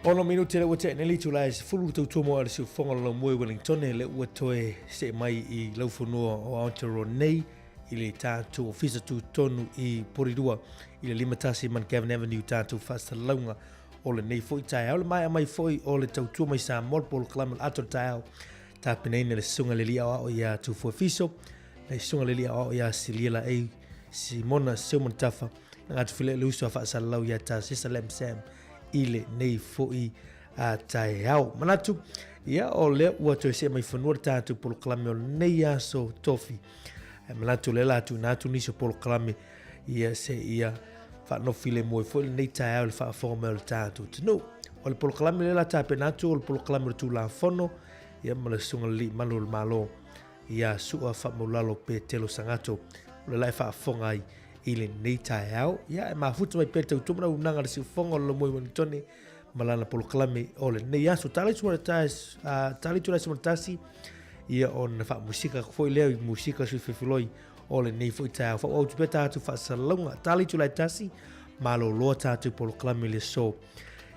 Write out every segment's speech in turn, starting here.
Ono minute le ua tea nei le itula e 10 tautua mo a le siufofoga o le laumua i Wellingtone le ua toe see mai i laufanua o Aotearoa nei i le tatou ofisa tutonu i Porirua i le 51 Mount Gavin Avenue tatou faasalalauga o lenei foi taeao. Le maea mai foi o le tautua mai Samoa le polokalame o le ato le taeao tapenaina le susuga le alii aoao ia Tufua Fiso, le susuga le alii aoao ia Silia Laei Simona Seumanutafa, na gata file le uso a faasalalau ia Tasesa Lam Sam i lenei foi a taeao. Manatu, ia o lea ua toe see mai fanua le tatou polokalame o lenei aso tofi. E manatu o lea la tuuina atu nisi o polokalame ia se ia faanofi le moe foi lenei taeao i le faafofoga mai o le tatou atunuu. O le polokalame lea la tapena atu o le polokalame o le Tulafono ia ma le Susuga le Alii Malu o le Malo ia Su'a Faamaulalo Petelo Sagato o le la e faafofoga ai i lenei taeao. Ia e mafuta mai pea le tautua ma le auaunaga a le siufofoga o le Lomoi Ueligitone ma lana polokalame o lenei aso. Tala itula e 11 ia ona faamusika atu foi lea i musika sui fefiloi o lenei foi taeao. Faaauau atu pea tatou faasalalauga. Tala itula e 1, maloloa tatou polokalame i le aso.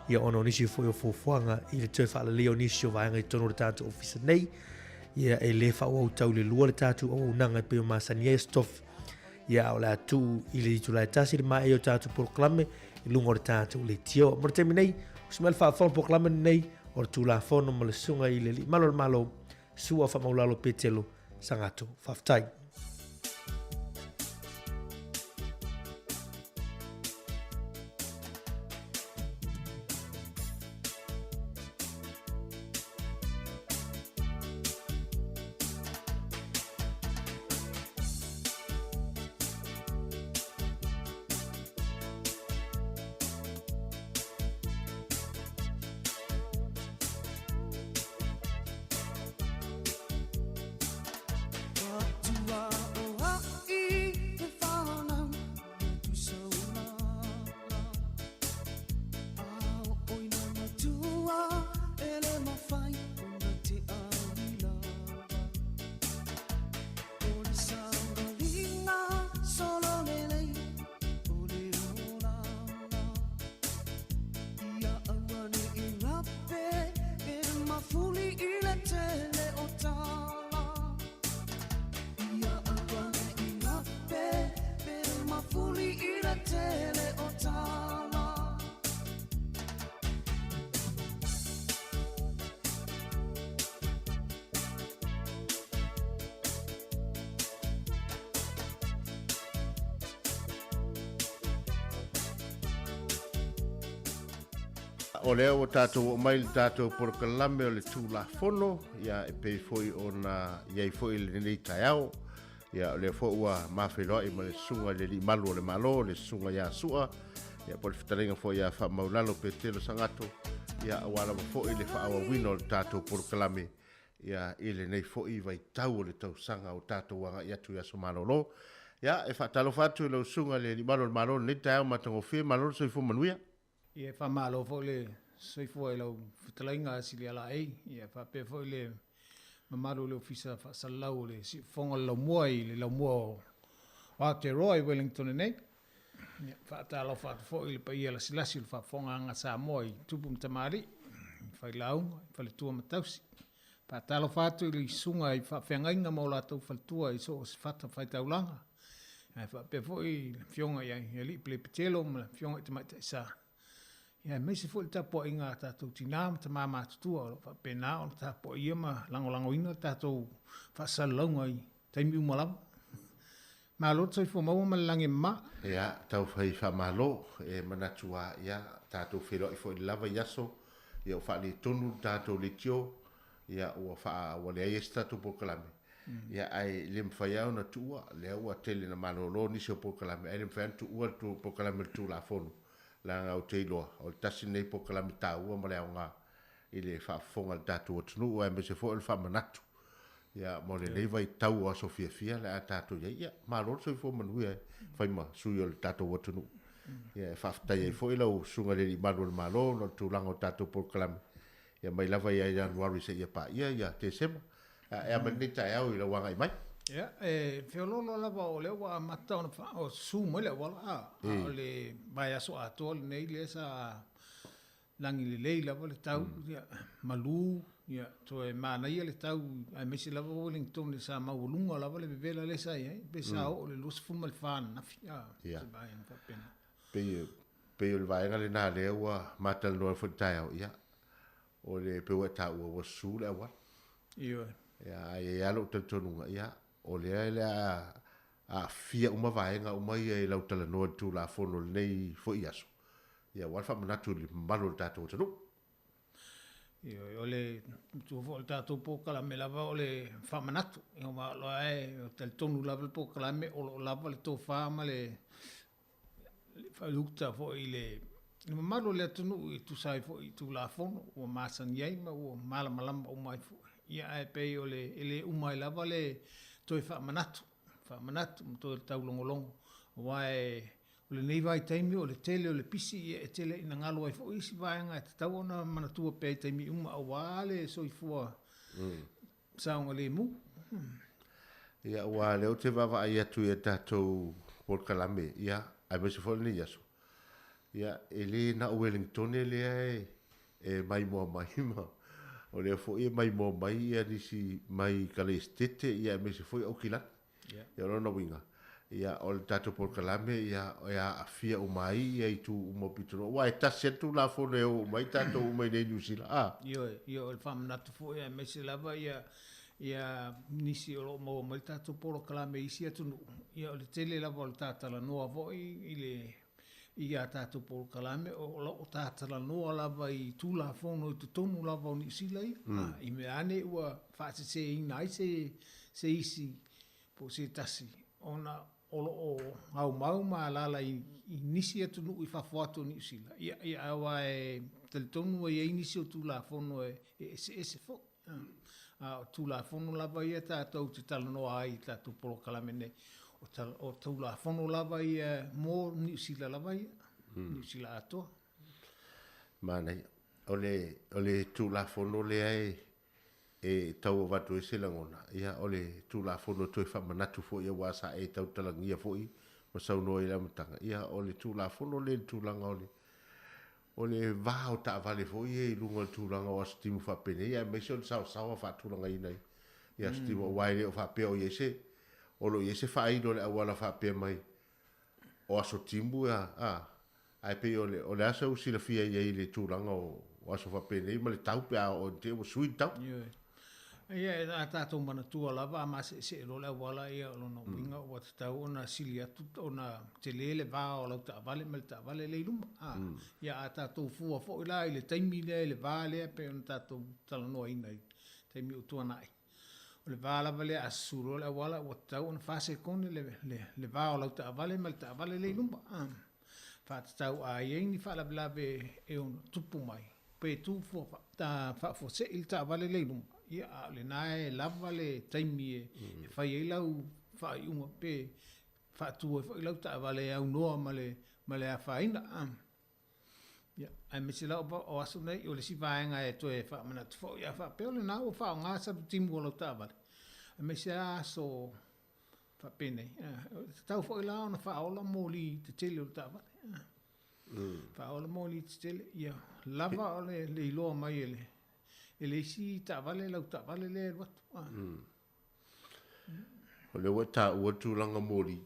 Ia ona o nisi foi o fuafuaga i le toe faaleleia o nisi o vaega i totonu o le tatou ofisa nei. Ia e le faaauau tau le 2 le tatou auaunaga e pei o masani ai aso Tofi. Ia a o le a tuu i le itula e 1 le maea o tatou polokalame i luga o le tatou leitio. Mo le taimi nei, o se mea le faafofoga polokalame lenei o le Tulafono ma le Susuga i le Alii Malu o le Malo, Sua Faamaulalo Petelo Sagato. Faafetai. O lea ua tatou oo mai i le tatou polokalame o le Tulafono, ia e pei foi ona i ai foi i lenei taeao. Ia o lea foi ua mafeiloai ma le Susuga i le Alii Malu o le Malo, le Susuga ia Sua, ia po o le fetalaiga foi ia Faamaulalo Petelo Sagato, ia aua lava foi le faaauauina o le tatou polokalame ia i lenei foi vaitau o le tausaga o tatou agai atu i aso malolo. Ia e faatalofa atu i lau Susuga i le Alii Malu o le Malo i lenei taeao matagofie, malo le soifua manuia. Ia e faamalo foi le soifua i lau fetalaiga Silialaei, ia faapea foi le mamalu o le Ofisa Faasalalau o le Siufofoga o le Laumua i le Laumua o Aotearoa i Wellington nei. Ia, faatalofa atu foi i le paia lasilasi o le faafofogaaga a Samoa i tupu ma tamalii, i failauga, i faletua ma tausi. Faatalofa atu i le susuga i faafeagaiga ma o latou faletua i so o se fatafaitaulaga, ae faapea foi le Afioga ia Alii Pelepetelo ma le Afioga i Tamaitai Sa, aemaise foi le tapuaiga a tatou tina ma tama matutua o lo o faapena ona tapuaia ma lagolagoina le tatou faasalalauga i taimi uma lava. Malo le soifua maua ma le lagi e mama. Ia, taufai faamalo, e manatu lava, ia, tatou feiloai foi i le lava i aso, ia ua faaletonu le tatou leitio, ia ua faa, ua leai ai se tatou polokalame, ia ae le mafai lava ona tuua, lea ua tele ina malolo nisi o polokalame, ae le mafai lava ona tuua le polokalame o le Tulafono, leaga ou te iloa, o le tasi lenei polokalame taua ma le aoga. i le faafofoga a le tatou atunuu aemaise foi o le faamanatu ia mo lenei vaitau o aso fiafia le a tatou i ai. Ia, malo le soifua manuia e fai ma sui o le tatou atunuu. Ia, e faafetai ai foi lau Susuga i le Alii Malu o le Malo ona o le tulaga o tatou polokalame ia mai lava ia Ianuari seia paia ia Tesema. E a mai lenei taeao i lau agai mai? Ia, e feoloolo lava o lea ua amata ona susu mai le auala, a o le vaiaso atoa lenei lea sa lagi lelei lava le tau, ia, malu, ia, toe manaia le tau, aemaise lava Wellington sa maualuga lava le vevela lea sa i ai, pe sa oo i le 24 ananafi, a, se vaega faapena. Pei o le vaega lena lea ua matalanoa ai foi i le taeao, ia, o le pei ua e taua ua susu le auala. Ioe. Ia, ae i ai lava lou talitonuga, ia, o lea o le a aafia uma vaega uma ia i lau talanoa i le Tulafono i lenei foi aso, ia aua le faamanatu i le mamalu o le tatou atunuu. Ioe, o le matua foi o le tatou polokalame lava o le faamanatu, aua o la e talitonu lava le polokalame o lo o lava le tofa ma le uta foi i le mamalu o le atunuu e tusa ai foi i Tulafono ua masani ai ma ua malamalama uma ai foi. Ia ae pei o le e le uma ai lava le toe faamanatu, faamanatu ma toe taulogologo, aua o lenei vaitaimi o le tele o le pisi, ia e tele ina galo ai foi isi vaega e tatau ona manatua pea i taimi uma aua le soifua saogalemu. Ia, aua o lea ou te vaavaai atu i a tatou polokalame, ia, aemaise foi o lenei aso, ia, e le na o Wellingtone lea e maimoa mai ma o lea foi e maimoa mai ia nisi mai Kalesetete, ia, aemaise foi o Aukilani. Ia, o lona uiga, ia, o le tatou polokalame, ia, e aafia uma ai ia itu uma o pitonuu, aua e tasi lava le Tulafono e o uma ai tatou uma i inei i Niu Sila, a? Ioe, ioe, o le faamanatu foi aemaise lava ia ia nisi o lo o maua mai le tatou polokalame i isi atunuu, ia o le tele lava o le ta talanoa foi i le i a tatou polokalame, o lo o ta talanoa lava i Tulafono i totonu lava o Niu Sila ia, i mea ane ua faaseseina ai se se isi po o se tasi ona o lo o aumau ma alaala i nisi atunuu i fafo atu o Niu Sila, ia, ia aua e talitonu e i ai nisi o Tulafono e eseese foi. A o Tulafono lava ia tatou te talanoa ai i tatou polokalame nei, o Tulafono lava ia mo Niu Sila lava ia, Niu Sila atoa. Manaia. O le, o le Tulafono lea e, e tau avatu ai se lagona, ia, o le Tulafono e toe faamanatu foi aua sa e tautalagia foi ma saunoa i le amataga, ia, o le Tulafono lea i le tulaga o le, o le va o taavale foi ia i luga o le tulaga o aso timu faapenei, aemaise o le saosaoa faatulagaina i aso timu, aua e le o faapea o i ai se, o lo o i ai se faailo o le auala faapea mai o aso timu, a, ae pei o le, o le a sau silafia i ai i le tulaga o aso faapenei ma le tau pe a oo ina ua sui le tau? Ioe. Ia, a tatou manatua lava a maseesee loa le auala, ia, o lona uiga ua tatau ona sili atu ona tele le va o lau taavale ma le taavale lea i luma. A, ia, a tatou fua foi la i le taimi lea i le va lea pei ona tatou talanoaina i taimi ua tuanai, o le va lava lea a susu loa le auala ua tatau ona 4 sekone le va o lau taavale ma le taavale lea i luma. A, faatatau a i ai ni faalavelave e ono tupu mai, pe tu faafuasei le taavale lea i luma, ia, a o lena e lava le taimi e fai ai lau faaiuga pe faatu ai foi lau taavale e aunoa ma le afaina. Ia, aemaise la o aso nei, o le isi vaega e toe faamanatu foi, a faapea o lena ua faaaoga salutimu o lau taavale, aemaise lava aso faapenei, e tatau foi la ona faaola moli tetele o le taavale. Faaola moli tetele, ia lava o le iloa mai e le isi taavale lau taavale lea e alu atu. O lea ua e taua le tulaga moli,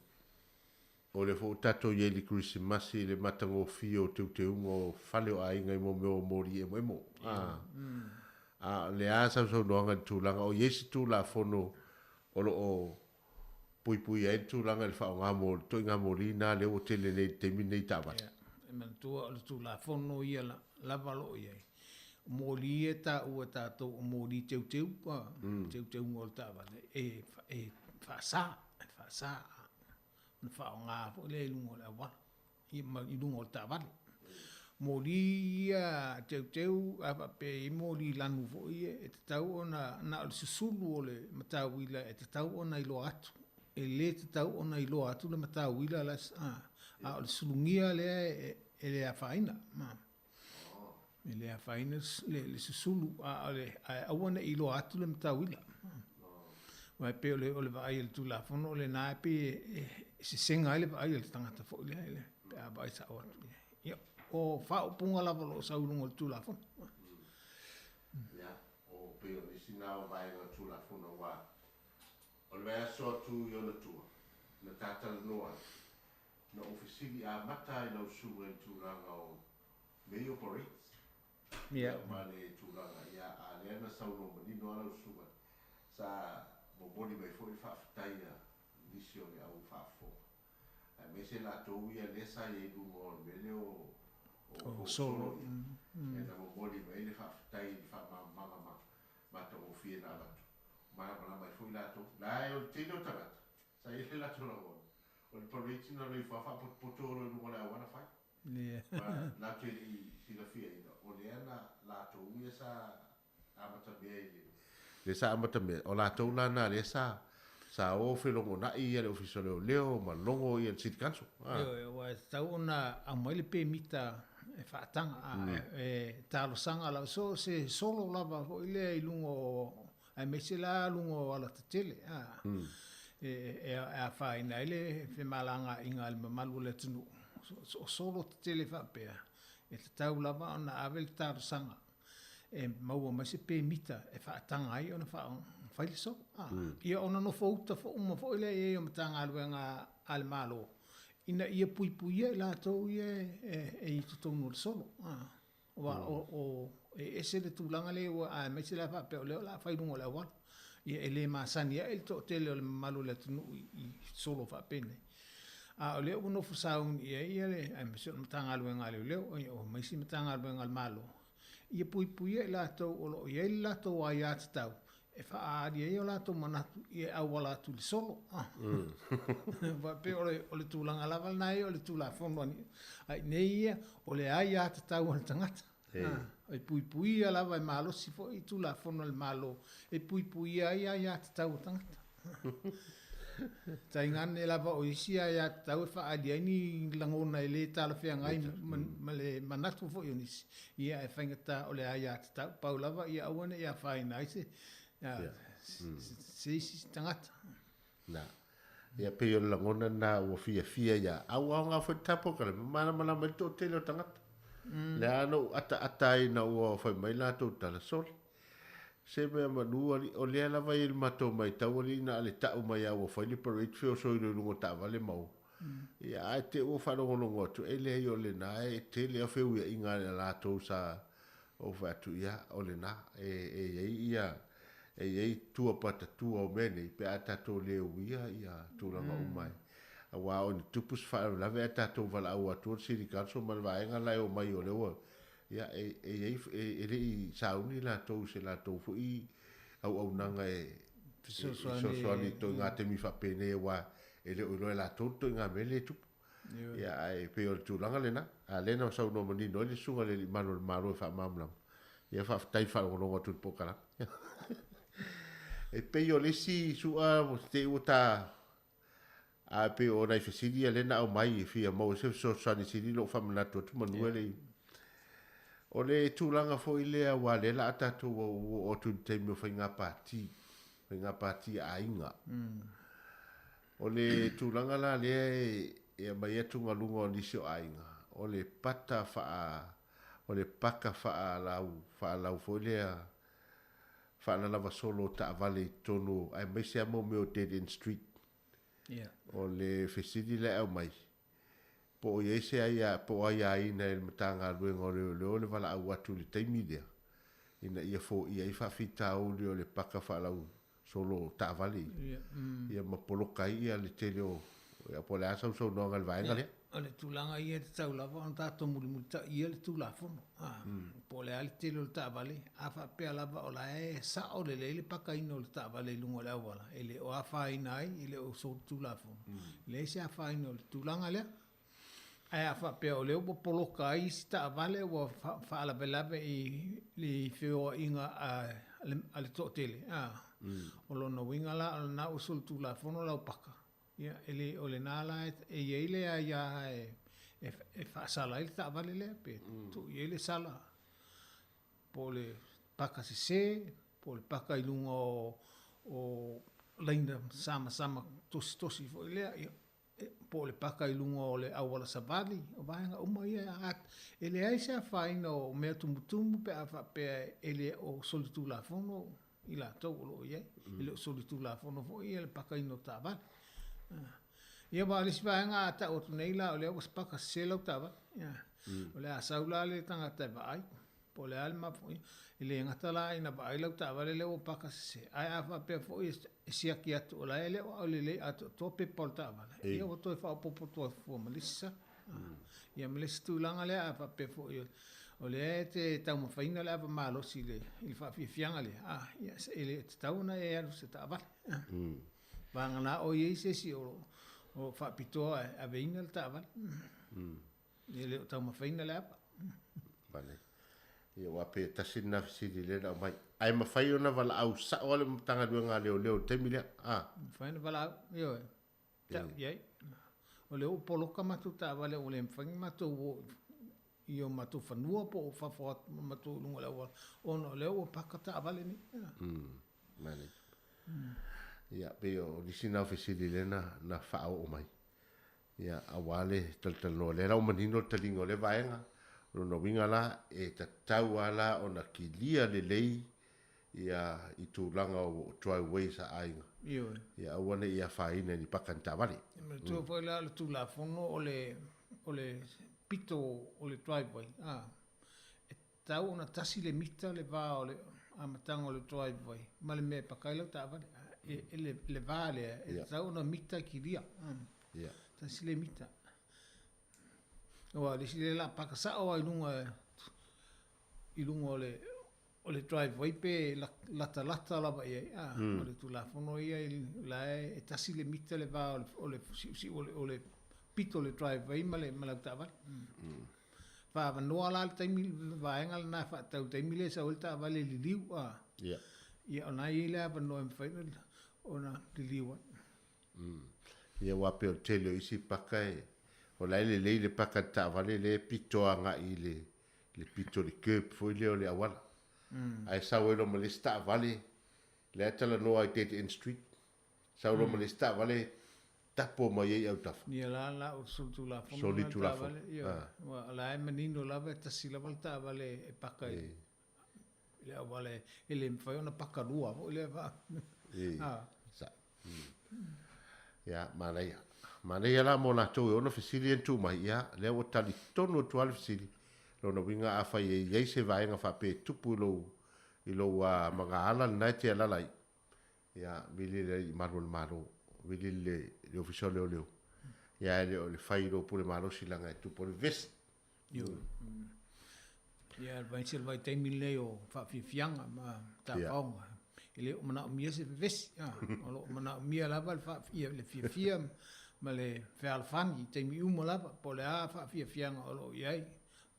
o lea foi ua tatou i ai i le Kerisimasi i le matagofie o teuteuga o fale o aiga i mea o moli emoemo. A o le a sausaunoaga i le tulaga, o i ai se Tulafono o lo o puipuia ai le tulaga i le faaaoga mo le ituaiga moli lena lea ua tele nei i le taimi lenei i taavale? Ia, e manatua o le Tulafono ia lava o lo o i ai. O moli ia e taua e tatou o moli teuteu, teuteuga o le taavale, e faasa, e faasa ona faaaoga foi lea i luga o le auala, ia ma i luga o le taavale. Moli ia teuteu a faapea e i ai moli lanu foi ia, e tatau ona na o le susulu o le matauila e tatau ona iloa atu. E le tatau ona iloa atu le matauila la, a o le sulugia lea e le afaina. E le afaina le susulu, ae aua ne i iloa atu le matauila. Aua e pei o le vaai a le Tulafono o lena e pei e sesega ai le vaai a le tagata foi lea pe a vaai sao atu i ai. Ia, o faaupuga lava o lo o sau i luga o le Tulafono. Ia, o pei o nisi na o vaega o le Tulafono aua o le vaiaso atu i ona tua, na ta talanoa ai, na ou fesili amata lava i lau susuga i le tulaga o mea ia o parades. Ia, ma le tulaga, ia, a lea na saunoa manino lava lau susuga, sa momoli mai foi le faafetai a nisi o le au faafofoga, aemaise latou ia lea sa i ai i luga o le mea lea o o solo ia, ia na momoli mai ai le faafetai i le faamalamalamaga matagofie na avatu, malamalama ai foi latou. La e o le tele o tagata sa i ai le latou lagona, o le parade na alu ifo lava faapotopoto loa i luga o le auala fai. Ma latou te le i silafiaina, o lea na latou ia sa amatamea i le lea sa amatamea, o latou la na lea sa sa o felogonai ia le Ofisa o Leoleo ma logo ia le City Council. Ioe, aua e tatau ona aumai le pemita e faataga, a e talosaga lava, so o se solo lava foi lea i luga o, aemaise la luga o alatetele, a, e afaina ai le femalagaaiga a le mamalu o le atunuu. O solo tetele faapea, e tatau lava ona ave le talosaga e maua mai se pemita e faataga ai ona fai le solo. Ia ona nofouta foi uma foi lea i ai o Matagaluega a le Malo ina ia puipuia i latou ia e i totonu o le solo. Aua o e ese le tulaga lea ua, aemaise la faapea o lea o le a fai i luga o le auala. Ia e le masani ai le toatele o le mamalu o le atunuu i solo faapenei. A o lea ua nofo sauni i ai le, aemaise o le Matagaluega a Leoleo, ia ma isi Matagaluega a le Malo, ia puipuia i latou o lo o i ai le latou aiatatau e faaali ai o latou manatu e auala atu i le solo. Aua e pei o le tulaga lava lena ia o le Tulafono a i inei ia, o le aiatatau a le tagata. E puipuia lava, e malosi foi i Tulafono a le Malo e puipuia ai aiatatau a tagata. Taigane lava o isi aiatatau e faaali ai ni lagona e le talafeagai ma le manatu foi o nisi, ia ae faigata o le aiatatau, pau lava ia aua ne i afaina ai se se isi tagata. Na. Ia pei o le lagona lena ua fiafia ia au aoga foi le tapuakale, ma malamalama ai le toatele o tagata. Lea na ou ataata ai ina ua fai mai latou tala, sole, se mea manu alii, o lea lava e i le matou matau alii na o le tau mai lava ua fai le parade feoso i luga o taavale ma o. Ia ae te i ua faalogologo atu, e leai o lena e tele lava feuiaiga a latou sa ou fai atu, ia o lena e i ai ia e i ai tua patatua o mea nei pe a tatou le uia ia tulaga uma e aua o ni tupu se faalavelave ae tatou valaau atu le City Council ma le vaega la e omai o lea ua ia e i ai e le i sauni latou i se latou foi auaunaga e fesoasoani i ituaiga taimi faapenei aua e le o iloa e latou le ituaiga mea lea e tupu. Ia, ae pei o le tulaga lena. A lea na saunoa manino ai le Susuga i le Alii Malu o le Malo e faamalamalama. Ia faafetai i le faalogologo atu i le polokalame. E pei o le isi su'a te i ua ta a e pei o nai fesili ia lea na aumai e fia maua se fesoasoani sili lou faamanatu atu manu e le i. O le tulaga foi lea aua lea la a tatou oo atu i le taimi o faiga pati, faiga pati a aiga. O le tulaga la lea e aumai ai atugaluga o nisi o aiga, o le pata faa, o le paka faalau, faalau foi lea faalalava solo o taavale i totonu aemaise lava mo mea o dead end street. O le fesili la e aumai, po o i ai se aia, po o aiaina e le Matagaluega o Leoleo le valaau atu i le taimi lea, ina ia foia ai faafitauli o le paka faalau solo taavale ia, ia ma poloka ai ia le tele o, ia po o le a sau saunoaga i le vaega lea. O le tulaga ia e tatau lava ona tatou mulimulitaia le Tulafono, po o le a le tele o le taavale, a faapea lava o la e sao lelei le pakaina o le taavale i luga o le auala, e le o afaina ai, e le o solitulafono, e leai se afaina o le tulaga lea. Ae a faapea o lea ua poloka ai isi taavale ua faalavelave i le feoaiga a le toatele, a, o lona uiga la o lena ua solitulafono lau paka, ia, e le, o lena la e i ai le aia e faasala ai le taavale lea, pe tuu i ai le sala, po o le paka sese, po o le paka i luga o laina samasama tositosi foi lea, ia, po o le paka i luga o le auala savali, o vaega uma ia, e leai se afaina o mea tumutumu pe a faapea e le o solitulafono i latou o lo o i ai. E le o solitulafono foi le pakaina o taavale. Ia aua o le isi vaega a tau atu nei la o lea ua paka sese lau taavale, o le a sau la le tagata e vaai, Po o le a le mafuaaga, e le gata la ina vaai lau taavale lea ua paka sese, ae a faapea foi e siaki atu o la e le o aolelei atoatoa pepa o le taavale, ia ua toe faaopoopo atu fua ma le isi sala. Ia ma le isi tulaga lea, a faapea foi o lea e te taumafaina le ava malosi i le faafiafiaga lea, ia e le tatau ona e alu i se taavale. Vagana o i ai se isi o lo o faapitoa e aveina le taavale. E le o taumafaina le ava. Vale. Ia aua pe tasi lena fesili lea na aumai. Ae mafai ona valaau sao lava le Matagaluega a Leoleo i le taimi lea? A. Mafai ona valaau, ioe. Tau i ai. O lea ua poloka matou taavale ua le mafai ona matou o i o matou fanua po o fafo atu ma matou i luga o le auala ona o lea ua paka taavale nei. Manaia. Ia, pei o nisi na o fesili lea na faaoo mai. Ia, aua le talatalanoa, lea la ua manino le taliga o lea vaega, o lona uiga la, e tatau lava la ona kilia lelei ia i tulaga o driveways a aiga. Ioe. Ia aua ne i afaina i ni paka ni taavale. E manatua foi la o le Tulafono o le o le pito o le driveway, a, e tatau ona tasi le mita le va o le amataga o le driveway ma le mea e paka ai lau taavale. E, le, le va lea, e tatau ona mita kilia. Tasi le mita. Aua o le isi lea la paka sao lava i luga i luga o le o le driveway pe latalata lava i ai, a, o le Tulafono ia la e tasi le mita le va o le siusiu o le pito o le driveway ma le ma lau taavale. Faaavanoa la le taimi le vaega lena e faatatau i le taimi lea e sau ai le taavale liliu, a. Ia o lena e i ai le avanoa e mafai ona liliu ai. Ia aua pei o le tele o isi paka e, o la e lelei le paka i le taavale lea e pito agai i le, le pito i le curb foi lea o le auala. Ae sau ai loa ma le isi taavale, lea e talanoa i dead end street, sau loa ma le isi taavale tapo mai ai i autafa. Ia la la o solitulafono la le taavale, ioe, aua o la e manino lava e tasi lava le taavale e paka i le auala e le mafai ona paka lua foi lea fa. Sa. Ia, manaia. Manaia la mo latou e ono fesili e na tuu mai, ia, lea ua tali tonu atu lava le fesili. Lona uiga afai e i ai se vaega faapea e tupu i lou, i lou magaala lena e te alaala ai, ia, vili le Alii Malu o le Malo, vili le, le Ofisa o Leoleo, ia, ae le o le fai i lou pule malosi leaga e tupu ai le vevesi. Ioe. Ia, aemaise le vaitaimi lenei o faafiafiaga ma tafaoga. E le o manaomia se vevesi, o lo o manaomia lava le faafia, le fiafia ma le fealofani i taimi uma lava, po o le a faafiafiaga o lo o i ai,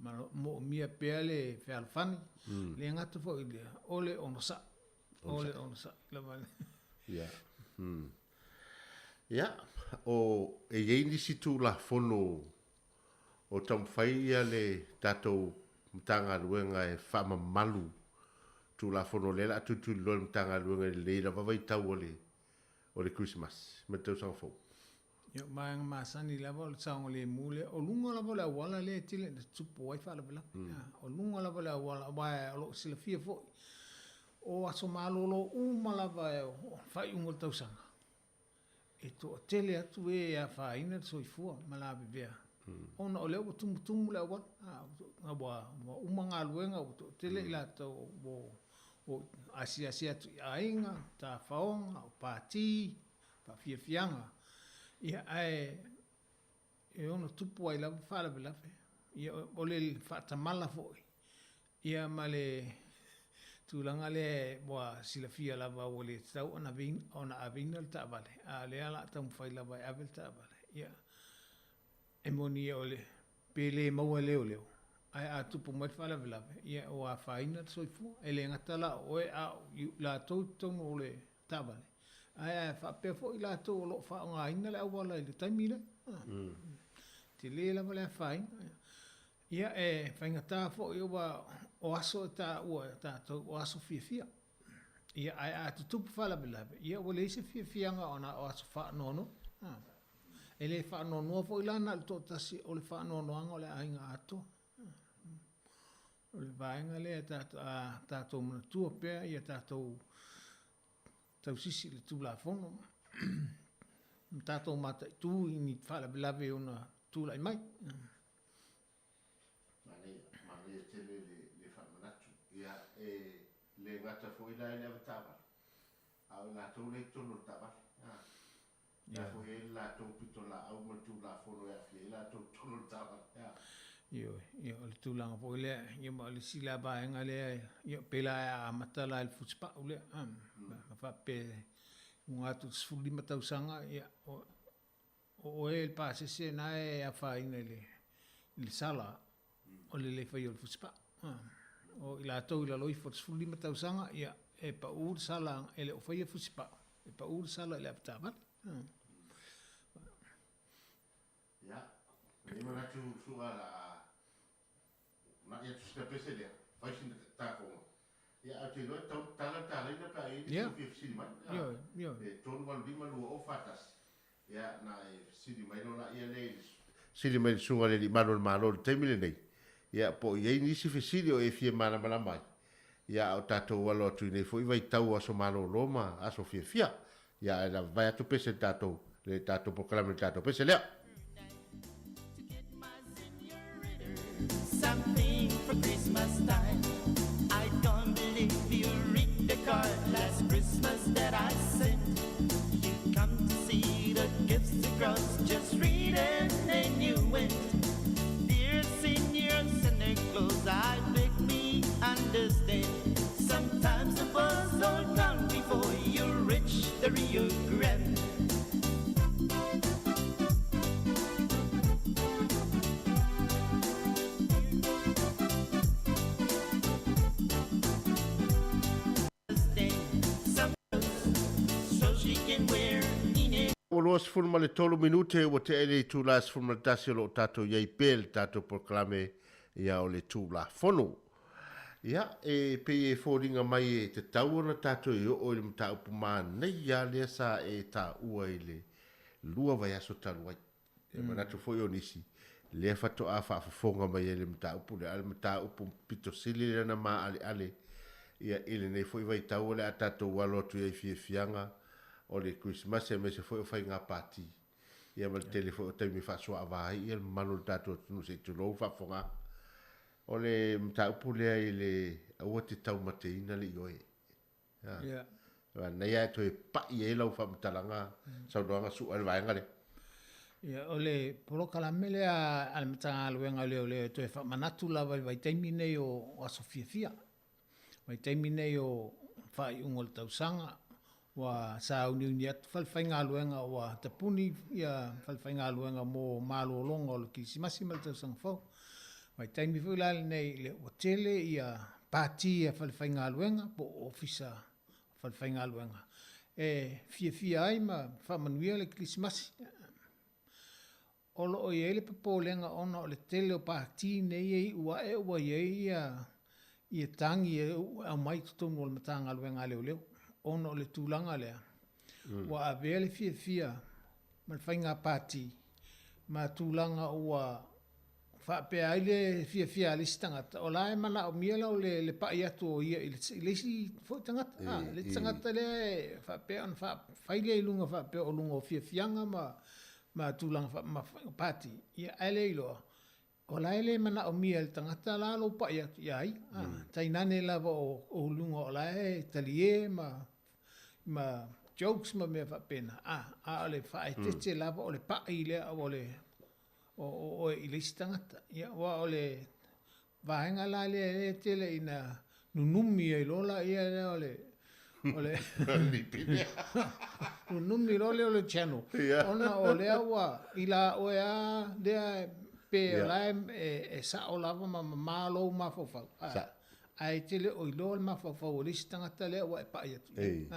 ma moomia pea le fealofani, le gata foi i lea, o le onosai, o le onosai lava. Ia. Ia, o, e i ai nisi Tulafono O taumafai ia le tatou Matagaluega e faamamalu Tulafono o lea o le a tulituliloa e le Matagaluega i lenei lava vaitau o le o le Kerisimasi ma le Tausaga Fou. Ia, o vaega masani lava o le saogalemu lea. O luga lava o le auala lea e tele ina tutupu ai faalavelave. O luga lava o le auala, aua o lo o silafia foi, o aso malolo uma lava o le faaiuga o le tausaga, e toatele atu e e afaina le soifua ma lavevea ona o lea ua tumutumu le auala, ua uma galuega ua toatele i latou ua asiasi atu i aiga, tafaoga, o pati, faafiafiaga, ia ae e ono tupu ai lava faalavelave. Ia, o le faatamala foi, ia ma le tulaga lea ua silafia lava ua le tatau ona aveina le taavale, a o lea o le a taumafai lava e ave le taavale. Ia, e moni o le Pe le maua e leoleo, ae a tupu mai le faalavelave, ia ua afaina le soifua. E le gata la o oe a o i latou i totonu o le taavale, ae a faapea foi i latou o lo o faaaogaina le auala i le taimi lea. Tele lava le afaina. Ia e faigata foi aua o aso e taua e tatou o aso fiafia. Ia ae a tutupu faalavelave, ia ua leai se fiafiaga ona o aso faanoanoa. E le faanoanoa foi la na o le toatasi, o le faanoanoaga o le aiga atoa. O le vaega lea a tatou manatua pea ia tatou tausisi i le Tulafono ma tatou mataitu i ni faalavelave e ono tulai mai. Manaia, manaia tele le faamanatu. Ia, e le gata foi la i le avetaavale, a o i latou lea i totonu o le taavale. A la foi e i ai le latou pitolaau ma le Tulafono e aafia ai latou i totonu o le taavale. A. Ioe, ia o le tulaga foi lea, ia ma o le isi la vaega lea, ia pei la e amata la i le fusipau lea, a faapea e luga atu i le 15 tausaga, ia, o oe le pasese na e afaina i le sala o le le faia o le fusipau. O i latou i lalo ifo o le 15 tausaga, ia, e pau le sala, e le o faia fusipau, e pau le sala i le avetaavale. Ia, e i ai manatu Su'a o le a uunai atu sina pese lea, fai sina takoga. Ia, ae ou te iloa e tatau ona tatala le talaina pe a i ai nisi o fia fesili mai. E 3, 8, 5, 2, 0, 4, 1. Ia, na e fesili mai loa laia lea i le fesili mai le Susuga i le Alii Malu o le Malo i le taimi lenei, ia, po o i ai nisi fesili o e fia malamalama ai. Ia, a o tatou alo atu i nei foi vaitau o aso malolo ma aso fiafia. Ia, ae lava vae atu pese le tatou, le tatou polokalame i le tatou pese lea. Ua 23 minute ua tea i le itula e 11 o lo o tatou i ai pea i le tatou polokalame ia o le Tulafono. Ia, e pei e foliga mai e tatau ona tatou e oo i le mataupu manaia lea sa e taua i le lua vaiaso talu ai. E manatu foi o nisi, lea faatoa faafofoga mai ai i le mataupu lea, a o le mataupu pito sili lea na maaleale ia i lenei foi vaitau o le a tatou alo atu i ai i fiafiaga o le Kerisimasi aemaise foi o faiga pati ia ma le tele foi o taimi e faasuaava ai ia le mamalu o le tatou atunuu se i tulou le faafofogaaga. O le mataupu lea i le aua te taumateina le ioe. Ia. Manaia ae toe pai ai lau faamatalaga saunoaga sua i le vaega lea. Ia, o le polokalame lea a le Matagaluega o Leoleo e toe faamanatu lava i le vaitaimi nei o aso fiafia. Vaitaimi nei o faaiuga o le tausaga, ua sauniuni atu falefaigaluega, ua tapuni ia falefaigaluega mo malologa o le Kerisimasi ma le tausaga fou. Vaitaimi foi la lenei le ua tele ia pati a falefaigaluega po o ofisa falefaigaluega e fiafia ai ma faamanuia le Kerisimasi. O lo o i ai le popolega ona o le tele o pati nei e iu ae ua i ai ia ia tagi e aumai i totonu o le Matagaluega a Leoleo ona o le tulaga lea ua avea le fiafia ma le faiga pati ma tulaga ua faapea ai le fiafia a le isi tagata, o la e manaomia la le pai atu o ia i le isi foi tagata. A, le isi tagata lea e faapea ona fai lea i luga faapea o luga o fiafiaga ma tulaga ma pati, ia ae le iloa, o la e le manaomia e le tagata la lou pai atu iā ia. A, tainane lava o luga o la e talie ma jokes ma mea faapena, a, a o le faaeteete lava o le pai lea o le o oe i le isi tagata. Ia, aua o le vaega la lea e tele ina nunumi ai loa laia lea o le o le nunumi loa lea o le channel. Ona o lea ua i la oe lava lea. Pe o la e sao lava ma mamā lou mafaufau, ae e te le o iloa le mafaufau o le isi tagata lea ua e pai atu i ai.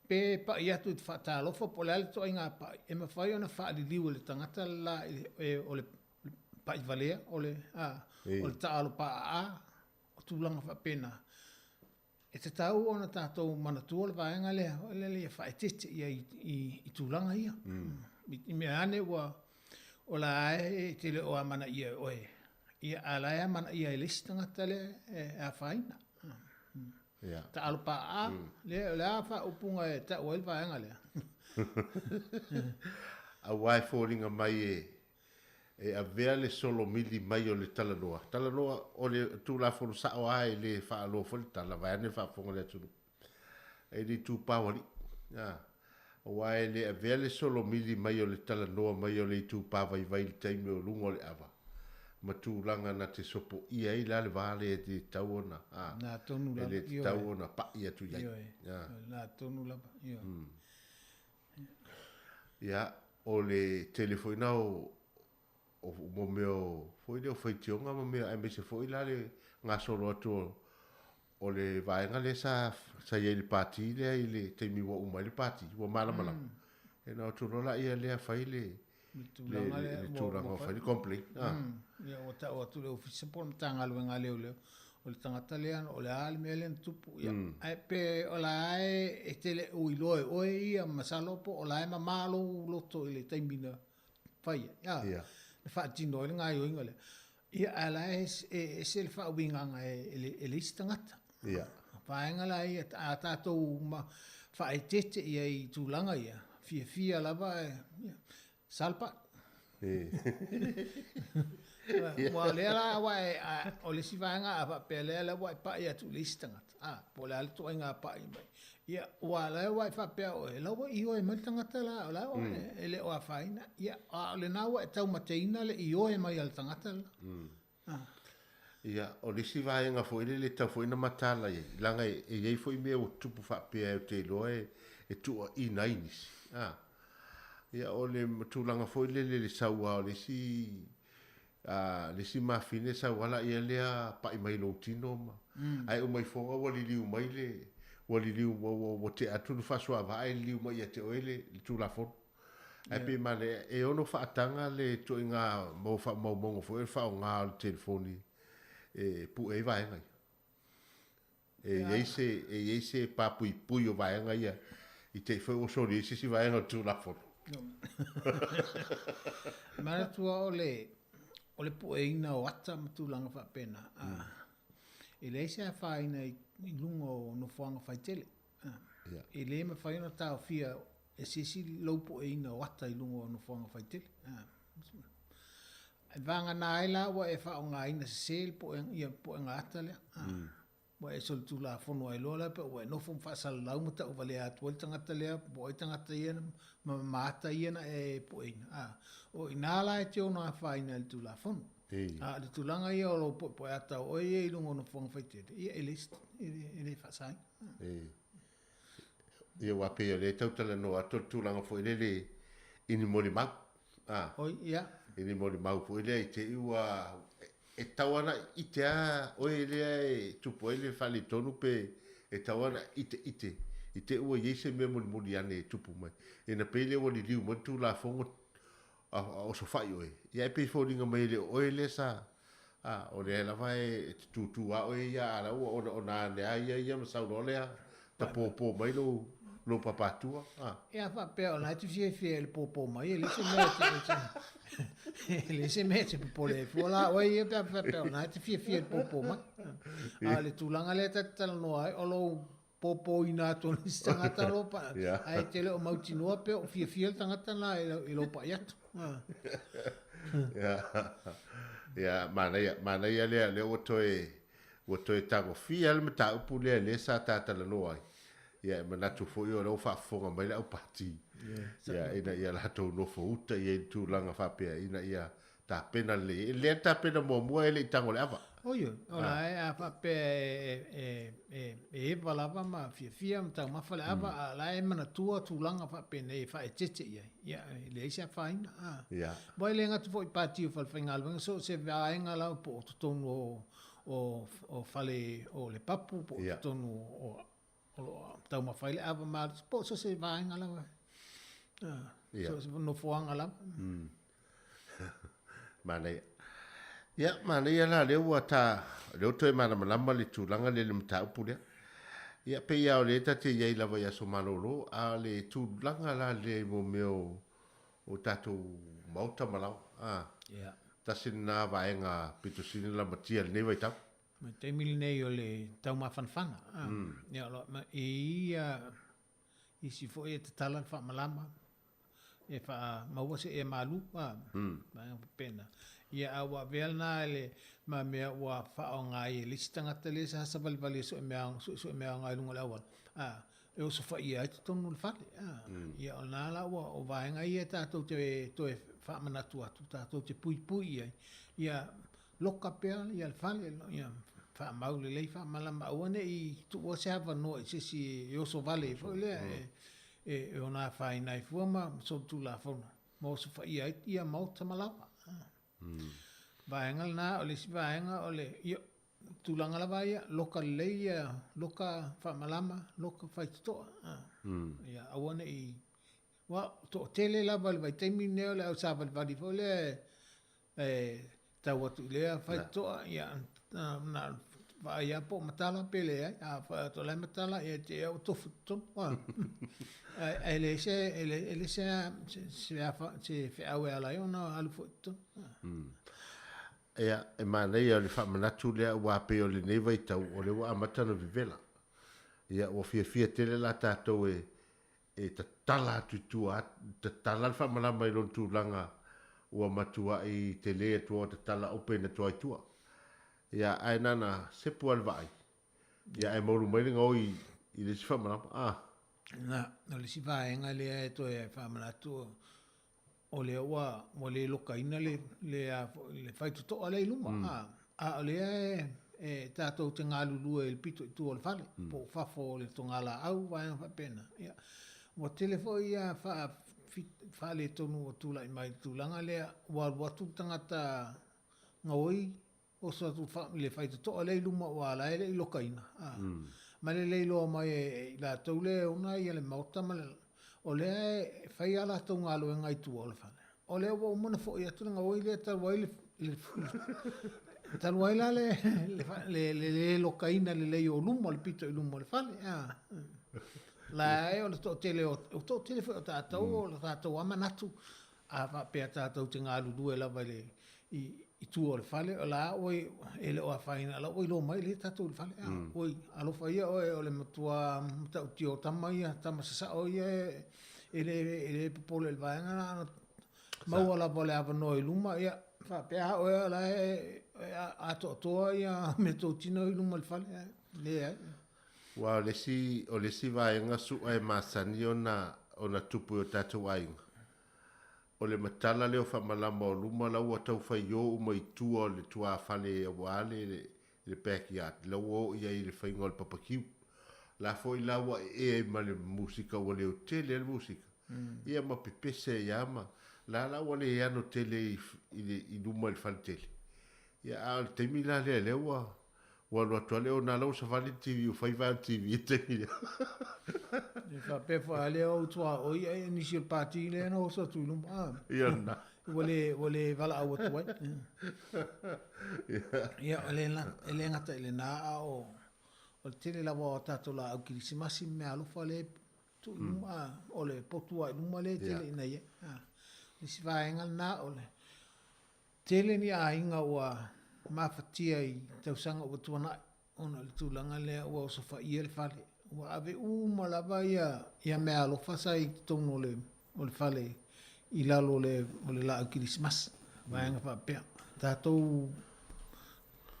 Pe pai atu i te faatalofa po o le a le ituaiga pai, e mafai ona faaliliu e le tagata le la o le pai valea, o le taalo paaaa, o tulaga faapena. E tatau ona tatou manatua le vaega lea, foi lele ia faaeteete i ai i tulaga ia. I mea ane ua o la e te le o amanaia e oe, ia a o la e amanaia e le isi tagata lea e afaina. Taalo paa, lea, o le a faaupuga e tau ai le vaega lea? Aua e foliga mai e E avea le solomili mai o le talanoa. Talanoa, o le Tulafono sao lava e le faaloa foi le tala, vaeane le faafofoga a le atunuu. E le itupa o alii. A, aua e le avea le solomili mai o le talanoa mai o le itupa vaivai i le taimi o luga o le ava, ma tulaga na te sopoia ai la le va lea e le tatau ona, a, Na tonu e lava, le ioe. tatau ona pai atu i ai. Ioe, A. na tonu lava, ioe. Ia, o le tele foi na o, o, o mea o, foi lea o faitioga ma mea, aemaise foi la le gasolo atu o, o le vaega lea sa, sa i ai i le pati lea i le taimi ua uma ai le pati, ua malamalama. Mm. E na o atu loa laia lea fai le, Le tulaga lea, le, le tulaga o fai le complaint. Ah. Ia, ua tau atu le ofisa po o le Matagaluega a Leoleo, o le tagata lea, o le a le mea lea na tupu. Ia, ae pe o la e te le o iloa e oe ia, masalo po o la e mamā lou loto i le taimi na fai ai, a, na faatino ai le gaoioiga lea. Ia, ae la e ese le faauigaga e le isi tagata. Vaega la ia, a tatou faaeteete i ai i tulaga ia, fiafia lava, ia, Salpa. Ua o lea la ua e, o le isi vaega a faapea lea la ua e pai atu i le isi tagata, a, po o le a le ituaiga pai mai. Ia, ua o la ua e faapea oe, o la ua ioe mai le tagata la, o la ua e le o afaina. Ia, a o lena ua e taumateina le ioe mai a le tagata le la. Ia, o le isi vaega foi lele e tatau foi ona mataala i ai, leaga e i ai foi mea ua tutupu faapea ou te iloa e tuuaiina ai nisi. A. Ia, o le tulaga foi lele i le sau lava o le isi, a, le isi mafine sau lava laia lea pai mai i lou tino ma, ae uma ifoga ua liliu mai le, ua liliu, ua, ua, ua tea atu le faasoavaa ae liliu mai ia te oe le, le Tulafono. Ae pei manaia, e ono faataga le ituaiga mau faamaumauga foi o le faaaoga o le telefoni e pue ai vaega ia. E i ai se, e i ai se papuipui o vaega ia i te i foi ua soli ai se isi vaega o le Tulafono. E manatua o le, o le pueina o ata ma tulaga faapena, e leai se afaina i luga o nofoaga faitele. E le mafai ona taofia e se isi lou pueina o ata i luga o nofoaga faitele. E vagana ai la ua e faaaogaina sese le puega, ia puega ata lea. Ua e solitulafono ai loa la pe ua e nofo ma faasalalau ma tauvalea atu ai le tagata lea po o ai tagata ia ma ma ata ia na e pueina. O i ina la e te ono afaina i le Tulafono. A o le tulaga ia o lou puepueata o oe ia i luga o nofoaga faitele, ia e le, e le faasaina. Ia aua pei o lea e tau talanoa atu o le tulaga foi lele i ni molimau. A. Oi, ia. I ni molimau foi lea i te i ua e tau ana ite a oe lea e tupu ai le faaletonu pe e tau ana ite ite i te ua i ai se mea mulimuli ane e tupu mai. Ina pei lea ua liliu mai le Tulafono a osofai oe, ia e pei e foliga mai e le o oe lea sa, a, o lea lava e te tūtū a oe ia, a la ua onaona ane a ia ia ma sau loa lea tapōpō mai lou, lou papatua, a. Ia faapea o la e te fiafia i le pōpō mai, e leai se mea e te, e leai se mea e te popole ai fua la oe ia pe a faapea o la e te fiafia i le pōpō mai. A o le tulaga lea ta te talanoa ai, o lou pōpōina atu o le isi tagata o lou paʻa, ae e te le o mautinoa pe o fiafia le tagata lena i lou paʻi atu. Ia, manaia, manaia lea, lea ua toe, ua toe tagofia le mataupu lea lea sa ta talanoa ai. Ia, e manatu foi o lea ua faafofoga mai le au pati. Ia, ina ia latou nofo uta i ai i le tulaga faapea, ina ia tapena lelei. E lelei lava le tapena muamua e le i tago i le ava. Oi, o la e a faapea e eva lava ma fiafia ma taumafa le ava, a o la e manatua tulaga faapenei e faaeteete i ai, ia, e leai se afaina. Aua e le gata foi i pati o falefaigaluega, so o se vaega lava po o totonu o fale o le papu po o totonu o o lo o taumafa ai le ava malosi, po o so o se vaega lava, so o se nofoaga lava. Manaia. Ia, manaia la lea ua ta, lea ua toe malamalama le tulaga lea i le mataupu lea. Ia, pei lava o lea ta te i ai lava i aso malolo, a o le tulaga la lea i mo mea o, o tatou maota ma laoa, a, Ia. tasi lena vaega pito sili ona lamatia i lenei vaitau. Ma le taimi lenei o le taumafanafana, a, ia o lo o i ai ia isi foi e tatala le faamalama e faamaua se ea malu, a, vaega faapena. Ia a ua avea lena i le ma mea ua faaaoga ai e le isi tagata lea sa savalivali e sue mea, suesue mea aoga i luga o le auala, a, e osofaia ai totonu o le fale, a. Ia o lena la ua, o vaega ia tatou te toe faamanatu atu, tatou te puipui i ai, ia loka pea ia le fale, ia faamau lelei, faamalama aua ne i tuua se avanoa i se isi e oso vale ai foi lea e ono afaina ai fua ma solitulafono ma osofaia ai ia maota ma laoa. Vaega lena, o le isi vaega o le, ia, tulaga lava ia, loka lelei ia, loka faamalama, loka faitotoa. Ia aua ne i, aua e toatele lava i le vaitaimi lenei o le au savalivali foi lea e tau atu i lea faitotoa, ia, na o le vaai lava po o matala pe leai. A fai atu o la e matala, ia te i lava ua tofu i totonu. Ae leai se, e leai se, se feau e ala ai ona alu foi i totonu. Ia, e manaia o le faamanatu lea aua pei o lenei vaitau o lea ua amata ona vevela. Ia, ua fiafia tele la tatou e e tatala atu i tua, tatala le faamalama i lona tulaga ua matuai tele atu ua tatala open atu ai tua. Ia, ae na ona sepu lava le vaai, ia ae maulu mai le gaoi i le isi faamalama. Ah. Na, o le isi vaega lea e toe faamanatu, o lea ua ua le lokaina le le a foi le faitotoa lea i luma a a o lea e e tatou te galulue i le pito i tua o le fale po o fafo o le togalaau vaega faapena. Ia, ua tele foi ia faaletonu ua tulai mai i le tulaga lea ua alu atu le tagata gaoi Oso atu i le faitotoa lea i luma aua o la e le i lokaina, a. Ma le le iloa mai e i latou lea e ona le maota ma le, o lea e fai a latou galuega i tua o le fale. O lea ua uma ona foi atu le gaoi lea talu ai le, talu ai la le le le lokaina lelei o luma, o le pito i luma o le fale, a. La e o le toatele o, o toatele foi o tatou, o le tatou lava manatu, A faapea tatou te galulue lava i le i tua o le fale, o la ua e le o afaina, o la ua iloa mai lea tatou i le fale. Oi, alofa ia oe o le matua matautia o tama ia, tama sasao ia e le e le popole i le vaega na ona maua lava o le avanoa i luma, ia faapea lava oe o la e atoatoa ia meatotino i luma o le fale, ae leai. Aua o le isi, o le isi vaega su'a e masani ona, ona tupu i o tatou aiga, o le matala lea o faamalama o luma la ua tau faio uma i tua o le tuafale aua le, le backyard la ua oo i ai i le faiga o le papakiu. La foi la ua ee ai ma le musika ua leotele ai le musika, ia ma pepese ai lava ma, la la ua le ano tele i, i le, i luma i le faletele. Ia, a o le taimi la lea lea ua, Ua alu atu lava le ona la ua savali le TV ua fai vae o le TV i le taimi lea. E faapea foi a lea ou tuaoi ai nisi o le pati lea na oso atu i luma. Ah. Ia lena. Ua le, ua le valaau atu ai. Ia, o le, e le gata i lena, a o, o le tele lava o tatou laau kerisimasi ma meaalofa lea e tuu i luma, ah, o le potu lava i luma lea e tele ina i ai. Ah. Le isi vaega lena o le Tele ni aiga ua mafatia i tausaga ua tuanai ona o le tulaga lea ua osofaia le fale. Ua ave uma lava ia ia meaalofa sa i totonu o le o le fale i lalo o le o le laau kerisimasi, vaega faapea. Tatou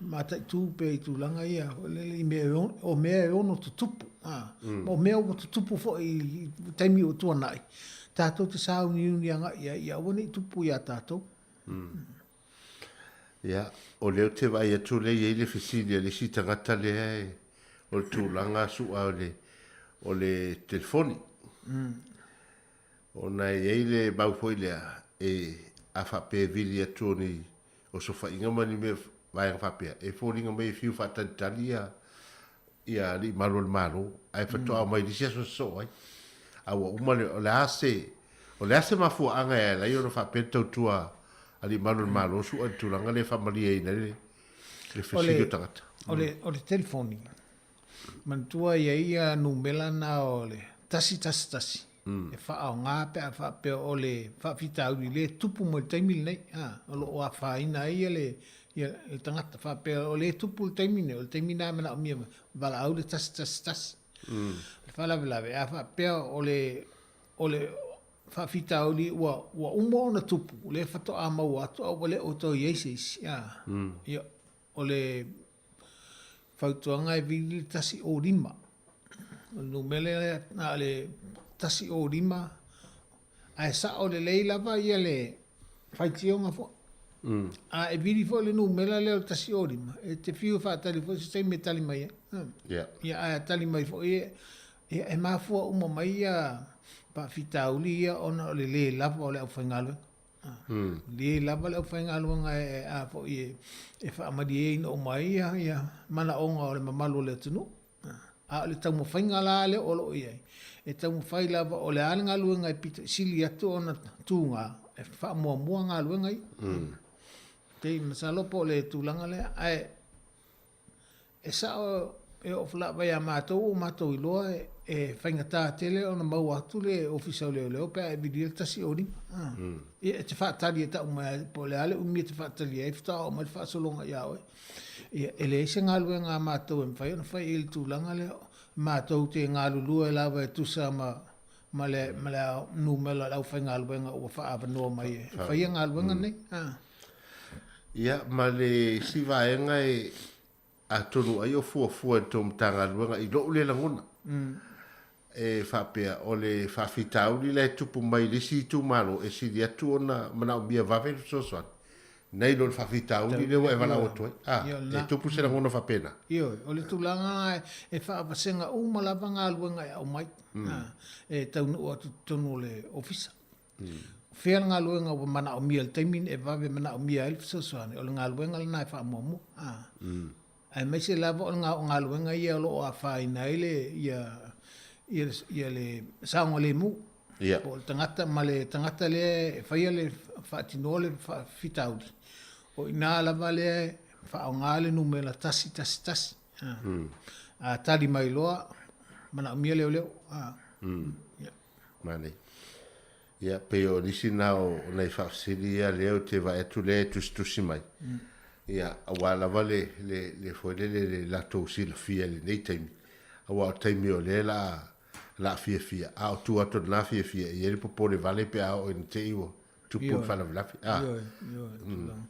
mataitu pea i tulaga ia foi lele i mea e o mea e ono tutupu, a, ma o mea ua tutupu foi i taimi ua tuanai, tatou te sauniuni agai i ai ia aua ne i tupu ia tatou. Ia, o lea ou te vaai atu lea e i ai le fesili a le isi tagata lea e, o le tulaga su'a o le, o le telefoni. Ona e i ai le mau foi lea, e, a faapea e vili atu o ni osofaiga ma ni mea vaega faapea, e foliga mai e fiu faatalitali ia, ia alii malu o le Malo, ae faatoa omai i le isi aso e sosoo ai. A ua uma le, o le a se, o le a se mafuaaga e ala ai ona faapea le tautua a alii malu o le Malo su'a i le tulaga lea e faamalieina ai le, le fesili o tagata. O le, o le telefoni, manatua e i ai ia numera na o le 111 e faaaoga pe a faapea o le faafitauli lea e tupu mai i le taimi lenei, a, o lo o afaina ai ia le, ia le tagata. Faapea o lea e tupu i le taimi lenei, o le taimi lena e manaomia mai, valaau le 111. O le faalavelave, a faapea o le, o le faafitauli ua, ua uma ona tupu, lea faatoa maua atu a ua le o toe i ai se isi, a, ia, O le fautuaga e vili le 105. O le numera lea na o le 105 ae sao lelei lava ia le faitioga foi. A e vili foi le numera lea o le 105, e te fiu e faatali foi se taimi e tali mai ai. Ia ae tali mai foi e, ia e mafua uma mai ia faafitauli ia ona o le le lava o le aufaigaluega. Le lava le aufaigaluega e a foi e faamalieina uma ai ia, ia manaoga o le mamalu o le atunuu. A o le taumafaiga la lea o lo o i ai, e taumafai lava o le a le galuega e pito sili atu ona tuga, e faamuamua galuega ia. Pei masalo po o le tulaga lea, ae E sao e oo lava ia matou ua matou iloa e faigata tele ona maua atu le Ofisa o Leoleo pe a e vilia le 105. Ia e te faatali e tau mai po o le a le umi e te faatali ai faatoa oo mai le faasologa ia oe. Ia e leai se galuega a matou e mafai ona fai i le tulaga lea, matou te galulue lava e tusa ma ma le ma le numera o le aufaigaluega ua faaavanoa mai e faia galuega nei. Ia, ma le isi vaega e atonu ai o fuafua e le tou Matagaluega i lou lea lagona, e faapea, o le faafitauli la e tupu mai i le isi itumalo e sili atu ona manaomia vave le fesoasoani, nai lo le faafitauli lea ua e valaau atu ai. A, e tupu se lagona faapena? Ioe, o le tulaga lena e faavasega uma lava galuega e aumai, e taunuu atu i totonu o le Ofisa. O fea le galuega ua manaomia i le taimi e vave manaomia ai le fesoasoani, o le galuega lena e faamuamua. Aemaise lava o le galuega ia o lo o afaina ai le, ia, ia, ia le saogalemu. Ia. Po o le tagata ma le tagata lea e faia le faatinoa le faafitauli, o i ina lava lea e faaaoga le numera 111. A tali mai loa, manaomia leoleo. Ia. Manaia. Ia, pei o nisi na o nai faafesili ia lea ou te vaai atu lea e tusitusi mai. Ia, aua lava le, le, le foi lele le latou silafia i lenei taimi, aua o taimi o lea la la fiafia, a o tua atu o lena fiafia, e i ai le popole vale pe a oo ina te i ua tupu le faalavelave. A. Ioe, ioe, tulaga.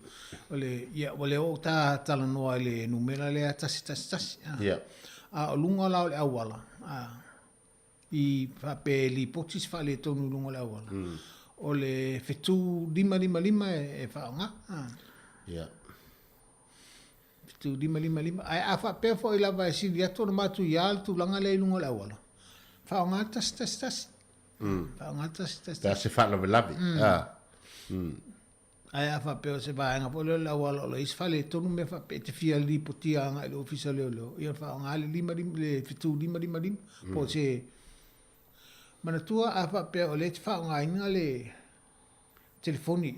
O le, ia, ua le oo ta talanoa i le numera lea 111. Ia. A o luga la o le auala, a, i faapea e lipoti se faaletonu i luga o le auala, o le fetu 555 e faaaoga. Ia. Fetu 555. Ae a faapea foi lava e sili atu ona matuia le tulaga lea i luga o le auala, faaaoga le 111. Faaaoga le 111. Pe a se faalavelave. Ae a faapea o se vaega foi lea o le auala o lo o i ai se faaletonu mea faapea e te fia lipotia agai i le Ofisa o Leoleo, ia faaaoga le 5 le 7555 po o se Manatua a faapea o lea e te faaaogaina le telefoni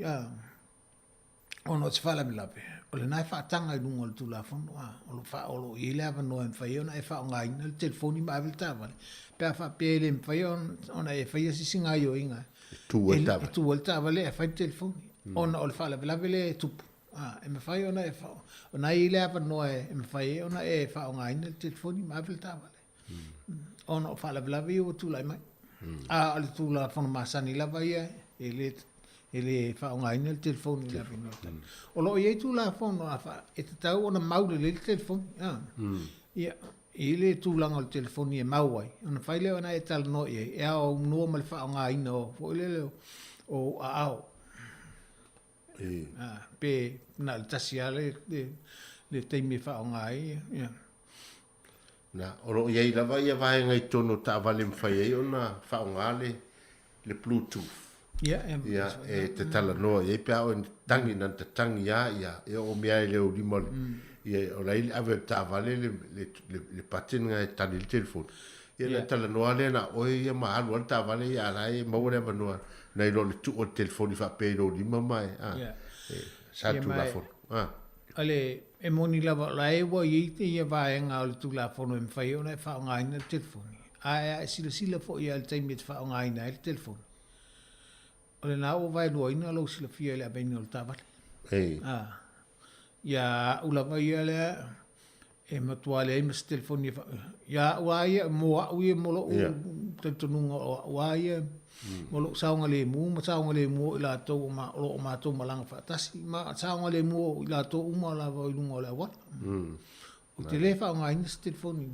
ona o se faalavelave, o lena e faataga i luga o le Tulafono, o lo o o lo o i ai le avanoa e mafai ai ona e faaaogaina le telefoni ma ave le taavale, pe a faapea e le mafai ona e faia se isi gaoioiga E tu ai le taavale. E tu ai le taavale ae fai le telefoni, ona o le faalavelave lea e tupu. E mafai ona e, o na e i ai le avanoa e mafai ai ona e faaaogaina le telefoni ma ave le taavale, ona o faalavelave ia ua tulai mai. A o le Tulafono masani lava ia, e le, e le faaaogaina le telefoni i le aveina o le taavale. O lo o i ai Tulafono a fa, e tatau ona mau lelei le telefoni. Ia, E i ai le tulaga o le telefoni e mau ai, ona fai lea ona e talanoa i ai, e aunoa ma le faaaogaina o, foi lele, o ou aao. Pe na o le tasi lava le, le, le taimi e faaaoga ai, ia. Na, o lo o i ai lava ia vaega i totonu o taavale e mafai ai ona faaaoga le, le Bluetooth. Ia, e, Ia, e te talanoa i ai pe a oe na tatagi, na tatagi lava, ia, e oo mai lava i le aulima o le, ia, o la e i le ave o le taavale le, le, le, le button lena e tali ai le telefoni. Ia, ona talanoa lea na o oe ia ma alu lava le taavale ia, a o la e maua le avanoa nai lo le tuu o le telefoni faapea i lou lima ma e, a, e, sa le Tulafono. A. O le, e moni lava o la e ua i ai ia vaega o le Tulafono e mafai ai ona e faaaogaina le telefoni, ae a e silasila foi lava i le taimi e te faaaogaina ai le telefoni, o lena ua vaeluaina lou silafia i le aveina o le taavale. Ei. A, ia au lava ia lea, e matua leai ma se telefoni e fa... Ia au lava ia, mo au ia, mo lou talitonuga o au lava ia, mo lou saogalemu ma saogalemu o i latou o ma, o lo o matou malaga faatasi, ma saogalemu o i latou uma lava i luga o le auala. Ou te le faaaogaina se telefoni.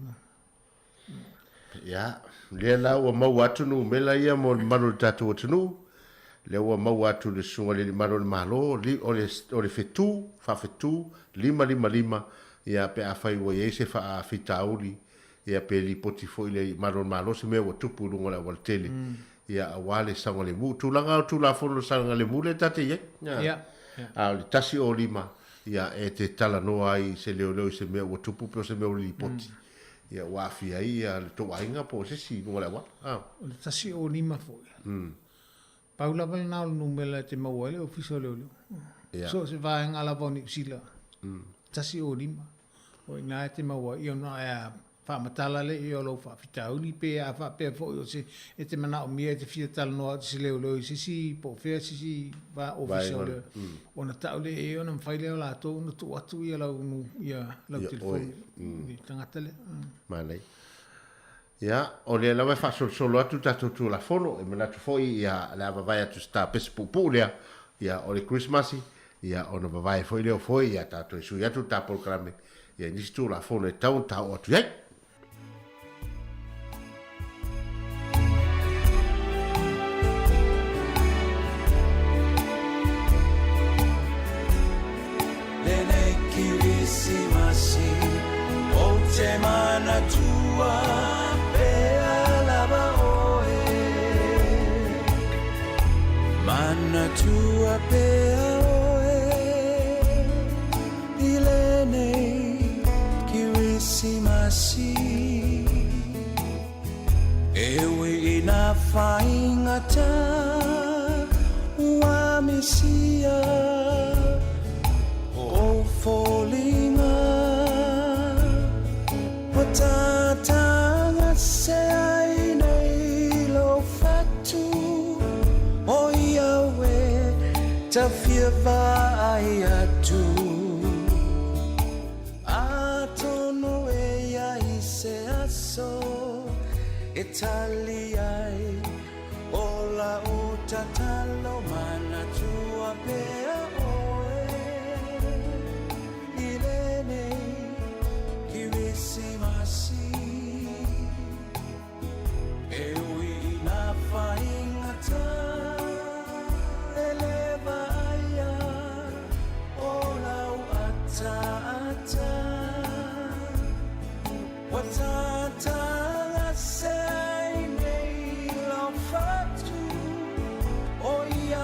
Ia, lea la ua maua atu numera ia mo le mamalu o le tatou atunuu, lea ua maua atu le Susuga i le Alii Malu o le Malo, o le, o le fetu, faafetu, 555, ia, pe afai ua i ai se faafitauli, ia, pe lipoti foi i le Alii Malu o le Malo se mea ua tupu i luga o le aualatele, ia, aua le saogalemu. O tulaga o Tulafono o le saogalemu lea ta te i ai. Ia, A o le 105, ia, e te talanoa ai i se leoleo i se mea ua tupu pe o se mea ua lipoti. Ia, ua aafia ai ia le tou aiga po o se isi i luga o le auala. A. O le 105 foi. Pau lava lena o le numera e te maua ai le Ofisa o Leoleo. Ia. So o se vaega lava o Niu Sila. 105. O i ina e te maua ai, ia ona e a faamatala lea o lou faafitauli pe a faapea foi o se e te manaomia e te fia talanoa atu i se leoleo i se isi po o fea se isi va ofisa o leoleo ona tau lea i ai ona mafai lea o latou ona tuu atu ia lau ia lau telefoni i le tagata lea. Manaia. Ia, o lea lava e faasolosolo atu le tatou Tulafono, e manatu foi ia o le a vavae atu i se tapesi puupuu lea, ia o le Kerisimasi, ia ona vavae foi lea o foe, ia tatou e sui atu le ta polokalame, ia i nisi Tulafono e tatau ona ta oo atu i ai. Lenei Kirisimasi ou te manatua pea lava oe Manatua pea oe i lenei Kirisimasi E ui i nā whaingata ua misia o foliga Ua tātāga se ai nei lou fatu O ia e tawhia vaai atu Atonu e ia i se aso e tali ai o lau tatalo manatua pea oe i lenei Kirisimasi E ui i nā whaingata e le vaaia o lau ataata Ua tātāga se ai nei lau fatu o ia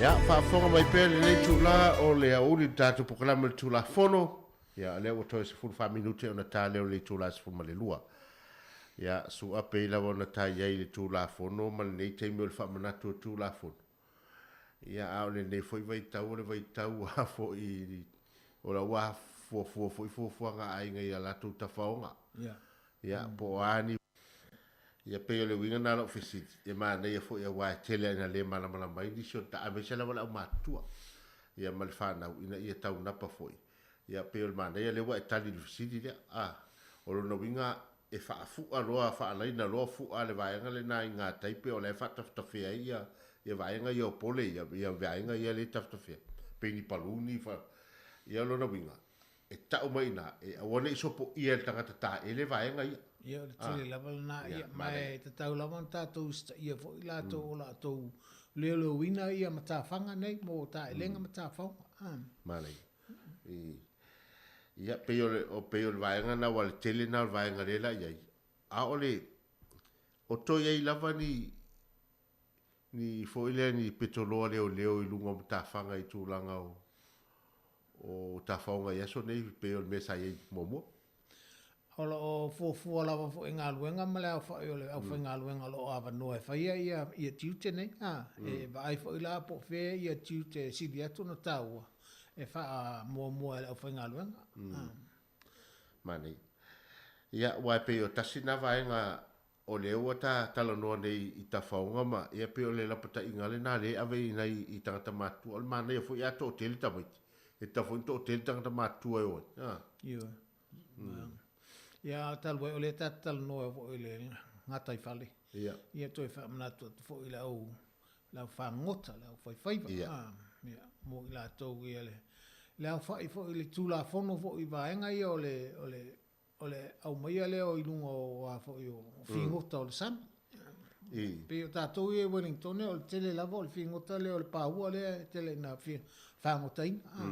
Ia, faafofoga mai pea lenei itula o le aoauli i le tatou polokalame o le Tulafono. Ia, o lea ua toe 14 minute ona ta lea o le itula 12. Ia, su'a pei lava ona ta i ai i le Tulafono ma lenei taimi o le faamanatu o Tulafono. Ia, a o lenei foi vaitau o le vaitau a foi o la ua fuafua foi fuafuaga a aiga i a latou tafaoga. Ia. Ia, po o a ni Ia pei o le uiga lena o lau fesili, e manaia foi aua e tele lava ina le malamalama ai nisi o le aemaise lava le aumatutua ia ma le fanau ina ia taunapa foi. Ia pei o le manaia lea ua e tali i le fesili lea. A, o lona uiga e faafua loa, faalaina loa fua a le vaega lena i gatai pe o la e faatafetafea ai ia ia vaega ia o pole ia, ia vaega ia lea e tafetafea, pei ni paluni, fa, ia o lona uiga, e tau mai i ina, e aua ne i sopoia e le tagata taele vaega ia. Ia, o le tele lava lena, ia, ma e tatau lava ona tatou usitaia foi i latou o latou leoleoina ia matafaga nei mo taelega ma tafaoga. Manaia. Ia, pei o le, pei o le vaega lena, aua o le tele lena o le vaega lea la i ai, a o le, o toe i ai lava ni, ni foi lea ni petoloa leoleo i luga o matafaga i tulaga o, o tafaoga i aso nei pei o le mea sa i ai muamua. O lo o fuafua lava foi i galuega ma le aofai o le aufaigaluega o lo o avanoa e faia ia, ia tiute nei. A, e vaai foi la po o fea ia tiute e sili atu ona taua e faamuamua e le aufaigaluega. A. Manaia. Ia, aua e pei o tasi lena vaega O lea ua ta talanoa nei i tafaoga ma, ia pei o le lapataiga lena lea e ave i nai i tagata matutua. O le manaia foi a toatele tamaiti, e tatau foi ona toatele tagata matutua e o ai, a. Ioe. Ia, a talu ai o lea ta te talanoa foi i le gataifale. Ia. Ia toe faamanatu atu foi i le au, le au fagota, le aufaifaiva. Ia. Ia, mo i latou ia le, le aofai foi i le Tulafono foi i vaega ia o le, o le O le aumaia lea i luga o a foi o figota o le sami. Pei o tatou ia i Wellingtone o le tele lava o le figota lea o le paua lea e tele ina fagotaina.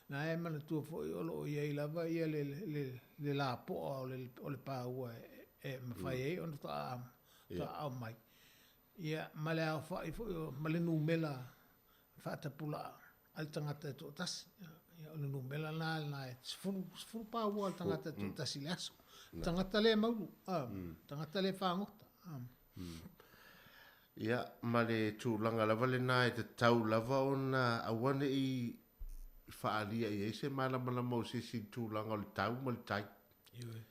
Na e manatua foi o lo o i ai lava ia le lapoa o le paua e mafai ai ona faatoa aumai. Ia ma le aofai foi ma le numera faatapulaa a le tagata e toatasi. Ia, o le numera la lena e 10, 10 paua a le tagata e toatasi i le aso. Tagata le maulu, tagata le fagota. Ia, ma le tulaga lava lena e tatau lava ona aua ne i faaalia i ai se malamalama o se isi i le tulaga o le tau ma le tai. Ioe.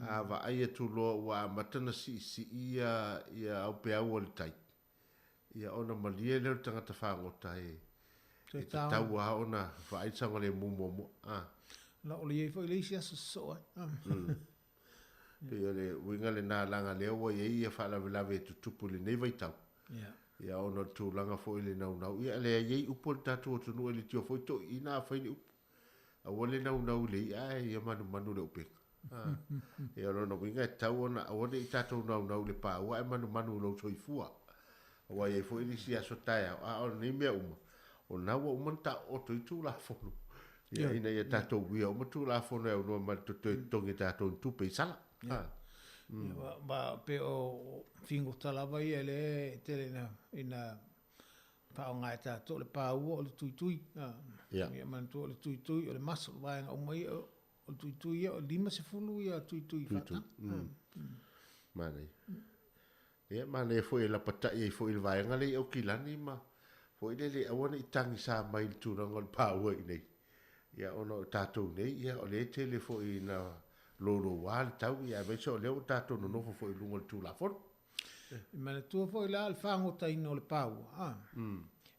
A vaai atu loa ua amata ona siisii ia, ia aupeau o le tai, Ia ona malie lea o le tagata fagota e e tatau lava ona vaai le saogalemu muamua. A. Na o le i ai foi le isi aso sosoo ai. Pei o le uiga lena leaga lea ua i ai ia faalavelave e tutupu i lenei vaitau. Ia. Ia ona o le tulaga foi i le naunau. Ia lea e i ai upu a le tatou atunuu e leitioa foi toeaiina afai ni upu. Aua le naunau i le i'a ae ia manumanu i le upega. Ia o lona uiga e tatau ona aua ne i tatou naunau i le paua ae manumanu i lou soifua. Aua e i ai foi nisi aso taeao, a o nei mea uma, o lena ua uma ona taooto ai Tulafono. Ia ina ia tatou uia uma Tulafono e aunoa ma le toe totogi e tatou ni tupe i sala. Ia, ma pei o figota lava ia lea e tele ina faaaoga e tatou, o le paua, o le tuitui. Ia manatua o le tuitui, o le maso, o vaega uma ia, o le tuitui ia, o le 50 ia tuitui faataga. Manaia. Ia, manaia foi e lapatai ai foi i le vaega lea i Aukilani ma foi lele, aua ne i tagisa mai i le tulaga o le paua i inei. Ia, ona o tatou nei, ia, o lea e tele foi ina louloua le tau, ia, aemaise o lea ua tatou nonofo foi i luga o le Tulafono. E manatua foi la o le fagotaina o le paua, a,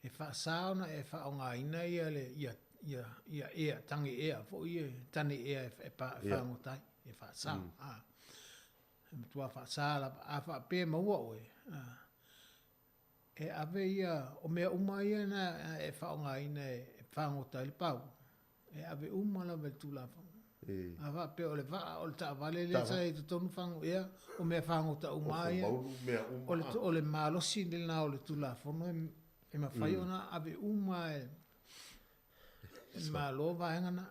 e faasa ona e faaaogaina ia le, ia, ia, ia ea, tage ea foi ia, tane ea e, e, e fagota ai, e faasa, a. E matua faasa lava, a faapea e maua oe, a, e ave ia, o mea uma ia na e faaaogaina e fagota ai le paua, e ave uma lava i le Tulafono. A faapea o le vaa, o le taavale lea sa i ai i totonu fago, ia, o mea fagota uma lava ia. O le, o le malosi lena o le Tulafono e mafai ona ave uma e le Malo vaega na.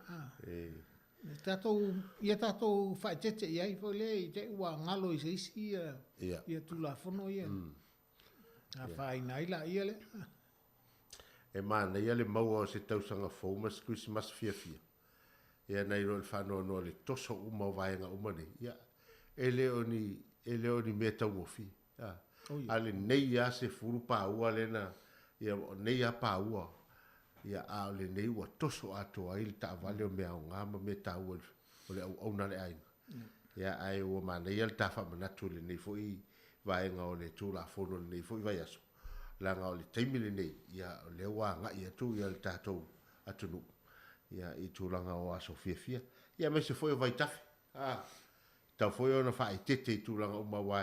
Tatou, ia tatou faaeteete i ai foi lea i te i ua galo i se isi ia, ia Tulafono ia. Afaina ai laia lea. E manaia le maua o se tausaga fou ma se Kerisimasi fiafia, ia nai lo le faanoanoa i le toso uma o vaega uma nei, ia, e le o ni, e le o ni mea taugofie. A, a lenei lava 10 paua lea na, ia, o nei lava paua, ia, a o lenei ua toso atoa ai le taavale o mea aoga ma mea taua o le auauna a le aiga. Ia, ae ua manaia le ta faamanatu i lenei foi vaega o le Tulafono i lenei foi vaiaso, leaga o le taimi lenei, ia, o lea ua agai atu ia le tatou atunuu, ia, i tulaga o aso fiafia, ia, aemaise foi o vaitafe, a, tatau foi ona faaeteete i tulaga uma aua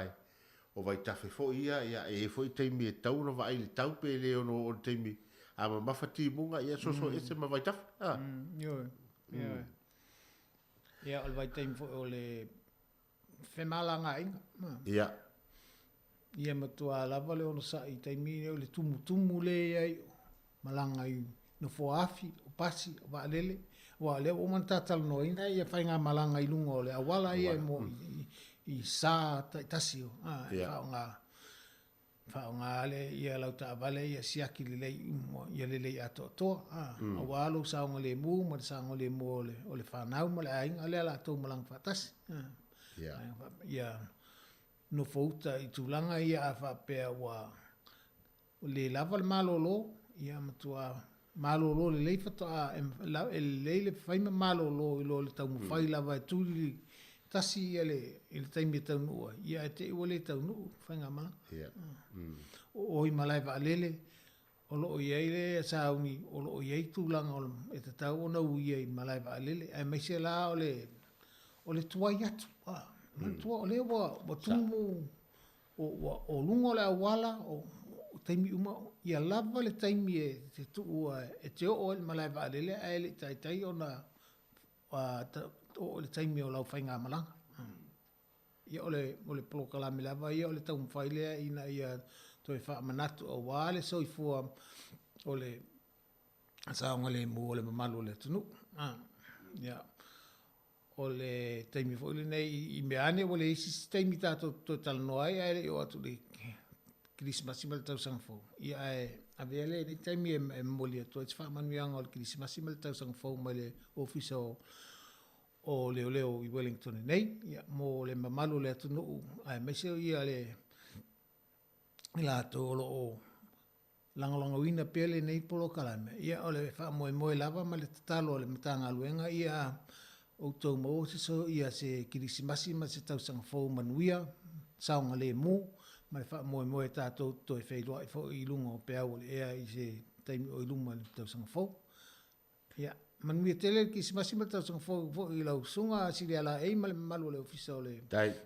o vaitafe foi ia, ia, e i ai foi taimi e tatau ona vaai i le tau pe le ono oo i le taimi a mamafa timuga, ia, soso ese ma vaitafe, a. Ioe, ioe. Ia, o le vaitaimi foi o le femalagaaiga. Ia. Ia matua lava le onosai i taimi nei o le tumutumu lea i ai o malaga i nofoa afi, o pasi, o vaalele, aua o lea ua uma ona ta talanoaina ia faigamalaga i luga o le auala ia mo i sa taitasi o, a, e faaaoga. Faaaoga le ia lau taavale ia siaki lelei uma ia lelei atoatoa a aua lou saogalemu ma le saogalemu o le o le fanau ma le aiga lea la tou malaga faatasi a ia nofo uta i tulaga ia a faapea ua le lava le malolo ia matua malolo lelei faatoa e lelei le fai ma malolo i lo le taumafai lava e tulili tasi ia le i le taimi e taunuu ai, ia ae te i ua le taunuu le faigamalaga. Ia. O o i malae vaalele, o lo o i ai le sauni, o lo o i ai tulaga o e tatau ona uia i malae vaalele, aemaise la o le o le tuai atu. Manatua o lea ua ua tumu O, ua, o luga o le auala, o, o taimi uma, ia lava le taimi e te tuua e te oo ai i le malae vaalele ae le i taitai ona a, ta, oo i le taimi o lau faigamalaga. Ia o le, o le polokalame lava ia o le taumafai lea ina ia toe faamanatu aua le soifua o le saogalemu o le mamalu o le atunuu. Ia, O le taimi foi lenei i mea ane ua leai se isi taimi tatou te toe talanoa ai ae le i oo atu i le Kerisimasi ma le Tausaga Fou. Ia ae avea lenei taimi e momoli atu ai se faamanuiaga o le Kerisimasi ma le Tausaga Fou mai le Ofisa o o Leoleo i Wellington nei, ia, mo le mamalu o le atunuu aemaise o ia le i latou o lo o lagolagoina pea lenei polokalame, ia o le faamoemoe lava ma le tatalo a le Matagaluega ia outou maua se ia se Kerisimasi ma se Tausaga Fou manuia, saogalemu, ma le faamoemoe tatou te toe feiloai foi i luga o peau o le ea i se taimi o i luma i le Tausaga Fou. Ia, manuia tele le Kerisimasi ma le Tausaga Fou foi i lau Susuga Silialaei ma le mamalu o le Ofisa o le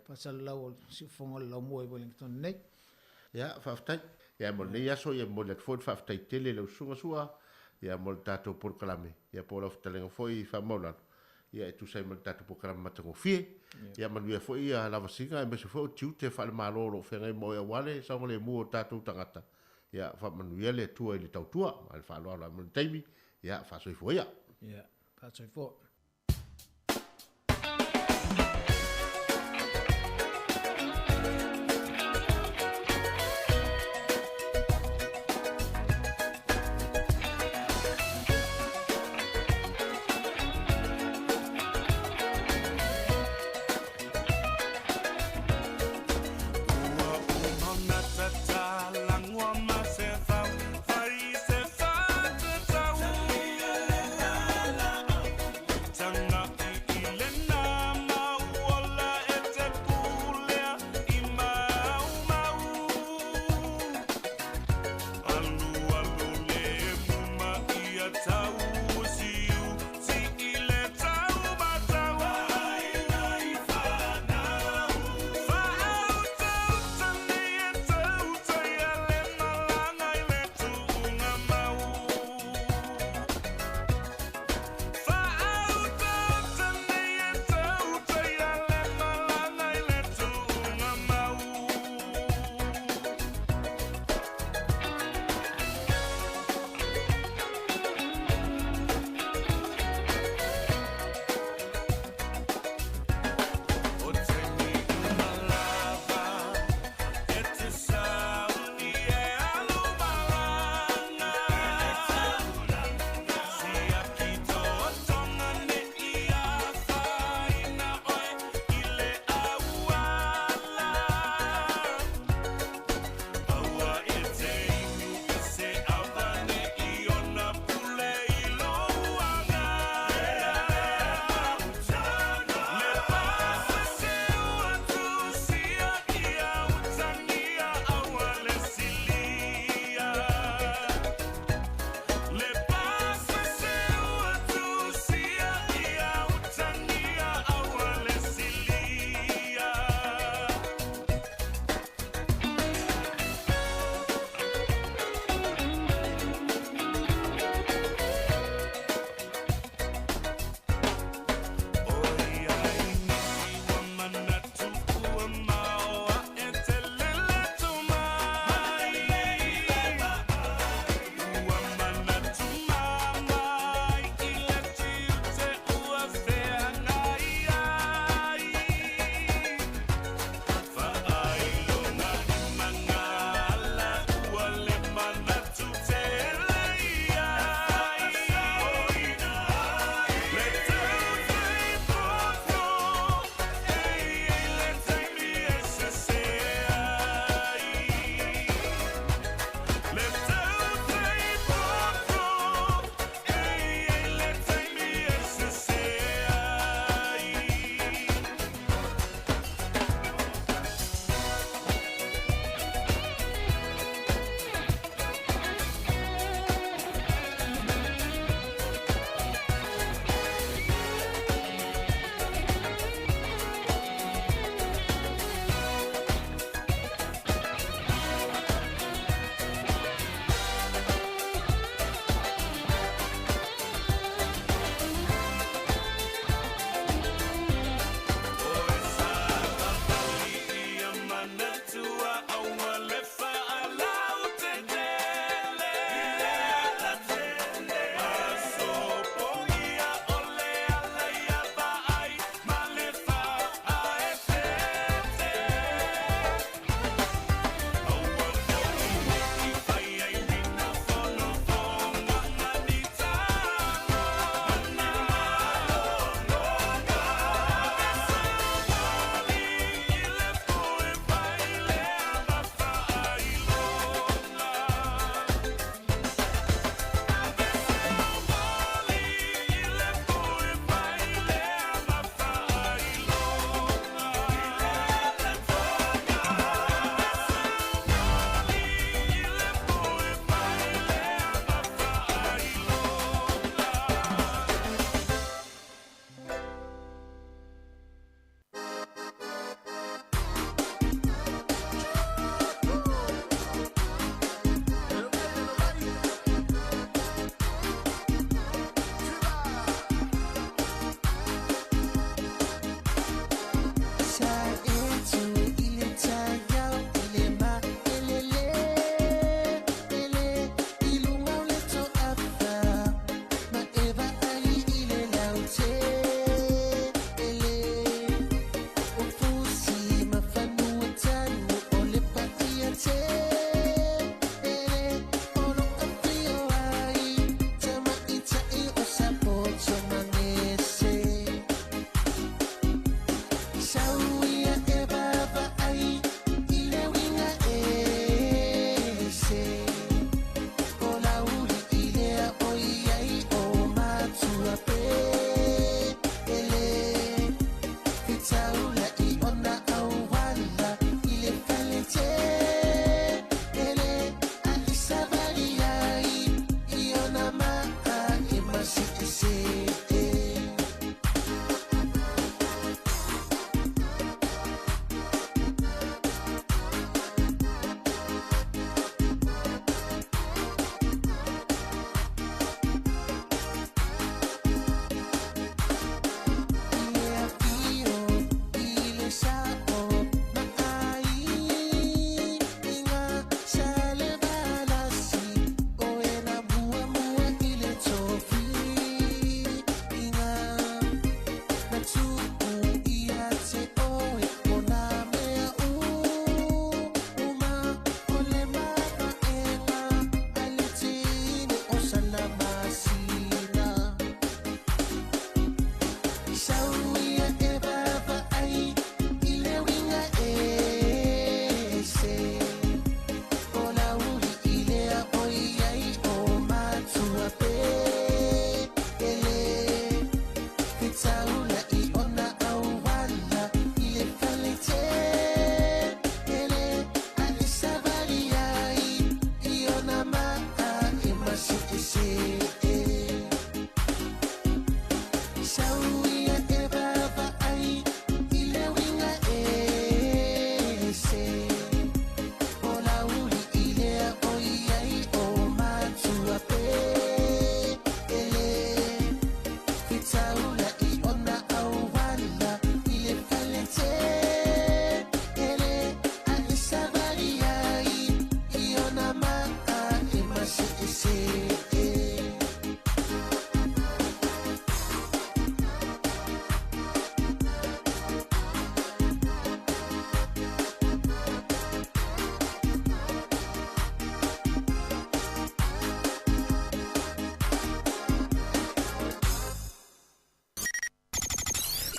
Faasalalau o le Siufofoga o le Laumua i Wellington nei. Ia, faafetai. Ia, mo lenei aso, ia momoli atu foi le faafetai tele i lau Susuga Sua, ia, mo le tatou polokalame, ia, po o lau fetalaiga foi faamaualalo, ia, e tusa ai ma le tatou polokalame matagofie. Ia, manuia foi ia lavasiga aemaise foi o tiute faale-Malo o lo o feagai ma oe aua le saogalemu o tatou tagata. Ia, faamanuia le Atua i le tautua ma le faaaloalo mo le taimi. Ia, faasoifua ia. Ia, faasoifua.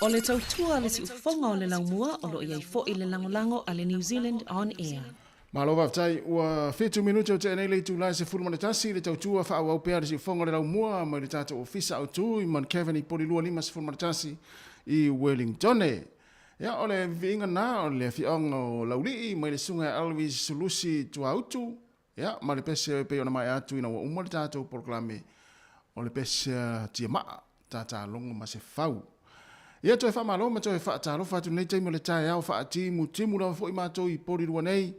O le tautua a le siufofoga o le laumua o lo o i ai foi le lagolago a le New Zealand On Air. Malo faafetai. Ua 7 minute o tea nei le itula e 11 i le tautua faaauau pea a le siufofoga o le laumua mai le tatou Ofisa Autu i Mount Kevin i Polilua 51 i Wellingtone. Ia, o le viiviiga na o le afioaga o Laulii mai le susuga ia Elvis Sulusi Tuautu, ia, ma le pese e pei ona maea atu ina ua uma le tatou polokalame o le pese a Tiamaa, Tatalogo ma Sefau. Ia, toe faamalo ma toe faatalofa atu lenei taimi o le taeao faatimutimu lava foi matou i Polilua nei,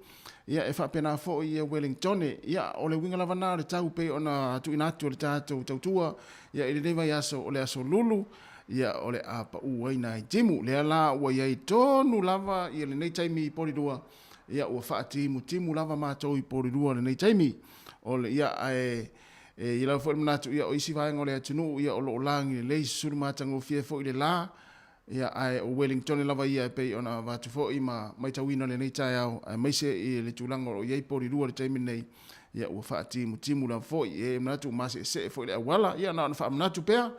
ia, e faapena foi ia Wellingtone. Ia, o le uiga lava na o le tau pei ona tuuina atu e le tatou tautua, ia, i lenei vaiaso o le aso Lulu, ia o le a pau ai nai timu. Lea la ua i ai tonu lava ia lenei taimi i Polilua, ia ua faatimutimu lava matou i Polilua lenei taimi. O le, ia, ae e i lava foi le manatu, ia o isi vaega o le atunuu, ia o lo o lagi lelei susulu matagofie foi le la, ia ae o Wellingtone lava ia e pei ona avatu foi ma maitauina lenei taeao, aemaise i le tulaga o lo o i ai Polilua i le taimi lenei, ia ua faatimutimu lava foi. E manatu ua maseesee foi le auala, ia na ona faamanatu pea,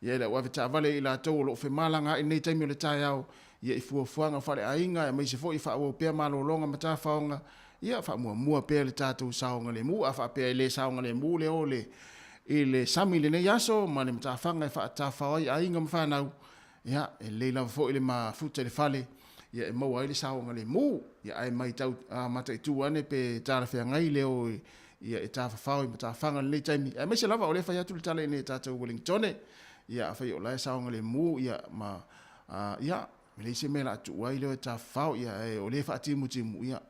ia i le au avetaavale i latou o lo o femalagaai i lenei taimi o le taeao, ia i fuafuaga faaleaiga aemaise foi faaauau pea malologa ma tafaoga, ia faamuamua pea le tatou saogalemu. A faapea e le saogalemu le o le i le sami i lenei aso ma le matafaga e faatafao ai aiga ma fanau, ia e lelei lava foi le mafuta i le fale, ia e maua ai le saogalemu. Ia ae matau a mataitu ane pe talafeagai le o ia e tafafao i matafaga i lenei taimi, aemaise lava o lea e fai atu le tala i inei i tatou Wellingtone, ia afai o la e saogalemu ia ma a ia e leai se mea o le a tuu ai le o e tafafao, ia ae o lea e faatimutimu, ia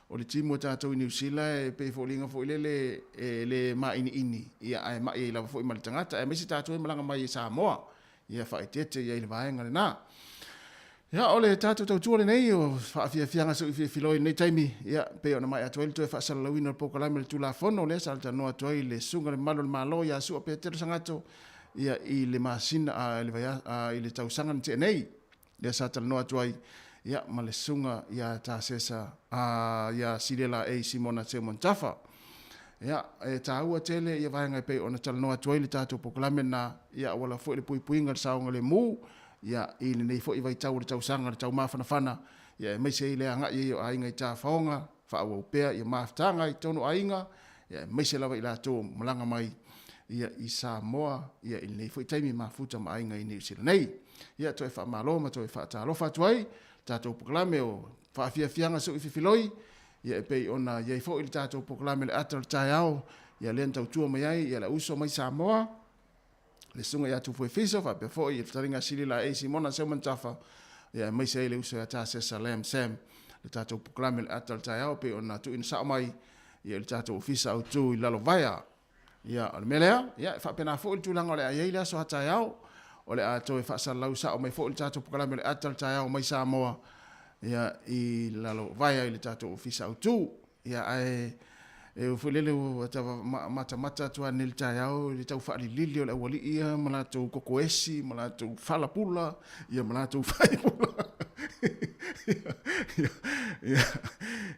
o le timu a tatou i Niu Sila e pei e foliga foi lele e le mainiini, ia ae mai ai lava foi ma le tagata, aemaise tatou e malaga mai i Samoa, ia faaeteete i ai i le vaega lena. Ia, o le tatou tautua lenei o faafiafiaga seuifiifiloi i lenei taimi, ia, pei ona maea atu ai le toe faasalalauina o le polokalame o le Tulafono lea sa talanoa atu ai le Susuga i le Mamalu o le Malo ia Sua Petelo Sagato, ia, i le masina, a, i le vaia, a, i le tausaga na tea nei, lea sa talanoa atu ai, ia, ma le Susuga ia Tasesa, a, ia Silia Laei Simona Seumanutafa. Ia, e taua tele ia vaega e pei ona talanoa atu ai le tatou polokalame lena, ia, auala foi le puipuiga i le saogalemu, ia, i lenei foi vaitau o le tausaga o le taumafanafana, ia, aemaise ai le agai ai o aiga i tafaoga, faaauau pea ia mafutaga i totonu o aiga, ia, aemaise lava i latou o malaga mai, ia, i Samoa, ia, i lenei foi taimi mafuta ma aiga i Niu Sila nei. Ia, toe faamalo ma toe faatalofa atu ai, tatou polokalame o faafiafiaga seuififiloi, Ia e pei ona i ai foi le tatou polokalame le ata o le taeao, ia lea na tautua mai ai ia le uso mai Samoa, le susuga ia Tufuefiso, faapea foi le fetalaiga a Sili Laei Simona Seumanutafa, ia aemaise ai le uso ia Tasesa Lam Sam, le tatou polokalame le ata o le taeao pei ona tuuina sao mai ia i le tatou ofisa autu i Lalovaea. Ia, o le mea lea, ia, e faapena foi le tulaga o le a i ai le aso a taeao, o le a toe faasalalau sao mai foi le tatou polokalame o le ata o le taeao mai Samoa, ia, i lalo vaea i le tatou ofisa autu. Ia, ae, e foi lele ua matamata atu lava nei i le taeao i le tau faalilili o le aualii ia ma latou kokoesi ma latou falapula, ia ma latou faipula. Ia, ia,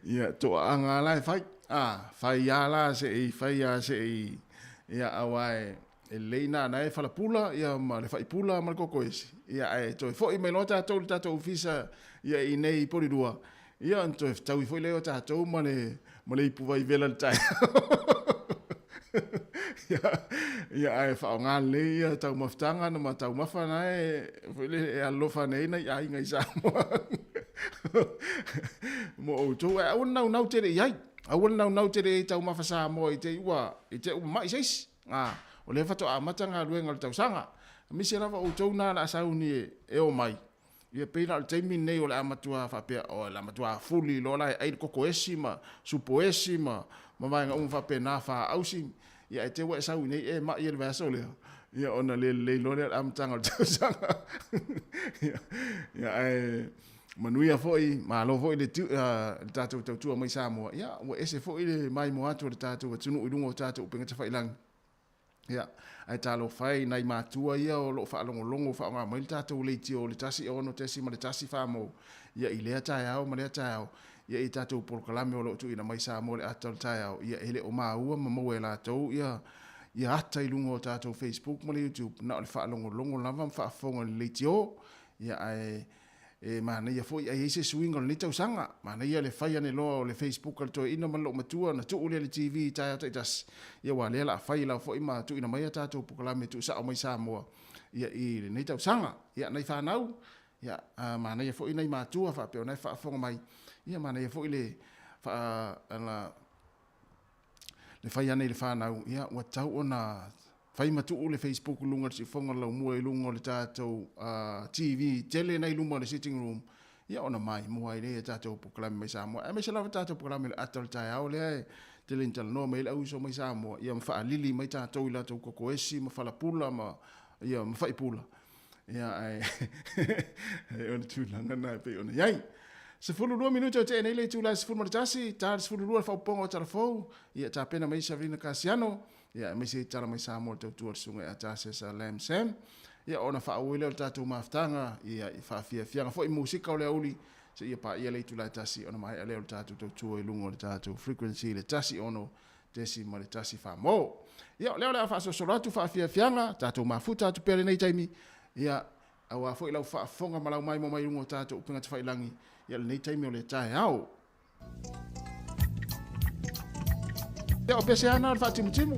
ia, toaaga lava la e fai. A, fai a la se i fai a se i, ia, aua e, e lelei na na e falapula, ia, ma le faipula ma le kokoesi, ia, ae toe foi mai loa tatou i le tatou ofisa, ia, i inei i Polilua, ia, ona toe fetaui foi lea o tatou ma le, ma le ipuvai vela i le taeao. Ia, ia, ae faaaoga lelei ia taumafataga ma taumafa na e, foi lele, e alolofa ane ai nai aiga i Samoa. Mo outou, ae aua le naunau tele i ai. Aua le naunau tele i ai taumafa Samoa i te i ua, i te i ua mai se isi. A, o lea faatoa amata galuega o le tausaga. Aemaise lava outou na o le a sauni e, e omai. Ia pei la o le taimi lenei o le a matua faapea, o le a matua fuli loa la e ai le koko esi ma supo esi ma, ma vaega uma faapena, faausi. Ia ae te ua e sau i inei e mai i le vaiaso lea, ia ona le lelei loa lea o le amataga o le tausaga. Ia, ia ae manuia foi, malo foi le, tu, le tatou tautua mai Samoa. Ia, ua ese foi le maimoa atu o le tatou atunuu i luga o tatou upega tafailagi. Ia, ae talofa e i nai matua ia o lo o faalogologo faaaoga mai le tatou leitio o le 1 6.1 mou, ia i lea taeao ma lea taeao, ia i tatou polokalame o lo o tuuina mai Samoa i le ata o le taeao, ia e le o maua ma maua e latou ia ia ata i luga o tatou Facebook ma le YouTube, na o le faalogologo lava ma faafofoga i le leitio. Ia ae e manaia foi ai i ai se suiga o lenei tausaga. Manaia le fai ane loa o le Facebook a le toeaina ma le loomatua ona tuu lea i le TV i taeao taitasi, ia aua lea la a fai lava foi ma tuuina mai a tatou polokalame tuusao mai Samoa ia i lenei tausaga. Ia nai fanau, ia manaia foi nai matua faapea ona e faafofoga mai, ia manaia foi le faa le fai ane i le fanau, ia ua tatau ona fai ma tuu le Facebook i luga o le siufofoga o le laumua i luga o le tatou TV tele na i luma o le sitting room, ia ona maimoa ai lea i a tatou polokalame mai Samoa, aemaise lava tatou polokalame i le ata o le taeao lea e tele ina talanoa mai ai le auuso mai Samoa, ia ma faalili mai tatou i latou kokoesi ma falapula ma, ia, ma faipula. Ia, ae, o le tulaga lena e pei ona i ai. 12 minute o tea nei le itula e 11, ta le 12 le faaupuga o Talafou, ia tapena mai Sabrina Kasiano, ia aemaise i tala mai Samoa le tautua le susuga ia Tasesa Lam Sam, ia ona faaauau lea o le tatou mafutaga, ia i faafiafiaga foi musika o le aoauli, seia paia le itula e 1 ona maea lea o le tatou tautua i luga o le tatou frequency i le 106.1 Famo. Ia o lea o le a faasolosolo atu faafiafiaga, tatou mafuta atu pea lenei taimi, ia aua foi lau faafofoga ma lau maimoa mai i luga o tatou upega tafailangi, ia lenei taimi o le taeao. Ia o pese ana o le faatimutimu.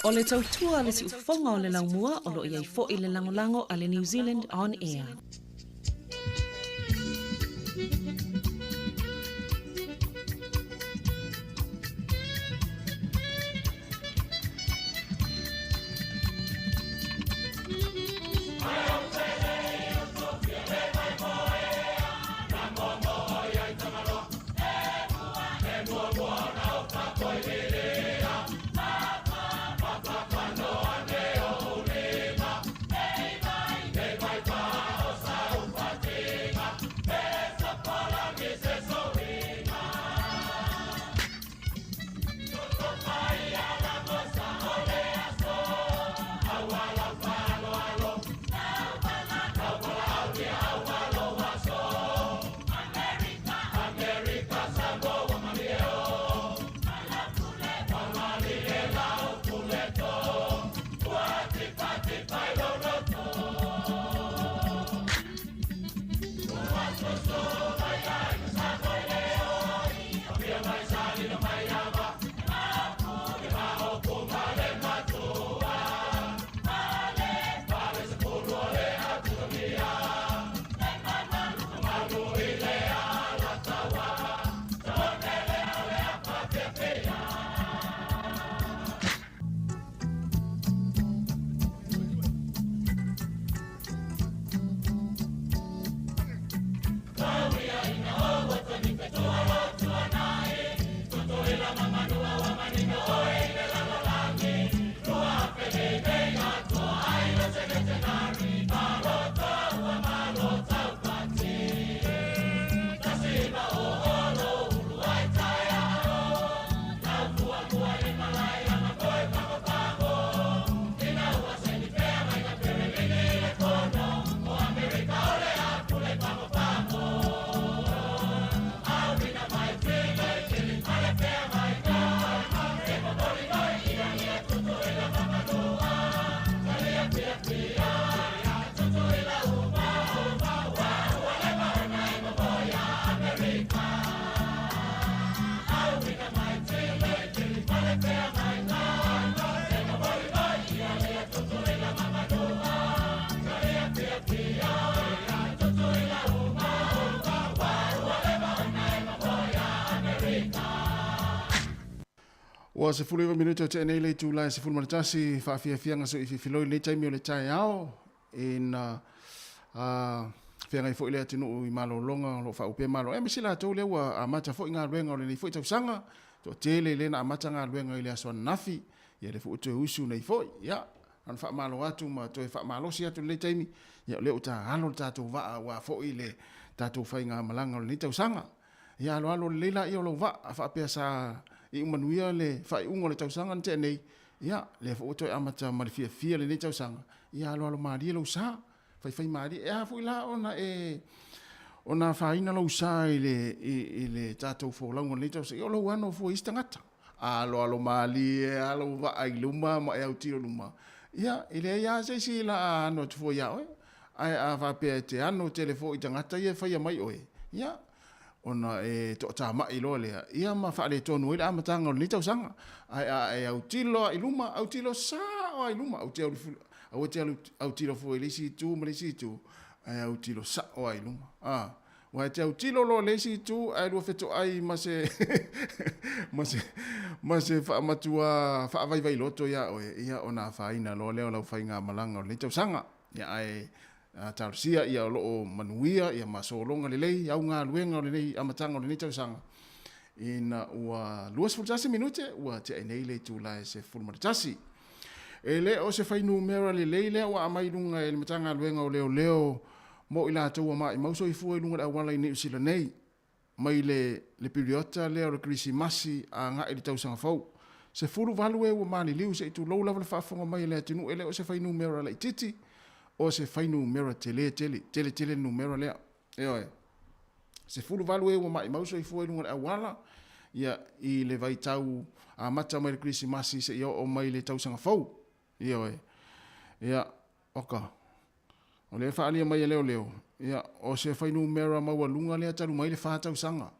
O le tautua a le siufofoga o le laumua o lo o i ai foi le lagolago a le New Zealand On Air. Ua 19 minute o tea nei le itula e 11 faafiafiaga soifiifiloi lenei taimi o le taeao ina feagai foi le atunuu i malologa o lo o faaupea malo aemaise latou lea ua amata foi galuega o lenei foi tausaga. Toatele lea na amata galuega i le aso ananafi, ia lea foi ua toe usu nei foi. Ia, na ona faamalo atu ma toe faamalosi atu i lenei taimi, ia o lea ua taalo le tatou vaa aua foi le tatou faigamalaga o lenei tausaga. Ia aloalo lelei laia o lou vaa, a faapea sa iu manuia le faaiuga o le tausaga na tea nei, ia, lea foi ua toe amata ma le fiafia lenei tausaga, ia aloalo malie lou sa, faifai malie. E a foi la ona e ona afaina lou sa i le, i, i le tatou folauga o lenei tausaga, ia o lou ano fua i isi tagata. Aloalo malie lava lou vaa i luma ma e autilo i luma, ia, e leai lava se isi la a ano atu fua iā oe. Ae a faapea e te ano tele foi i tagata ia e faia mai oe, ia, ona e toatamai loa lea, ia ma faaletonu ai le amataga o lenei tausaga. Ae a e autilo lava i luma, autilo sao lava i luma, aua te autilo fua i le isi itu ma le isi itu, ae autilo sao lava i luma. A, aua e te autilo loa i le isi itu ae lua fetoai ma se ma se ma se faamatua faavaivailoto iā oe, ia ona afaina loa lea o lau faigamalaga o lenei tausaga. Ia ae talosia ia o lo o manuia ia ma sologa lelei au galuega o lenei amataga o lenei tausaga ina ua 21 minute ua tea nei le itula e 11. E le o se fuainumera lelei lea ua aumai i luga e le Matagaluega o Leoleo mo i latou ua maimau soifua i luga o le auala i Niu Sila nei. mai le le piriota lea o le Kerisimasi agai i le tausaga fou. 18 e ua maliliu se i tulou lava le faafofoga mai a le atunuu e le o se fuainumera laitiiti, o se fuainumera tele tele, tele tele le numera lea. Ioe. 18 e ua maimau soifua i luga o le auala, ia, i le vaitau amata mai le Kerisimasi seia oo mai le tausaga fou. Ioe. Ia, oka. O lea e faaalia mai e leoleo, ia, o se fuainumera maualuga lea talu mai le fa tausaga.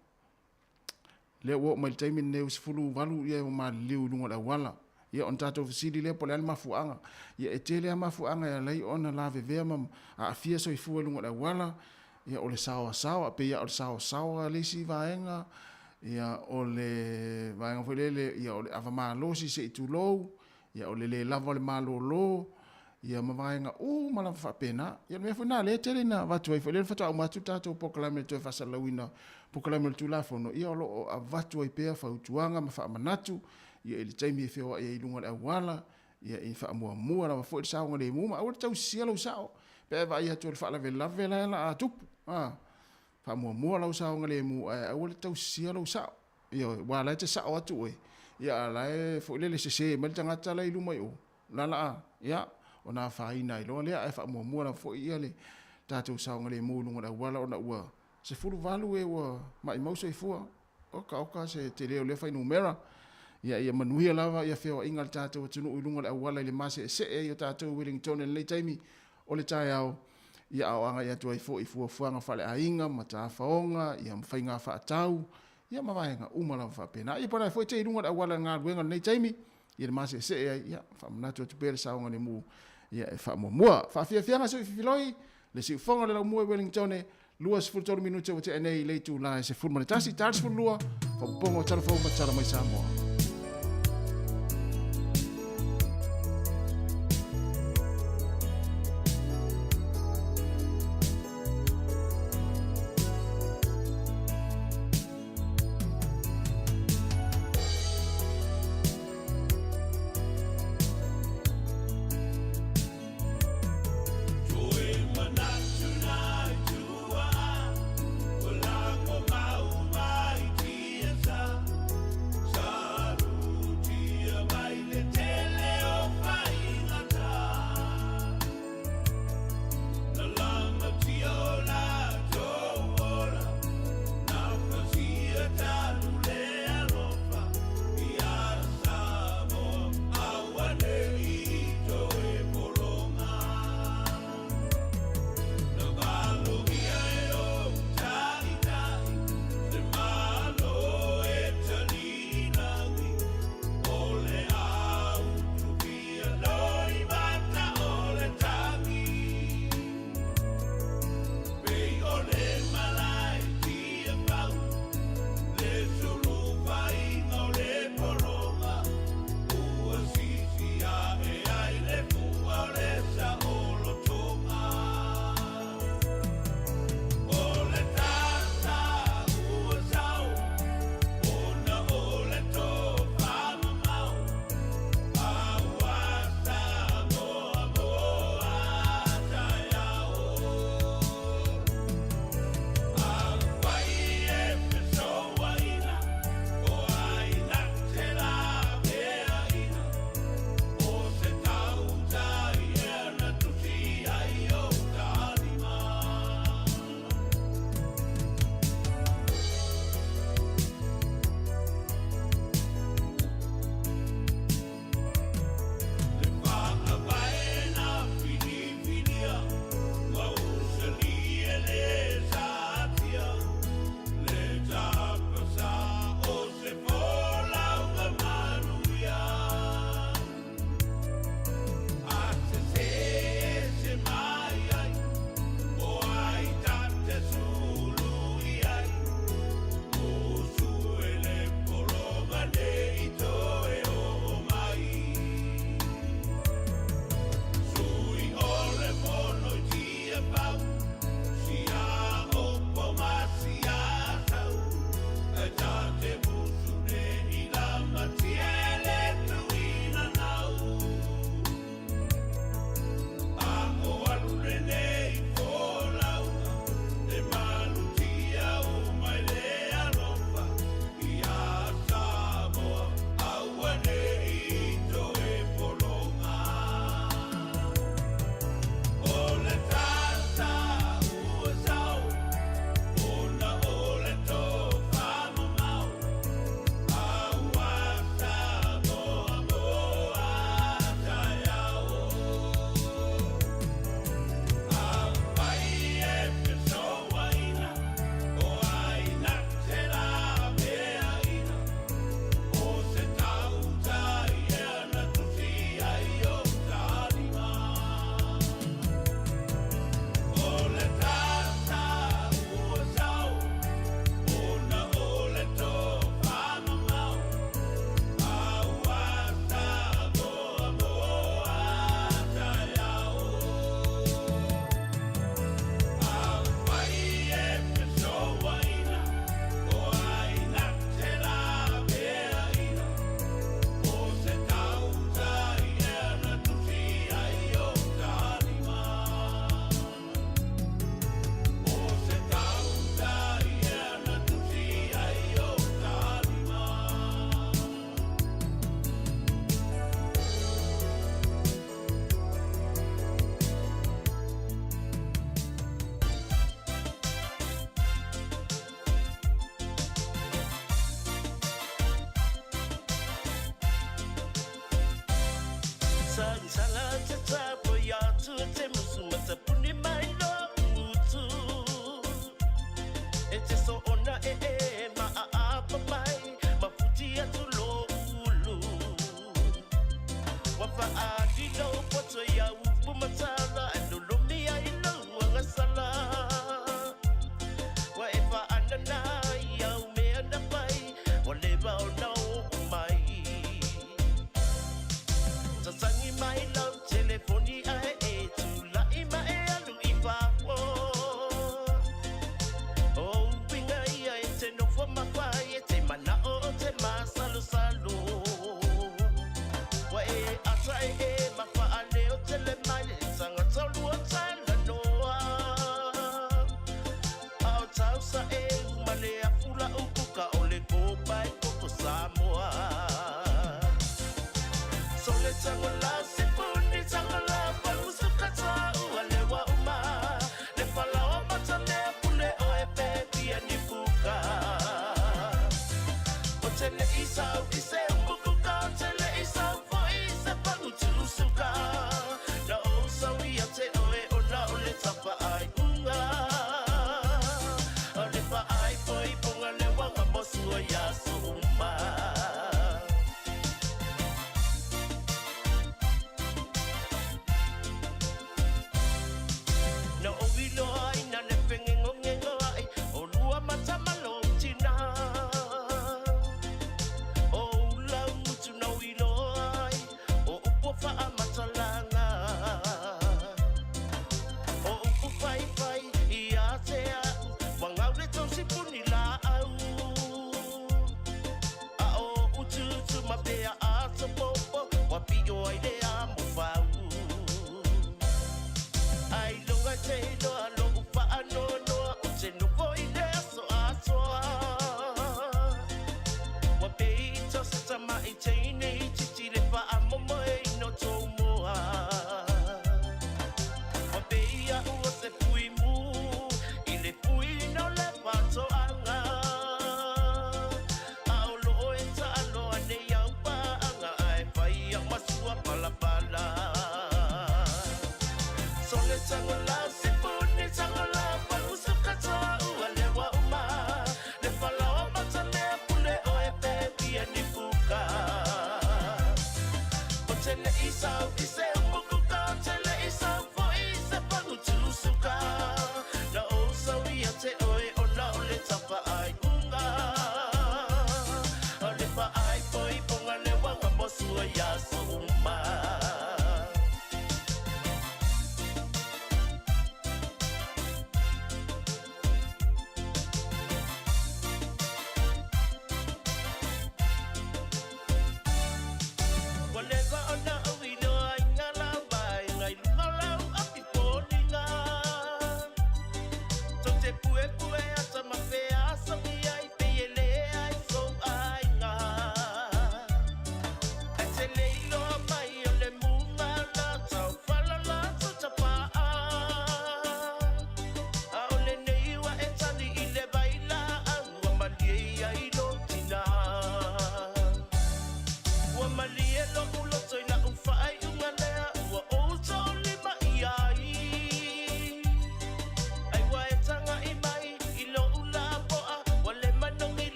Lea ua oo mai le taimi lenei ua 18 ia ua maliliu i luga o le auala. Ia, ona tatou fesili lea po o le a le mafuaaga. Ia, e tele lava mafuaaga e ala ai ona lavevea ma aafia soifua i luga o le auala. Ia, o le saoasaoa, pei lava o le saoasaoa le isi vaega. Ia, o le vaega foi lele, ia, o le ava malosi se i tulou. Ia, o le le lava o le malolo. Ia, ma vaega uma lava faapena. Ia, o le mea foi lena o lea e tele ina avatu ai foi lea faatoa uma atu le tatou polokalame i le toe faasalalauina o polokalame o le Tulafono, ia o lo o avatu ai pea fautuaga ma faamanatu, ia, i le taimi e feoai ai i luga o le auala, ia, e faamuamua lava foi le saogalemu ma aua le tausisia lou sao pe a e vaai atu o le faalavelave la e o le a tupu. A, faamuamua lau saogalemu ae aua le tausisia lou sao. Ioe, aua o la e te sao atu oe, ia a o la e foi lele sese mai le tagata la e i luma i o, la la a, ia, ona afaina ai loa lea, ae faamuamua lava foi ia le tatou saogalemu i luga o le auala ona ua 18 e ua maimau soifua. Oka oka se tele o lea fuainumera. Ia, ia manuia lava ia feoaiga a le tatou atunuu i luga o le auala i le maseesee ai o tatou i Wellington i lenei taimi o le taeao, ia a o agai atu ai foi i fuafuaga faaleaiga ma tafaoga, ia ma faiga faatau, ia ma vaega uma lava faapena. Ia po o le a foi e te i luga o le auala i le galuega i lenei taimi, ia le maseesee ai, ia, faamanatu atu pea le saogalemu, ia e faamuamua. Faafiafiaga sui fifiloi, le siufofoga o le laumua i Wellington, 23 minute ua tea nei i le itula e 11, ta le 12, faaopoopoga o Tala Fou ma Tala mai Samoa.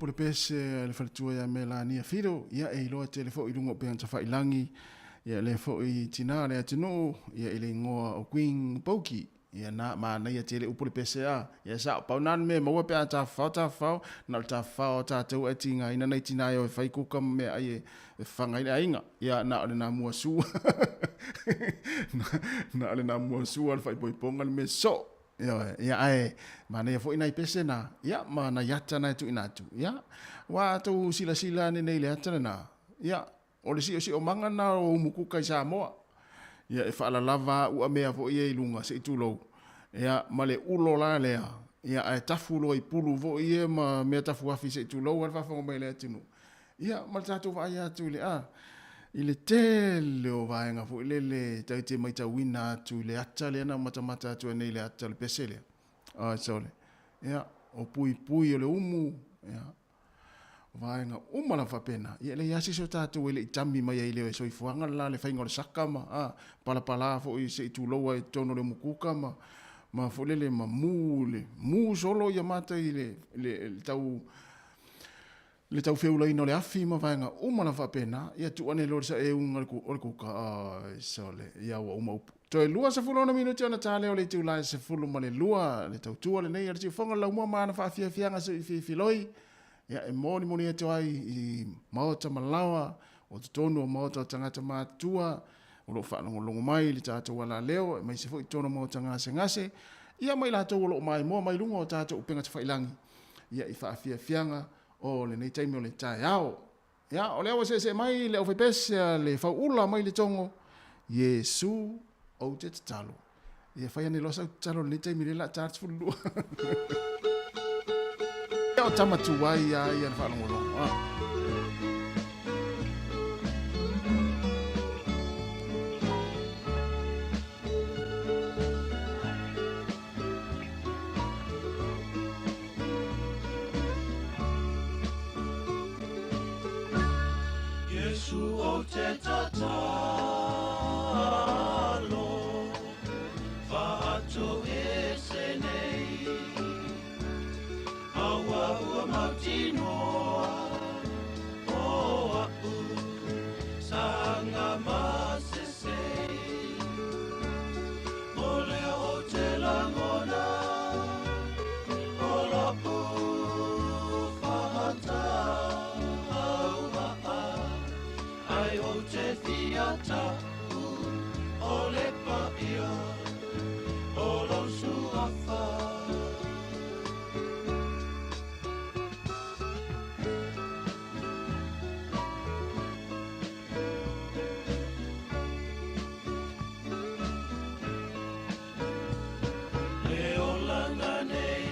upu o le pese a le faletua ia Melania Fido, ia e iloa tele foi i luga o upega tafailagi, ia lea foi tinā le atunuu, ia i le igoa o Queen Boki. Ia na, manaia tele upu o le pese a. Ia sao, pau na le mea e maua pe a tafafao tafafao, na o le tafafao a tatou ae tigaina nai tinā e o e fai kuka ma meaai e fafaga ai le aiga. Ia na o le namua sua. Na o le namua sua le faaipoipoga le mea soo. Ioe, ia ae manaia foi nai pese na, ia ma nai ata na e tuuina atu. Ia, ua tou silasila ane nei i le ata lena, ia, o le siosiomaga lena o umukuka i Samoa. Ia, e faalalava a ua mea foi ia i luga, se i tulou, ia, ma le ulo la lea, ia, ae tafu loa i pulu foi ia ma mea tafuafi se i tulou lava le faafofoga mai a le atunuu. Ia, ma le tatou vaai atu i le, a, i le tele o vaega foi lele tatou te matauina atu i le ata lea na matamata atu ai nei i le ata o le pese lea. Ai, sole. Ia, o puipui o le umu, ia, o vaega uma lava faapena. Ia, e leai lava se isi o tatou e le i tami mai ai i le soifuaga le la, le faiga o le saka ma, a, palapala foi se i tulou ai i totonu o le umukuka ma, ma foi lele ma mu le, mu solo ia mata i le, le, le tau, le tau feulaina o le afi ma vaega uma lava faapena, ia tuu ane loa le saeuga o le kuka, ai sole, ia ua uma upu. Toe 26 minute ona ta lea o le itula e 12, le tautua lenei a le Siufofoga o le Laumua ma ana faafiafiaga suifiifiloi, ia e molimoli atu ai i maota ma laoa o totonu o maota o tagata matutua o lo o faalogologo mai i le tatou alaleo, aemaise foi totonu o maota gasegase, ia ma i latou o lo o maimoa mai luga o tatou upega tafailangi. ia i faafiafiaga o lenei taimi o le taeao. Ia, o lea ua seesee mai le aufaipese a le fauula mai le Togo, Iesu, ou te tatalo. Ia fai ane loa sau tatalo i lenei taimi lea o le a ta le 12. Ia o tama tuai lava ia na faalogologo. Ah. Iesu ou te tatalo, Whaatoese nei, Aua ua mautinoa, O a'u sanga masesei. O lea ou te lagona, O lo'u whaatauaa, Ai ou te fia ta'u, O le paia, o lou suafa. Le olaga nei,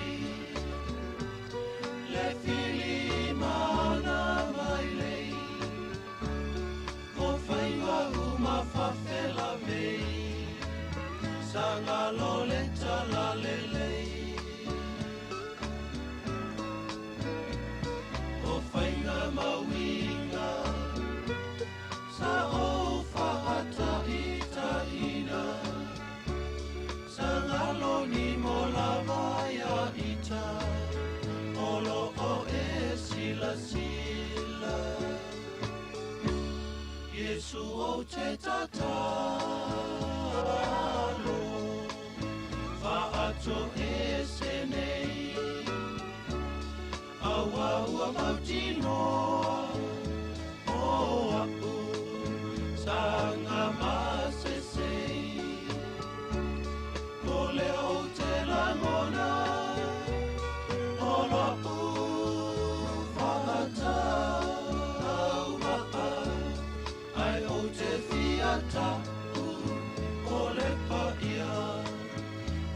le filimana mai lei, O faiva uma fafela mei, Sanga lo le talalelei. O faiga ma uiga, Sa ou faataitaina, Sanga lo ni mo lava ia ita, O lo o e silasila. Iesu ou te tatalo, Whaatoese nei, Aua ua mautinoa, O a'u sanga masesei. O lea ou te lagona, O lo'u whaataumaa, Ai ou te fia ta'u, O le paia,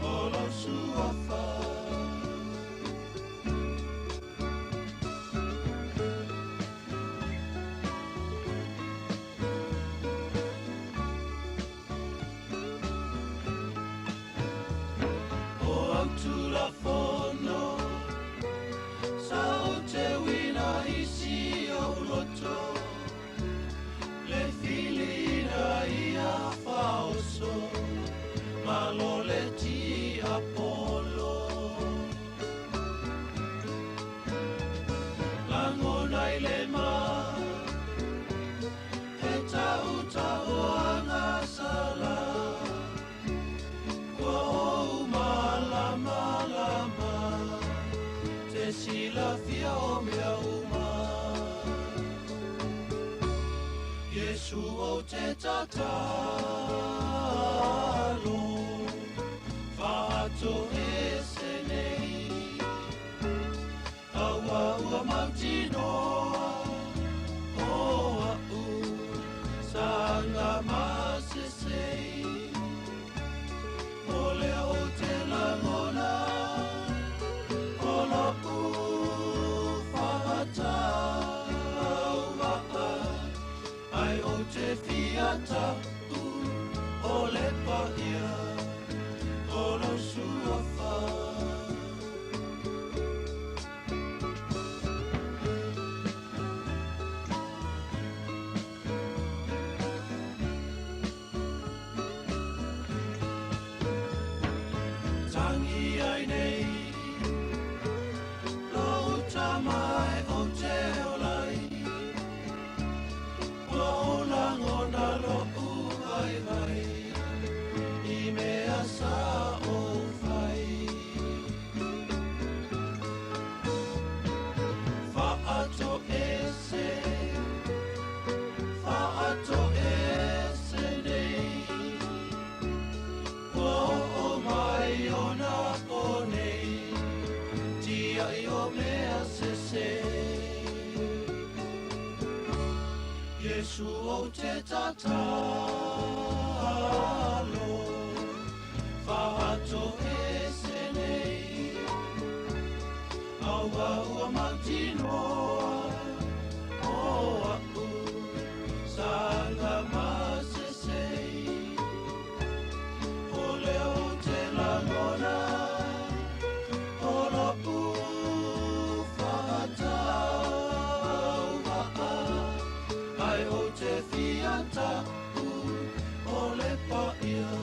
o lou suafa. O au Tulafono, sa ou te uina i si ou loto, Le filina ia faaoso, ma lo le tiapolo. mea uma. Iesu ou te tatalo, Faatoese nei, Aua ua mautinoa, O a'u saga masesei. O lea ou te lagona, O lo'u fa'atauva'a, Ae ou te fia ta'u, O le paia o lou Suafa. Tangi ai nei lou tama ae ou te ola ai, Ua ou lagona lo'u vaivai i mea sa ou fai. Faatoese, faatoese nei, Ua oo mai ona po nei, tia'i o mea sese. Iesu ou te tatalo, Faatoese nei, Aua ua mautinoa, O a'u saga masesei. O lea ou te lagona, O lo'u fa'atauva'a, Ae ou te fia ta'u, O le paia.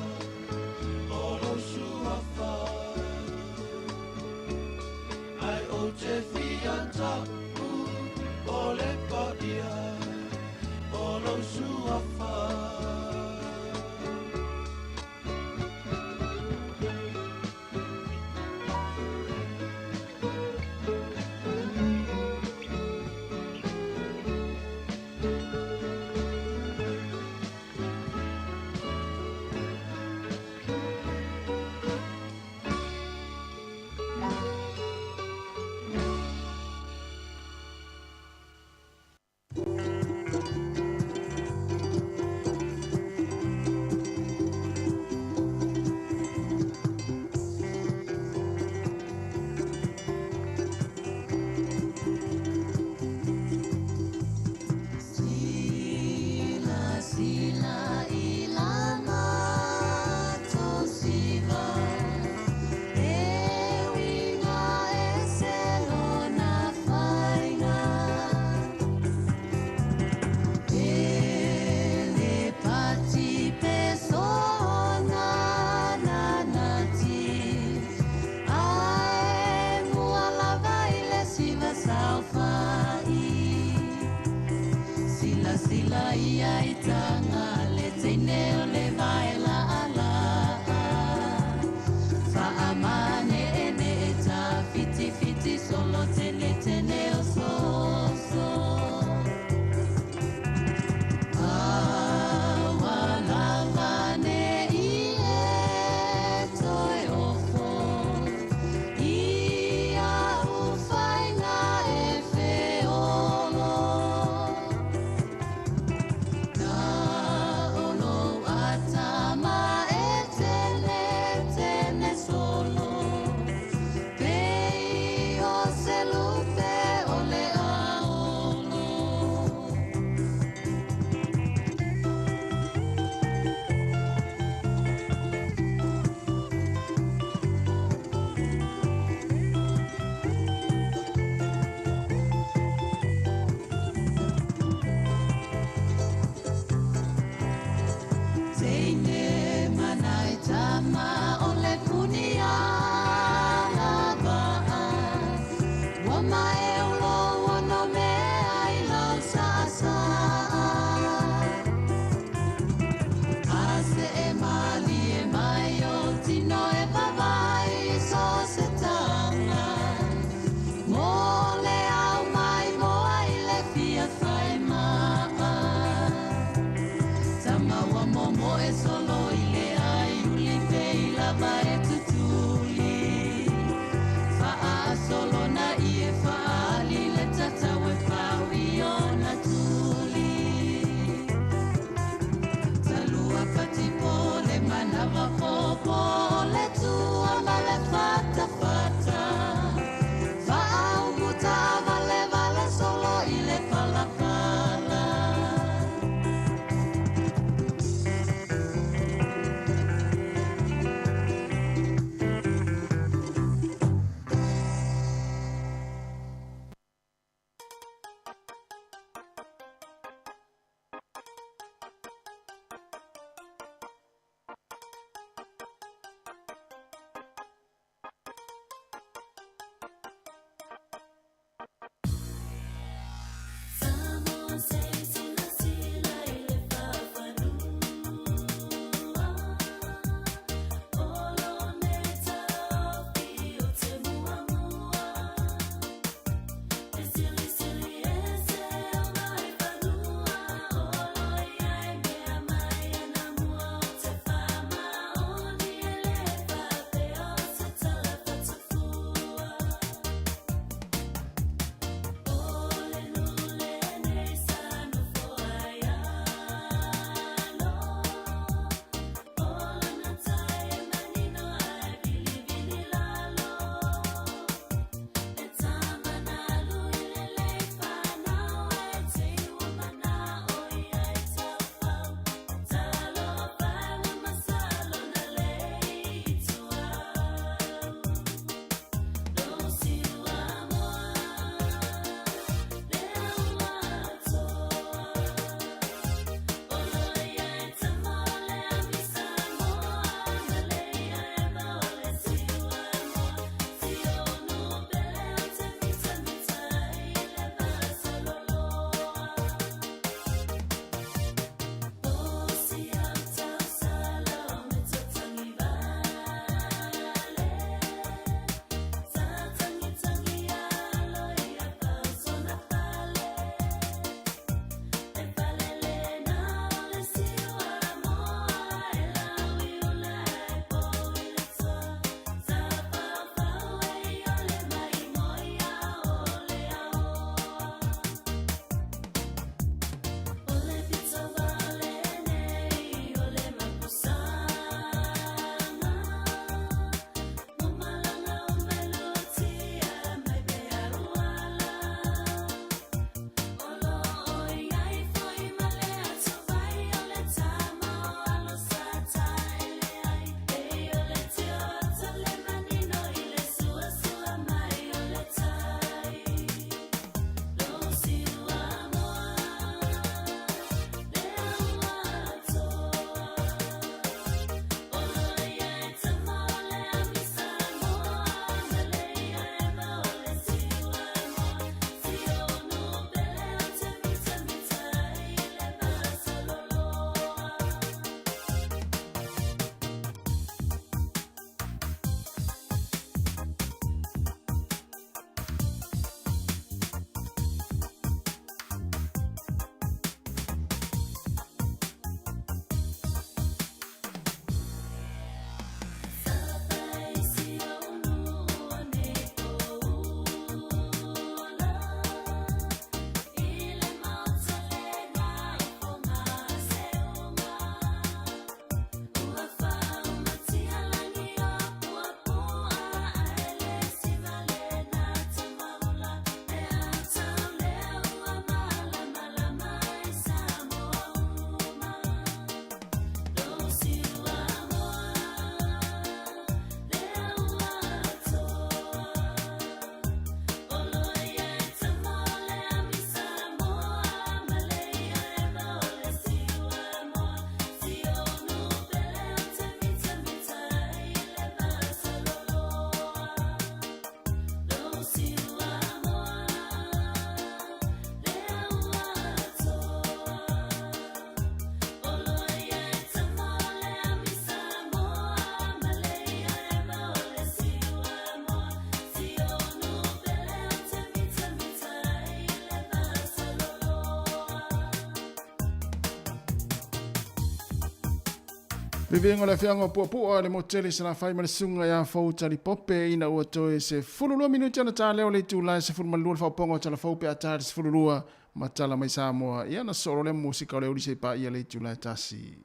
Viviga o le afioaga o Puapua i le motu tele i Salafai ma le susuga ia Fou Talipope ina ua toe 12 minute ona ta lea o le itula e 12 le faaopoopoga o tala fou pe a ta i le 12 ma tala mai Samoa. Ia ona sosoo loa lea ma musika o le aoauli se i paia le itula e tasi.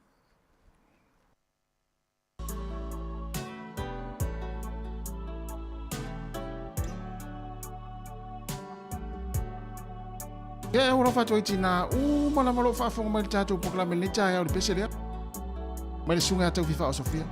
Ia e alofa atu ai tinā uma lava o lo o faafofoga mai i le tatou polokalame i lenei taeao i le pese lea. Mai le susuga ia Taufifa o Sofia.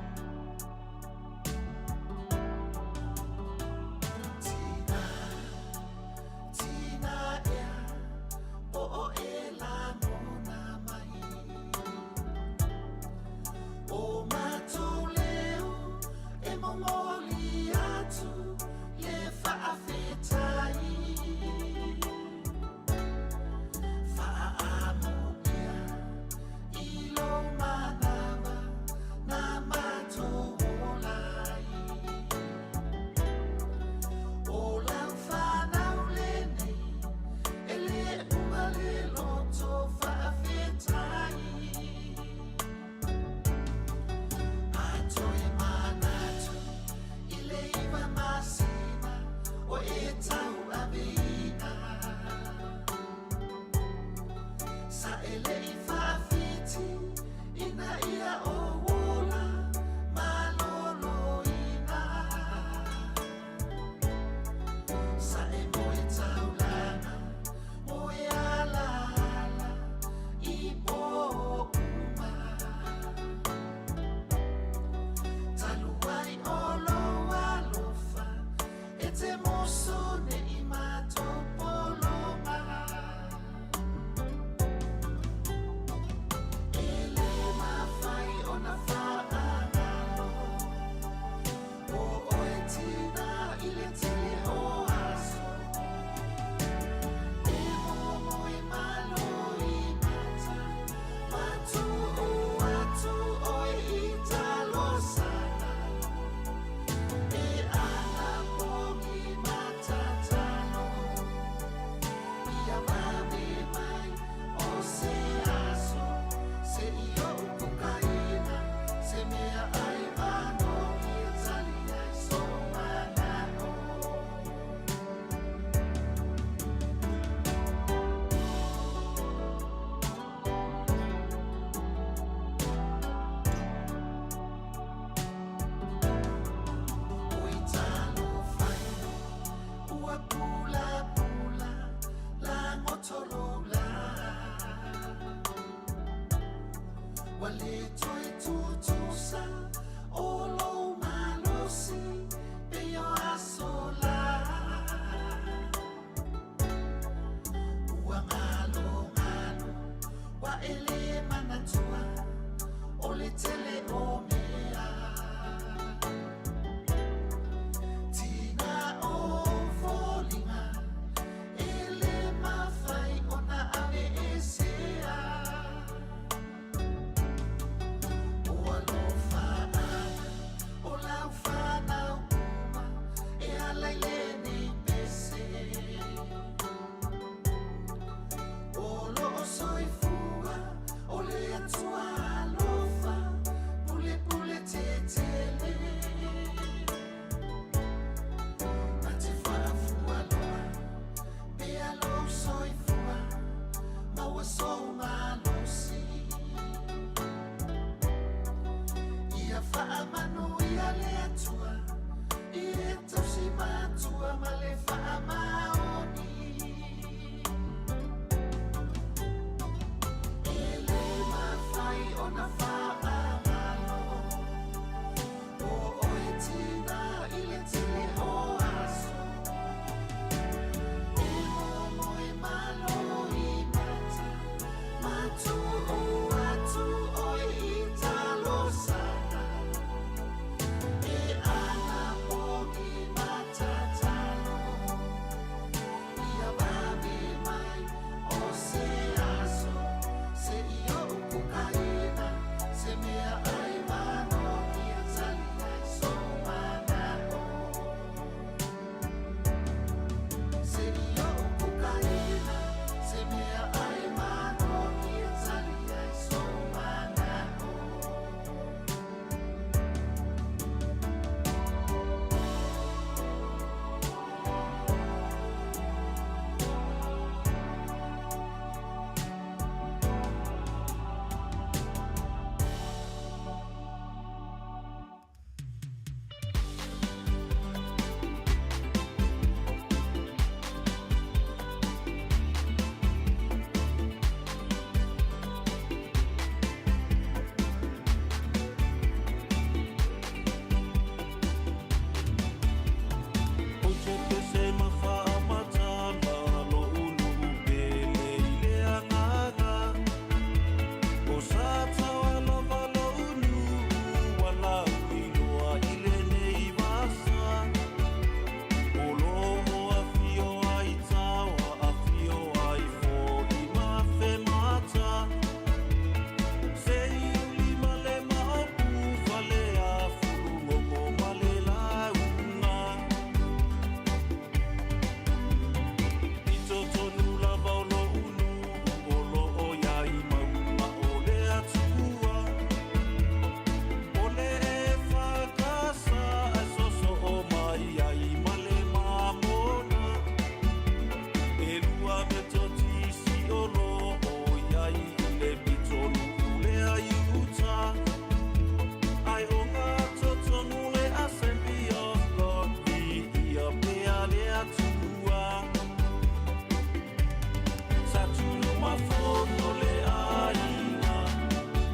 Fono le aiga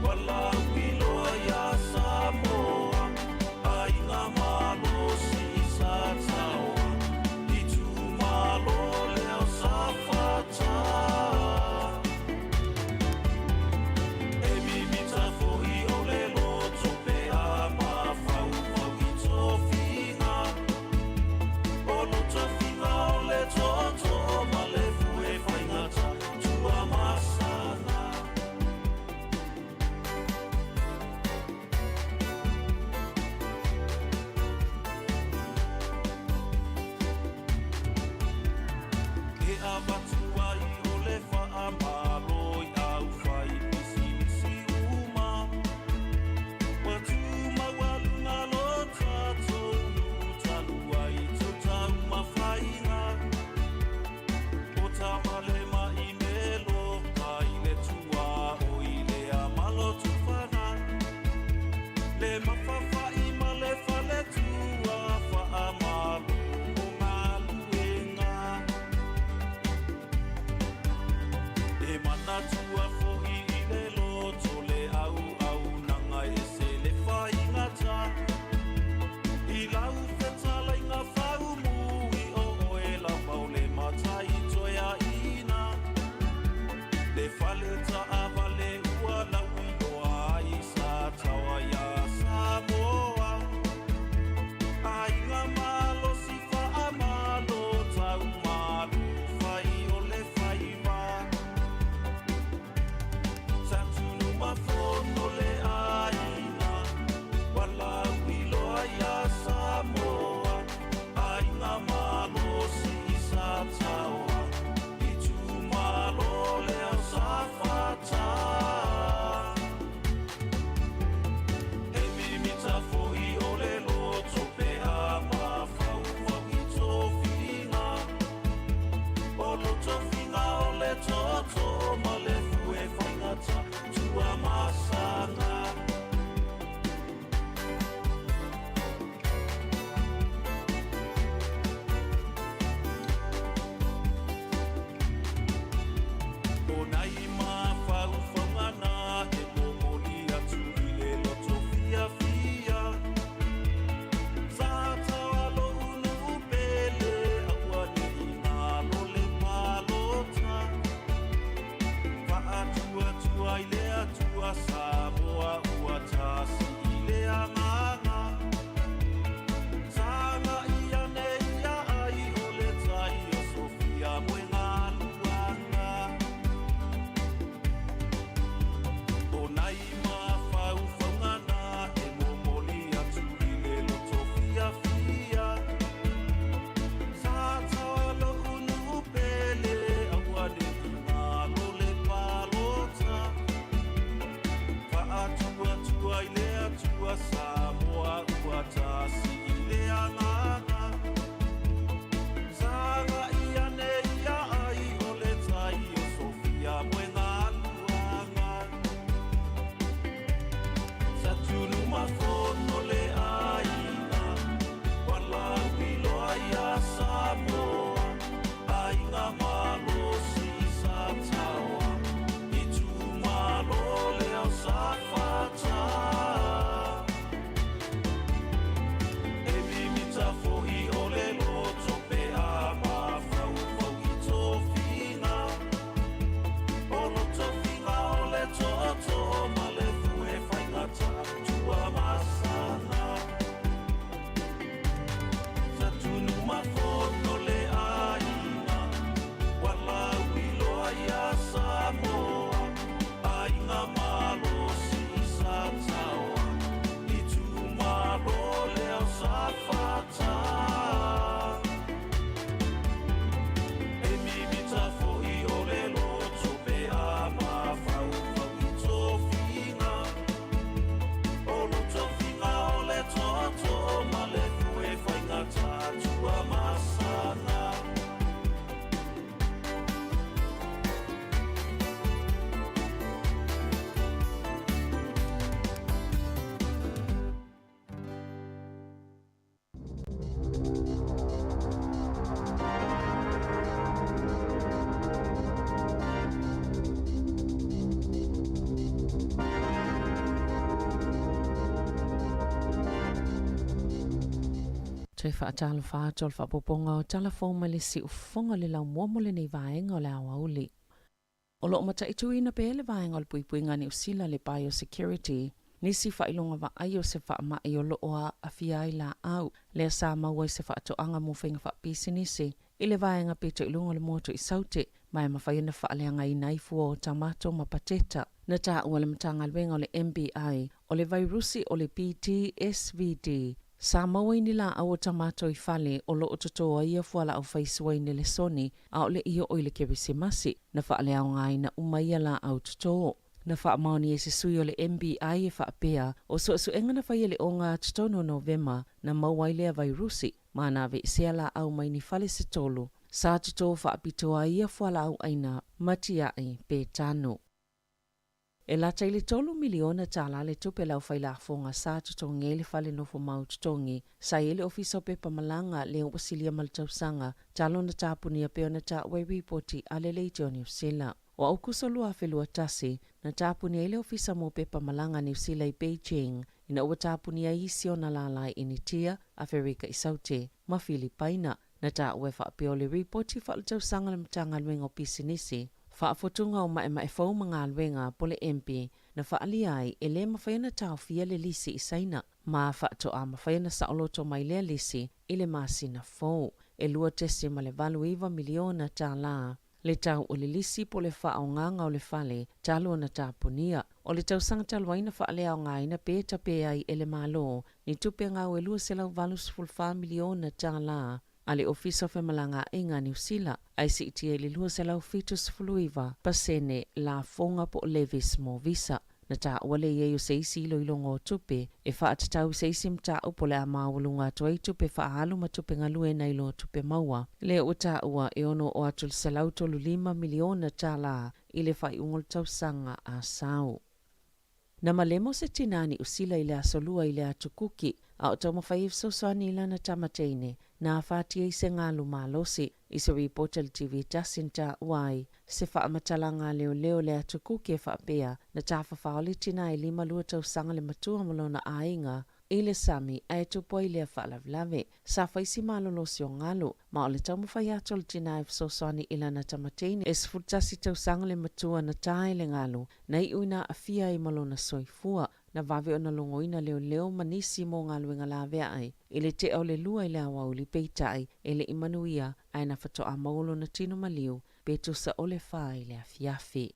Ua lauiloa iā Samoa Aiga malosi sa taoa Itumalo lea o Safata E mimita foi o le loto pe a mafaufau i tofiga O lo tofiga o le tootoo ma le fue faigata Tuamasaga. Ke avatu ai o le faamalo i au fai pisinisi uma Ua tu maualuga lo tatou nuu talu ai tou taumafaiga O Tamalema i me loka i le tuaoi le Amalotufana Le mafaufai ma le faletua faamalo mo galuega E manatua foi i le loto le auaunaga e ese le faigata I lau fetalaiga faumui o oe lava o le matai toeaina Le fale taavale ua lauiloa ai sa taoa iā Samoa Aiga malosi faamalo taumalo fai o le faiva. Toe faatalofa atu o le faaopoopoga o tala fou mai le siufofoga o le laumua mo lenei vaega o le aoauli. O lo o mataituina pea le vaega o le puipuiga a Niu Sila le Biosecurity, nisi faailoga vaai o se faamai o lo o aafia ai laau, lea sa maua i se faatoaga mo faiga faapisinisi i le vaega pito i luga o le motu i Saute, ma e mafai ona faaleagaina ai fua o tamato ma pateta. Na taua le Matagaluega o le MBI o le vairusi o le PTSVD sa maua i ni laau o tamato i fale o lo o totō ai ia fualaau faisuaine lesoni a o le i oo i le Kerisimasi, na faaleaogaina uma ia laau totō. Na faamaonia e se sui o le MBI e faapea, o suesuega na faia i le ogatotonu o Novema na maua ai lea vairusi, ma na aveesea laau mai ni fale se tolu sa totō faapitoa ai ia fualaau ʻaina ma tiaʻi pe tanu. E lata i le $3 miliona le tupe a le aufailafoga sa totogi ai le fale nofo mau totogi sa i ai le Ofisa o Pepa Malaga lea ua silia ma le tausaga talu ona tapunia pei ona taua i ripoti a le Leitio Niu Sila. O Aukuso 2021, na tapunia ai le Ofisa mo Pepa Malaga a Niu Sila i Beijing ina ua tapunia ai isi ona lālā i Initia, Aferika i Saute, ma Filipaina. Na taua e faapea o le ripoti faaletausaga a le Matagaluega o Pisinisi, Faafotuga o Maemae Fou ma Galuega po o le MPI na faaalia ai e le mafai ona taofia le lisi i Saina ma faatoa mafai ona saoloto mai lea lisi i le masina fou. E $2.89 miliona le tau o le lisi po o le faaaogaga o le fale talu ona tapunia. O le tausaga talu ai na faaleaogaina pe tape ai e le Malo ni tupe gau e $284 miliona a le Ofisa o Femalagaaiga a Niu Sila, ae siitia i le 279% lafoga po o levies mo visa. Na taua le i ai o se isi iloiloga o tupe e faatatau i se isi mataupu o le a maualuga atu ai tupe faaalu ma tupe galue nai lo tupe maua. Lea ua taua e ono oo atu i le $135 miliona i le faaiuga o le tausaga a sau. Na malemo se tinā Niu Sila i le Aso Lua i le Atu Kuki, a o taumafai e fesoasoani i lana tama teine na afatia i se galu malosi. I se ripoti a le TV tasi na taua ai se faamatalaga a leoleo i le Atu Kuki e faapea, na tafafao le tinā e 52 tausaga le matua ma lona aiga i le sami ae tupu ai lea faalavelave. Sa fai si malolosi o galu, ma o le taumafai atu o le tinā e fesoasoani i lana tama teine e 11 tausaga le matua na ta e le galu, na iu ina aafia ai ma lona soifua. Na vave ona logoina leoleo ma nisi mo galuega laveai i le tea o le lua i le aoauli, peitai e le i manuia ae na faatoa maua lona tino maliu pe tusa o le fa i le afiafi.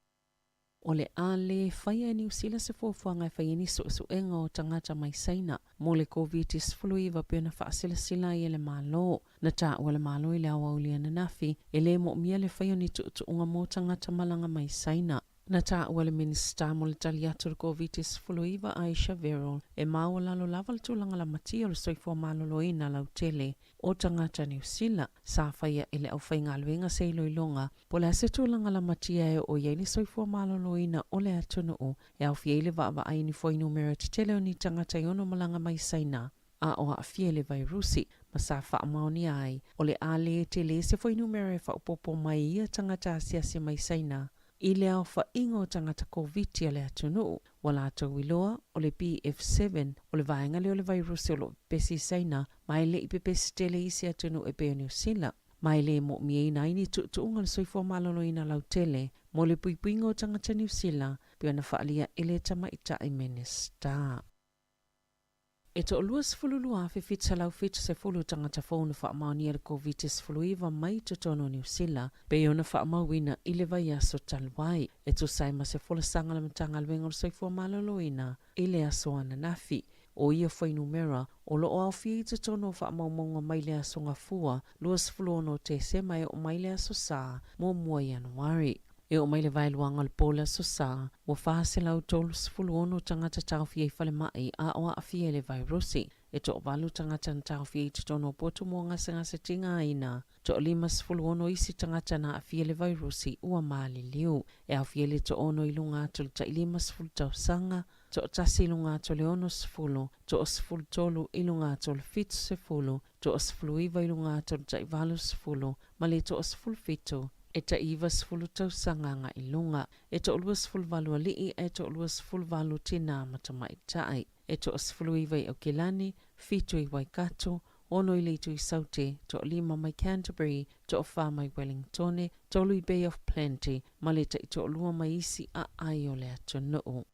O le a le faia e Niu Sila se fuafuaga e fai ai ni suesuega o tagata mai Saina mo le Koviti-19 pei ona faasilasila ai e le Malo. Na taua le Malo i le aoauli ananafi e le moomia le fai o ni tuutuuga mo tagata malaga mai Saina. Na taua le Minisita mo le tali atu i le Koviti-19 Ayesha Verrall e maualalo lava le tulaga lamatia o le soifua maloloina lautele o tagata Niu Sila. Sa faia e le aufaigaluega se iloiloga Po o le a se tulaga lamatia e oo i ai le soifua maloloina o le atunuu, e aofia ai le vaavaai i ni fuainumera tetele o ni tagata i ono malaga mai Saina a o aafia i le vairusi, ma sa faamaonia ai, o le a le tele se fuainumera e faaopoopo mai i ia tagata asiasi mai Saina i le aofaiga o tagata Koviti a le atunuu. Ua latou iloa, o le BF7, o le vaega lea o le vairusi o lo o pepesi i Saina, ma e le i pepesi tele i isi atunuu e pei o Niu Sila. Ma e le moomia ai ni tuutuuga o le soifua maloloina lautele mo le puipuiga o tagata Niu Sila, pei ona faaalia e le Tamaitai Minisita. E 122,770 tagata fou na faamaonia i le Koviti-19 mai totonu o Niu Sila, pei ona faamauina i le vaiaso talu ai, e tusa ai ma se folasaga a le Matagaluega o le Soifua Maloloina i le aso ananafi. O ia fuainumera, o lo o aofia i totonu o faamaumauga mai le aso Gafua 26 o Tesema e oo mai le aso Sa 1 Ianuari. E oo mai le vaeluaga o le po o le aso Sa, ua 436 tagata taofia i falemai a o aafia i le vairusi. E toavalu tagata na taofia i totonu o potu mo gasegase tigaina. Toa 56 isi tagata na aafia i le vairusi ua maliliu. E aofia ai le toaono i luga atu o le tai 50 tausaga, toatasi i luga atu o le 60, toa-13 i luga atu o le 70, toa-19 i luga atu o le tai 80 ma le toa-17 e tai 90 tausaga agai i luga. E toa-28 alii ae toa-28 tinā ma tamaitai. E toa-19 i Aukilani, fitu i Waikato, 6 i le Itu i Saute, toalima mai Canterbury, toafa mai Wellingtone, tolu i Bay of Plenty, ma le taitoalua mai isi aai o le atunuu.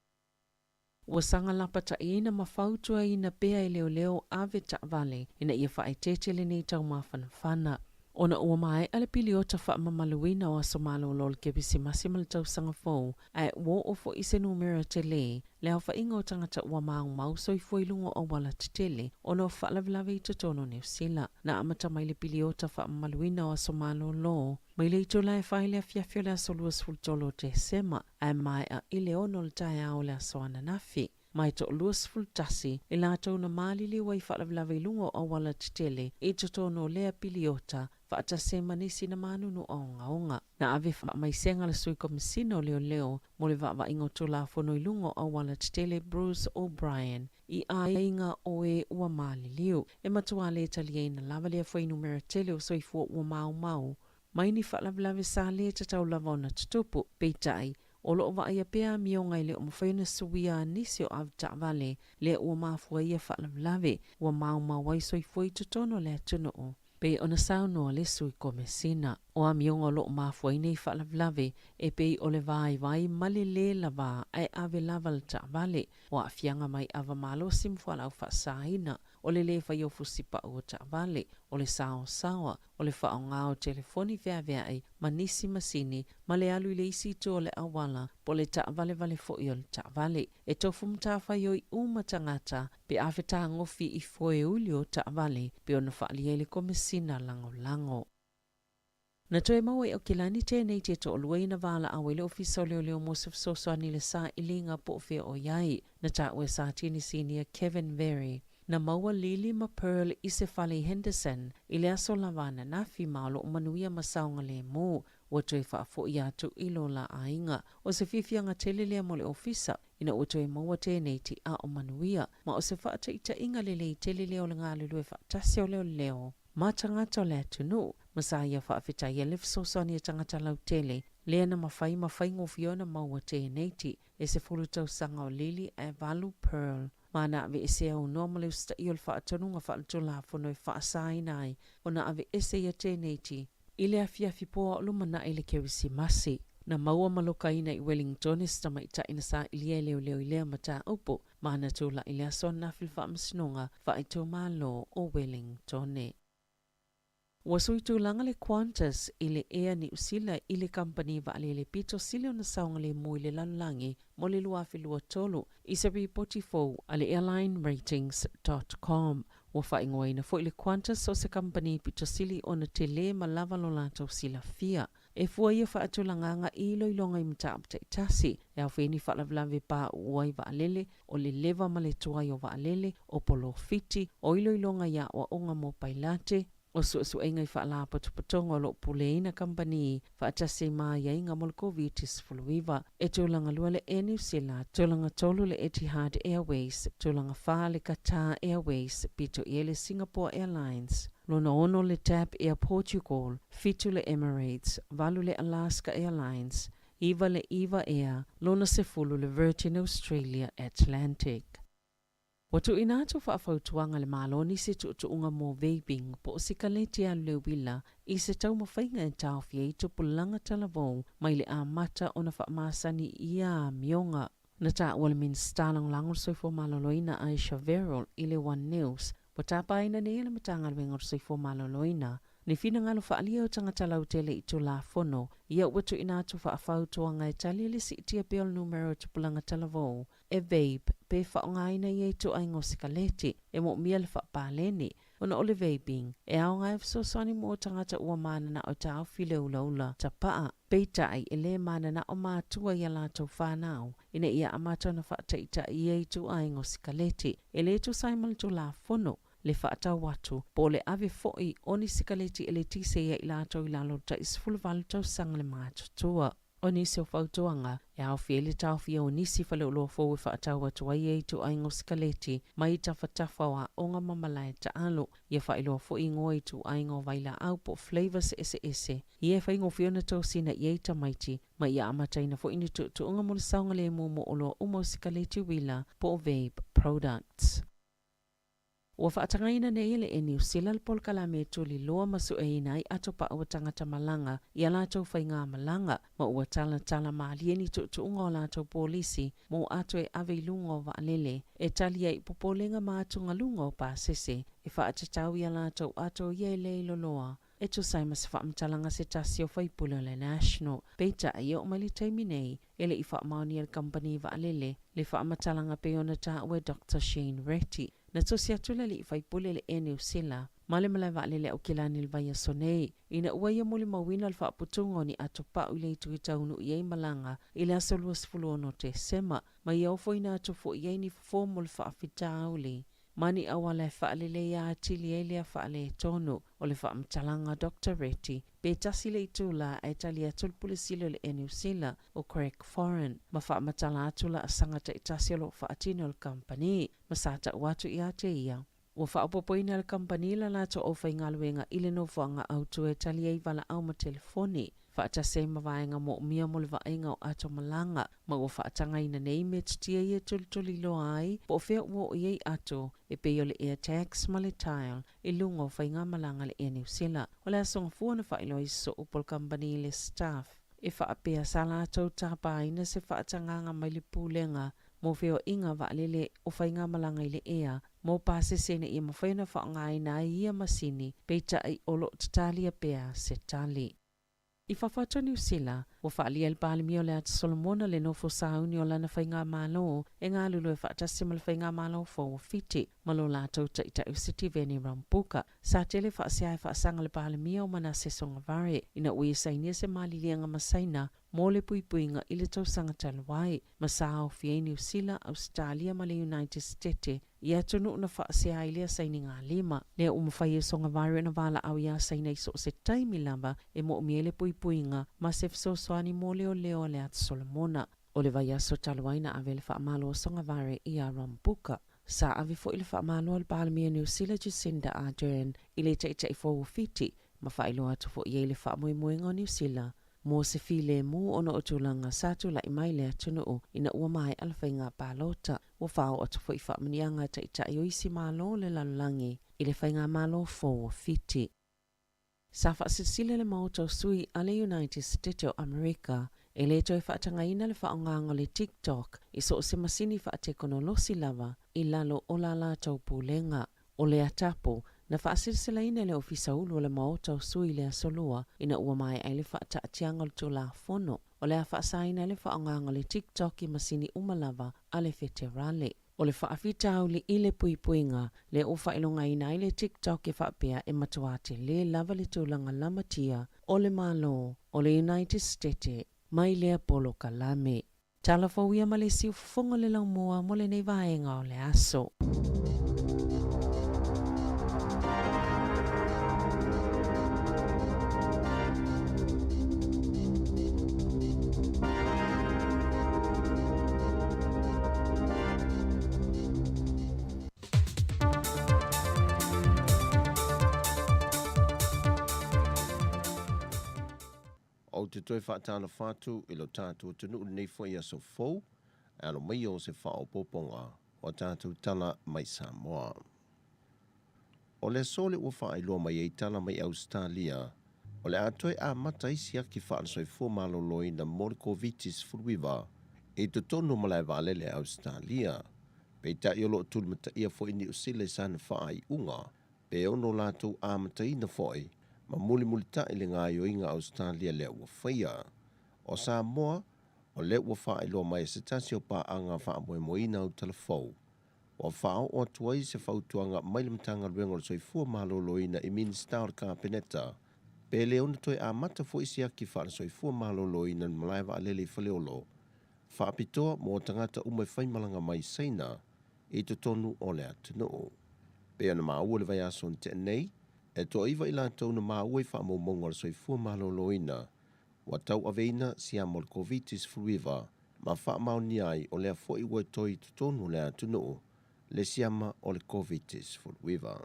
Ua saga lapataiina ma fautuaina pea e leoleo ave taavale ina ia faaeteete lenei taumafanafana. Ona ua maea le piliota faamamaluina o aso malolo o le Kerisimasi ma le Tausaga Fou, ae ua oo foi i se numera tele le aofaiga o tagata ua maumau soifua i luga o auala tetele ona o faalavelave i totonu o Niu Sila. Na amata mai le piliota faamamaluina o aso malolo mai le itula e 4 i le afiafi o le aso 23 o Tesema ae maea i le 6 o le taeao o le aso ananafi. Ma e toa-21 i latou na maliliu ai i faalavelave i luga o auala tetele i totonu o lea piliota faatasi ai ma nisi na manunu ogaoga. Na ave faamaisega le Sui Komesina o Leoleo mo le Vaavaaiga o Tulafono i luga o auala tetele Bruce O'Brien i aiga o e ua maliliu. E matua le taliaina lava lea fuainumera tele o soifua ua maumau mai ni faalavelave sa le tatau lava ona tutupu. Peitai, o lo o vaaia pea amioga e le o mafai ona suia a nisi o avetaavale lea ua mafua ai ia faalavelave ua maumau ai soifua i totonu o le atunuu. Pei ona saunoa le Sui Komesina, o amioga o lo o mafua ai nei faalavelave e pei o le vaivai ma le lē lava ae ave lava le taavale, o aafiaga mai ava malosi ma fualaau faasaina, o le lē faia o fusipau o taavale, o le saosaoa, o le faaaoga o telefoni feaveai ma nisi masini ma le alu i le isi itu o le auala po o le taavalevale foi o le taavale. E tofu matafaioi uma tagata pe a fetagofi i foeuli o taavale pei ona faaalia ai le Komesina Lagolago. Na toe maua i Aukilani tēnei te toalua ina valaau ai le Ofisa o Leoleo mo se fesoasoani i le sailiga po o fea o i ai. Na taua e Satini Sinia Kevin Very. Na maua Lily ma Pearl i se fale i Henderson i le aso lava ananafi ma o lo o manuia ma saogalemu. Ua toe faafoi atu i lo la aiga. O se fiafiaga tele lea mo le ofisa ina ua toe maua tēnei ti'a o manuia, ma o se faataitaiga lelei tele lea o le galulue faatasi o leoleo ma tagata o le atunuu. Ma sa ia faafetaia le fesoasoani a tagata lautele lea na mafai ma faigofie ona maua tēnei ti e 10 tausaga o Lily ae 8 Pearl. Ma na aveesea aunoa ma le usitaia o le faatonuga faaletulafono e faasaina ai ona aveese ia tēnei ti I le afiafi po a o lumanai le Kerisimasi, na maua ma lokaina i Wellingtone se tamaitai na sailia e leoleo i lea mataupu, ma na tulai i le aso ananafi le Faamasinoga Faaitumalo o Wellingtone. Ua sui tulaga le Qantas i le Air Niu Sila i le kamupani vaalele pito sili ona saogalemu i le lalolagi mo le 2023 i se ripoti fou a le AirlineRatings dot com. Ua faaigoaina foi le Qantas o se kamupani pito sili ona tele ma lava lo latou silafia. E fua ia faatulagaga i iloiloga i mataupu taitasi, e aofia ai ni faalavelave pauu ai vaalele, o le leva ma le tuai o vaalele, o polofiti, o iloiloga i aoaoga mo pailate, O suesuega i faalapotopotoga o lo o puleaina kamupani faatasi ai ma aiaiga mo le Koviti-19. E tulaga lua le Air New Sila, tulaga tolu le Etihad Airways, tulaga fa le Qatar Airways, pito i ai le Singapore Airlines, lona ono le TAP Air Portugal, fitu le Emirates, valu le Alaska Airlines, iva le Eva Air, lona sefulu le Virgin Australia Atlantic. Ua tuuina atu faafautuaga le Malo nisi tuutuuga mo vaping po o sikaleti alu le uila i se taumafaiga e taofi ai tupulaga talavou mai le amata ona faamasani i ia amioga. Na taua le Minisita Lagolago o le Soifua Maloloina Aisha Verrall i le One News, ua tapaina nei e le Matagaluega o le Soifua Maloloina ni finagalo faaalia o tagata lautele i Tulafono ia ua tuuina atu faafautuaga e tali i le siitia pea o le numera o tupulaga talavou e vape pe faaaogaina ia ituaiga o sikaleti e moomia le faapaleni, ona o le vaping e aoga e fesoasoani mo tagata ua mananao e taofi le ulaula tapaa. Peitai, e lē mananao matua i a latou fanau ina ia amata ona faataitai ia ituaiga o sikaleti e lē tusa ai ma le Tulafono, le faatau atu, po o le ave foi o ni sikaleti eletise ia i latou i lalo o le tai 18 tausaga le matutua. O nisi o fautuaga, e aofia ai le taofia o nisi faleoloa fou e faatau atu ai ia ituaiga o sikaleti mai tafatafa o aoga ma malae taalo. Ia faailoa foi igoa ituaiga o vailaau po o flavours eseese ia e faigofie ona tosina i ai tamaiti ma ia amataina foi ni tuutuuga mo le saogalemu mo oloa uma o sikaleti uila po o vape products. Ua faatagaina nei e le Air New Sila le polokalame e tuliloa ma sueina ai ato pau a tagata malaga i a latou faigamalaga, ma ua talatala malie ni tuutuuga o latou polisi mo ato e ave i luga o vaalele e tali ai i popolega ma atugaluga o pasese e faatatau i a latou ato ia e le iloloa e tusa ai ma se faamatalaga a se tasi o faipule o le National. Peitai, e oo mai le taimi nei, e le i faamaonia e le kamupani vaalele le faamatalaga pei ona taua e Doctor Shane Reti. Na tusi atu le alii faipule i le Air New Sila ma le malae vaalele Aukilani i le vaiaso nei, ina ua ia molimauina le faaputuga o ni ato pau i le itu i taunuu i ai malaga i le aso 26 Tesema, ma ia ofoina atu foi i ai ni fofo mo le faafitauli ma ni auala e faaleleia atili ai lea faaletonu. O le faamatalaga a Doctor Reti, pe tasi le itula ae tali atu le Pule Sili o le Air New Sila, o Craig Foran, ma faamatala atu laasaga taitasi o lo o faatino e le kamupani, ma sa tau atu ia te ia. Ua faaopoopoina e le kamupani la latou aufaigaluega i le nofoaga autu e tali ai valaau ma telefoni, faatasi ai ma vaega moomia mo le vaaiga o ato malaga, ma ua faatagaina nei metotia ia e tulituliloa ai po o fea ua oo i ai ato e pei o le AirTags ma le Tile i luga o faigamalaga a le Air New Sila. O le aso Gafua na faailoa ai soo po o le kamupani i le staff e faapea sa latou tapaina se faatagaga mai le Pulega mo feoaiga vaalele o faigamalaga i le ea mo pasese ina ia mafai ona faaaogaina ai ia masini, peitai o lo o tatalia pea se tali. I fafo atu o Niu Sila, ua faaalia e le Palemia o le Ata Solomona le nofo sauni o lana faigamalo e galulue faatasi ma le faigamalo fou o Fiti ma lo latou taitai o Sitiveni Rabuka. Sa tele faasea e faasaga le Palemia o Manase Sogavare ina ua ia sainia se maliliega ma Saina mo le puipuiga i le tausaga talu ai, ma sa aofia ai Niu Sila, Ausetalia ma le United Setete i atunuu na faasea ai lea sainiga lima. Lea ua mafai e Sogavare ona valaau iā Saina i so o se taimi lava e moomia ai le puipuiga ma se fesoasoani mo leoleo a le Ata Solomona. O le vaiaso talu ai na ave le faamalo a Sogavare iā Rambuka. Sa ave foi le faamalo a le Palemia Niu Sila Jacinda Ardern i le Taitai fou o Fiti ma faailoa atu foi i ai le faamoemoega o Niu Sila mo se filemu ona o tulaga sa tulai mai le atunuu ina ua maea le faiga palota. Ua faaoo atu foi faamanuiaga a taitai o isi Malo o le lalolagi i le faigamalo fou o Fiti. Sa faasilasila le Maota o Sui a le United Setete o Amerika e le toe faatagaina le faaaogaga o le TikTok i so o se masini faatekonolosi lava i lalo o la latou pulega. O lea tapu, na faasilasilaina e le Ofisa Ulu o le Maota o Sui i le Aso Lua ina ua maea ai le faataatiaga o le Tulafono o le a faasaina ai le faaaogaga o le TikTok i masini uma lava a le Feterale. O le faafitauli i le puipuiga lea ua faailogaina ai le TikTok e faapea e matuā tele lava le tulaga lamatia o le Malo o le United Setete mai lea polokalame. Tala fou ia ma le siufofoga o le laumua mo lenei vaega o le aso. Ou te toe faatalofa atu i lo tatou atunuu i lenei foi aso fou, e alo mai o se faaopoopoga o a tatou tala mai Samoa. O le aso lea ua faailoa mai ai tala mai Ausetalia, o le a toe amata ai siaki faale-soifua maloloina mo le Koviti-19 i totonu o malae vaalele a Ausetalia. Peitai o lo o tulimataia foi Niu Sila i sana faaiuga pe ono latou amataina foi ma mulimulitai le gaoioiga a Ausetalia lea ua faia. O Samoa, o lea ua faailoa mai e se tasi o paaga faamoemoeina autalavou, ua faaoo atu ai se fautuaga mai le Matagaluega o le Soifua Maloloina i Minisita o le Kapeneta pe le ono toe amata foi siaki faale-soifua maloloina i le malae vaalele i Faleolo faapitoa mo tagata uma e faimalaga mai Saina i totonu o le atunuu. Pei ona maua i le vaiaso na tea nei, e toaiva i latou na maua i faamaumauga o le soifua maloloina ua tauaveina siama o le Koviti-19 ma faamaonia ai o lea foi ua toe i totonu o le atunuu le siama o le Koviti-19.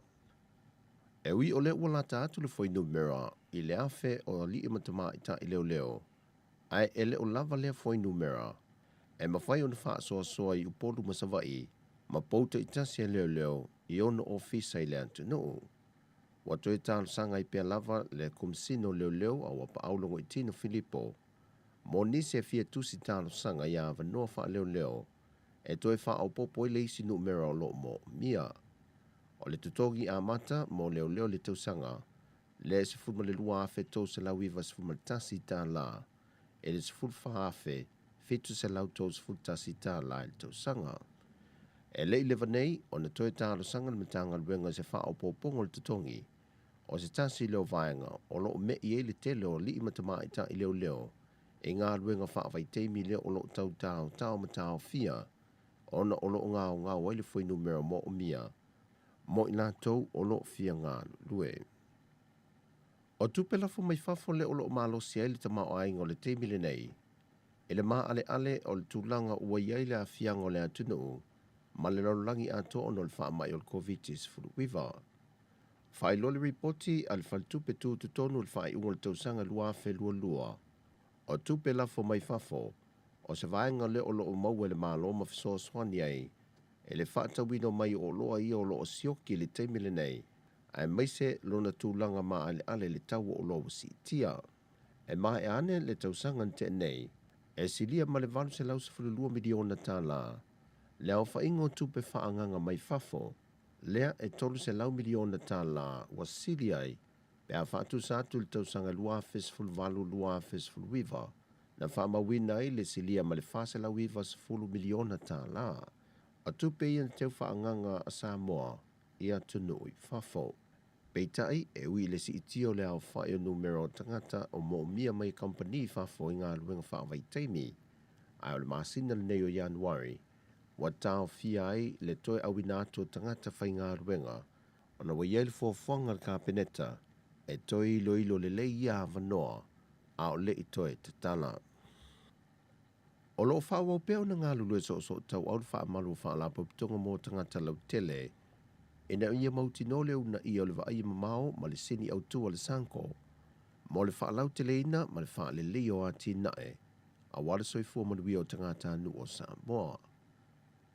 E ui o lea ua lata atu le fuainumera i le 1,000 o alii ma tamaitai leoleo, ae e le o lava lea fuainumera e mafai ona faasoasoa i Upolu ma Savaii ma pou taitasi a leoleo. i ona ofisa i le atunuu. Ua toe talosaga ai pea lava le Komesina o Leoleo a Uapaau Logoitino Filipo mo nisi e fia tusi talosaga i avanoa faaleoleo e toe faaopoopo ai le isi numera o lo o moomia. O le totogi amata mo leoleo i le tausaga le $12,391 i le $14,731 i le tausaga. E le i leva nei ona toe talosaga le Matagaluega i se faaopoopoga o le totogi o se tasi lea o vaega o lo o me'i ai le tele o alii ma tamaitai leoleo i galuega faavaitaimi lea o lo o tau taotao ma taofia ona o lo o gaogao ai le fuainumera moomia mo i latou o lo o fia galulue. O tupe lafo mai fafo lea o lo o malosi ai le tamaoaiga o le taimi lenei i le maaleale o le tulaga ua i ai le aafiaga o le atunuu ma le lalolagi atoa ona o le faamai o le Koviti-19. Faailoa le ripoti a le Faletupe Tutotonu i le faaiuga o le tausaga 2022, o tupe lafo mai fafo, o se vaega lea o lo o maua e le Malo ma fesoasoani ai i le faatauina mai o oloa ia o lo o sioki i le taimi lenei, aemaise lona tulaga maaleale i le tau o oloa ua siitia. E maea ane le tausaga na tea nei, e silia ma le $812 miliona tala le aofaiga o tupe faaagaaga mai fafo, lea e $300 miliona tala ua sili ai pe a faatusa atu i le tausaga 2018-2019 na faamauina ai le silia ma le $490 miliona tala o tupe ia na teu faaagaaga a Samoa i atunuu i fafo. Peitai, e ui i le siitia o le aofai o numera o tagata o moomia mai e kamupani i fafo i galuega faavaitaimi, ae o le masina lenei o Ianuari ua taofia ai le toe auina atu o tagata faigaluega ona ua i ai le fuafuaga a le Kapeneta e toe iloilo lelei ia avanoa a o le i toe tatala. O lo o faaauau pea ona galulue soosootauau le faamalu o Faalapotopotoga mo Tagata Lautele ina ia mautinoa le uunaia o le vaaia mamao ma le sini autu a le SANCO mo le faalauteleina ma le faaleleia o atinae aua le soifua manuia o tagatanuu o Samoa.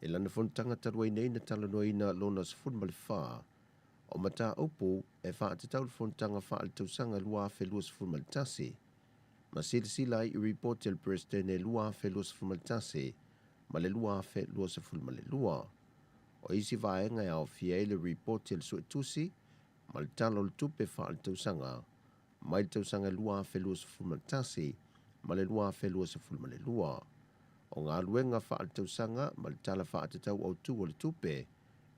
I lana fonotaga talu ai nei na talanoaina lona 14 o mataupu e faatatau le fonotaga faaletausaga 2021 ma silasila ai i ripoti a le Peresetene 2021 ma le 2022. O isi vaega e aofia ai le ripoti a le Suetusi ma le Tala o le Tupe Faaletausaga mai le tausaga 2021 ma le 2022. O galuega faaletausaga ma le Tala Faatatau Autu o le Tupe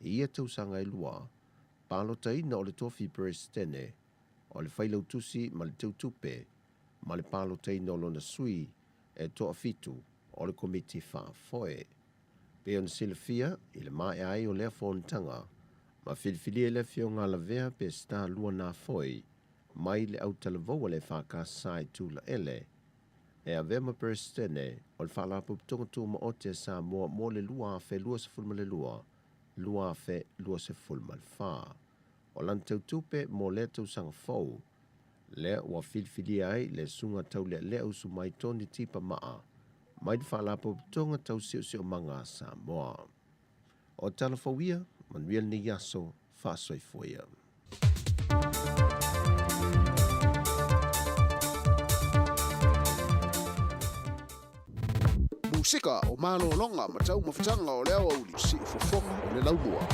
i ia tausaga e lua, palotaina o le tofi Peresetene, o le Failautusi ma le Teutupe, ma le palotaina o lona sui e toafitu o le Komiti Faafoe. Pei ona silafia, i le maea ai o lea fonotaga, ma filifilia i le Afioga a Lavea Peseta Luanafoe mai le autalavou a le EFKS i Tulaele, e avea ma Peresetene o le Faalapotopotoga Tumaoti a Samoa mo le 2022, 2024. O lana teutupe mo lea tausaga fou, lea ua filifilia ai le Susuga Taulealea Usumai Tony Tipa Maa mai le Faalapotopotoga Tau Siosiomaga a Samoa. O tala fou ia, manuia lenei aso, faasoifua ia. Musika o malologa ma taumafataga o le aoauli, siufofoga o le laumua.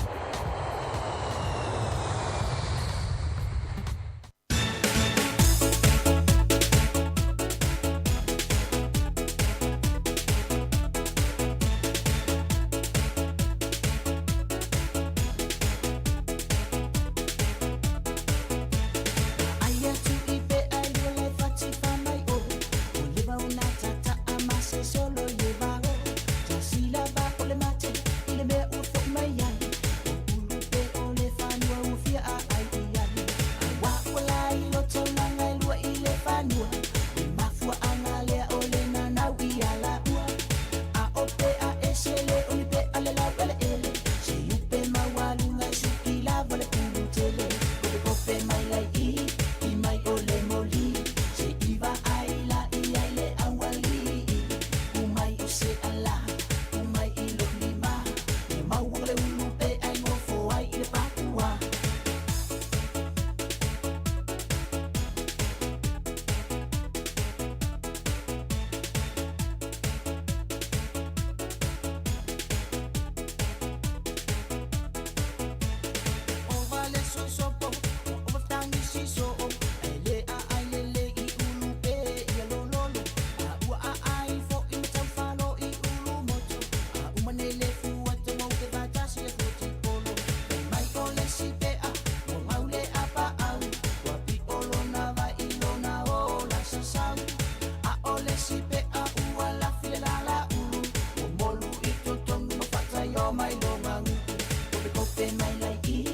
mai loga gugu. Kope kope mai lai i,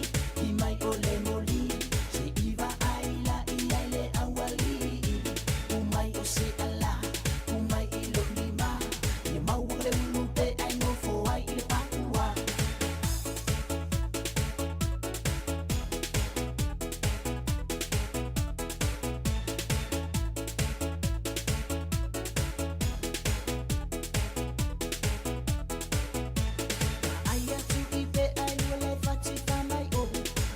i mai o le moli. Se i vaai la i ai le aualii. Umai o se ala, umai i lou lima. Ia maua le ulu pe ai nofo ai i le papua. Ai atu i pe ai lua le fati fa mai o.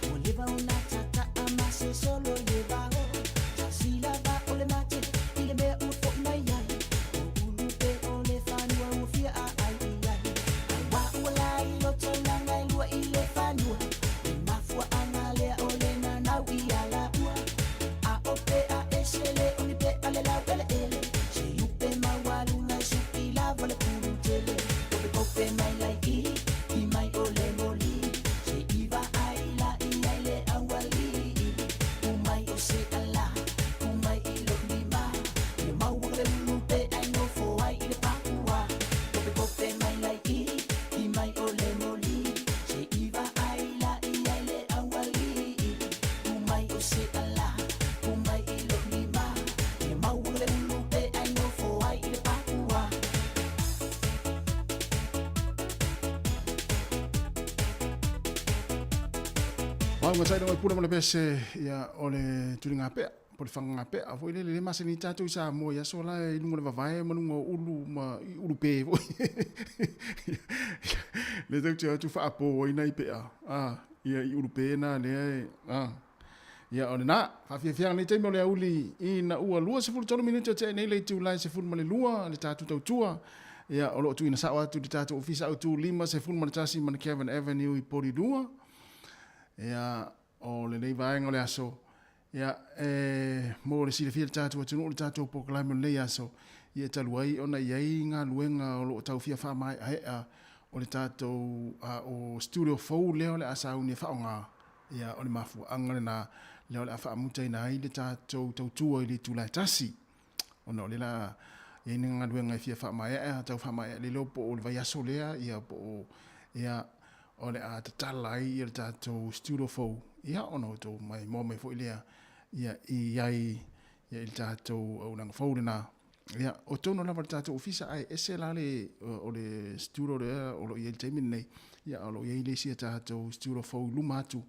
Ua leva ona tataa ma se solo i le vao. Silasila va o le mate i le mea ua fo'i mai ai. O ulu pe o le fanua ua fia aai i ai. Aua ua la i lo taulaga e lua i le fanua. Le mafuaaga lea o le nanau i ala ua. A o pe a ese le oni pe a le lau eleele. Se upe maualuga e suki lava le pulu tele. Kope kope mai lai i, i mai o le moli. Se i vaai la i ai le aualii. Umai o se ala, umai i lou lima. Ia maua le ulu pe ai nofo ai i le papua. Kope kope mai lai i, i mai o le moli. Se i vaai la i ai le aualii. Umai o se ala, umai i lou lima. Ia maua le ulu pe ai nofo ai i le papua. Mau matai longa i pule ma le pese, ia, o le tuligapea, po o le fagagapea foi lele, le masani ai tatou i Samoa i aso la i luga o le vavae ma luga o ulu ma i ulu pe foi. Le tatou te o atu faapo ai nai pea, a, ia i ulu pe na lea e, a. Ia, o lena, faafiafiaga nei taimi o le auli ina ua 23 minute o tea nei le itula e 12 le tatou tautua. Ia, o lo o tuuina sao atu i le tatou ofisa autu 51 Mount Avenue i Porirua. Ia, o lenei vaega o le aso, ia, e mo le silafia e le tatou atunuu le tatou polokalame o lenei aso, ia e talu ai ona i ai galuega o lo o tau fia faamaeaea o le tatou a, o studio fou lea o le a sauni e faaaoga. Ia, o le mafuaaga lena lea o le a faamutaina ai le tatou tautua i le itula e tasi. Ona o lea la i ai ni galuega e fia faamaea, tau faamaea le iloa po o le vaiaso lea, ia po o, ia, o le a tatala ai ia le tatou studio fou, ia ona outou maimoa mai foi lea, ia, i ai, ia, i le tatou auaunaga fou lena. Ia, o totonu lava o le tatou ofisa, ae ese la le, o le studio lea o lo o i ai i le taimi lenei, ia, o lo o i ai le isi a tatou studio fou i luma atu,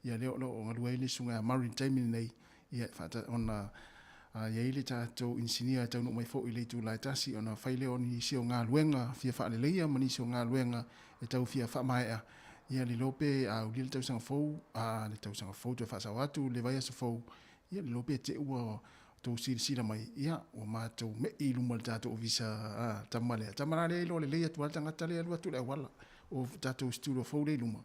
ia, lea o lo o galue ai le Susuga ia Murray i le taimi lenei, ia, faata, ona i ai le tatou inisinia e taunuu mai foi i le itula e tasi, ona fai lea o nisi o galuega fia faaleleia ma nisi o galuega e tau fia faamaea, ia, le iloa pe a aulia le tausaga fou, a, le tausaga fou toe faasao atu le vaiaso fou, ia, le iloa pe te i ua tou silasila mai, ia, ua matou me'i i luma o le tatou ofisa, a, tama lea. Tama la lea e iloa lelei atu lava le tagata lea e alu atu i le auala, o tatou studio fou lea i luma.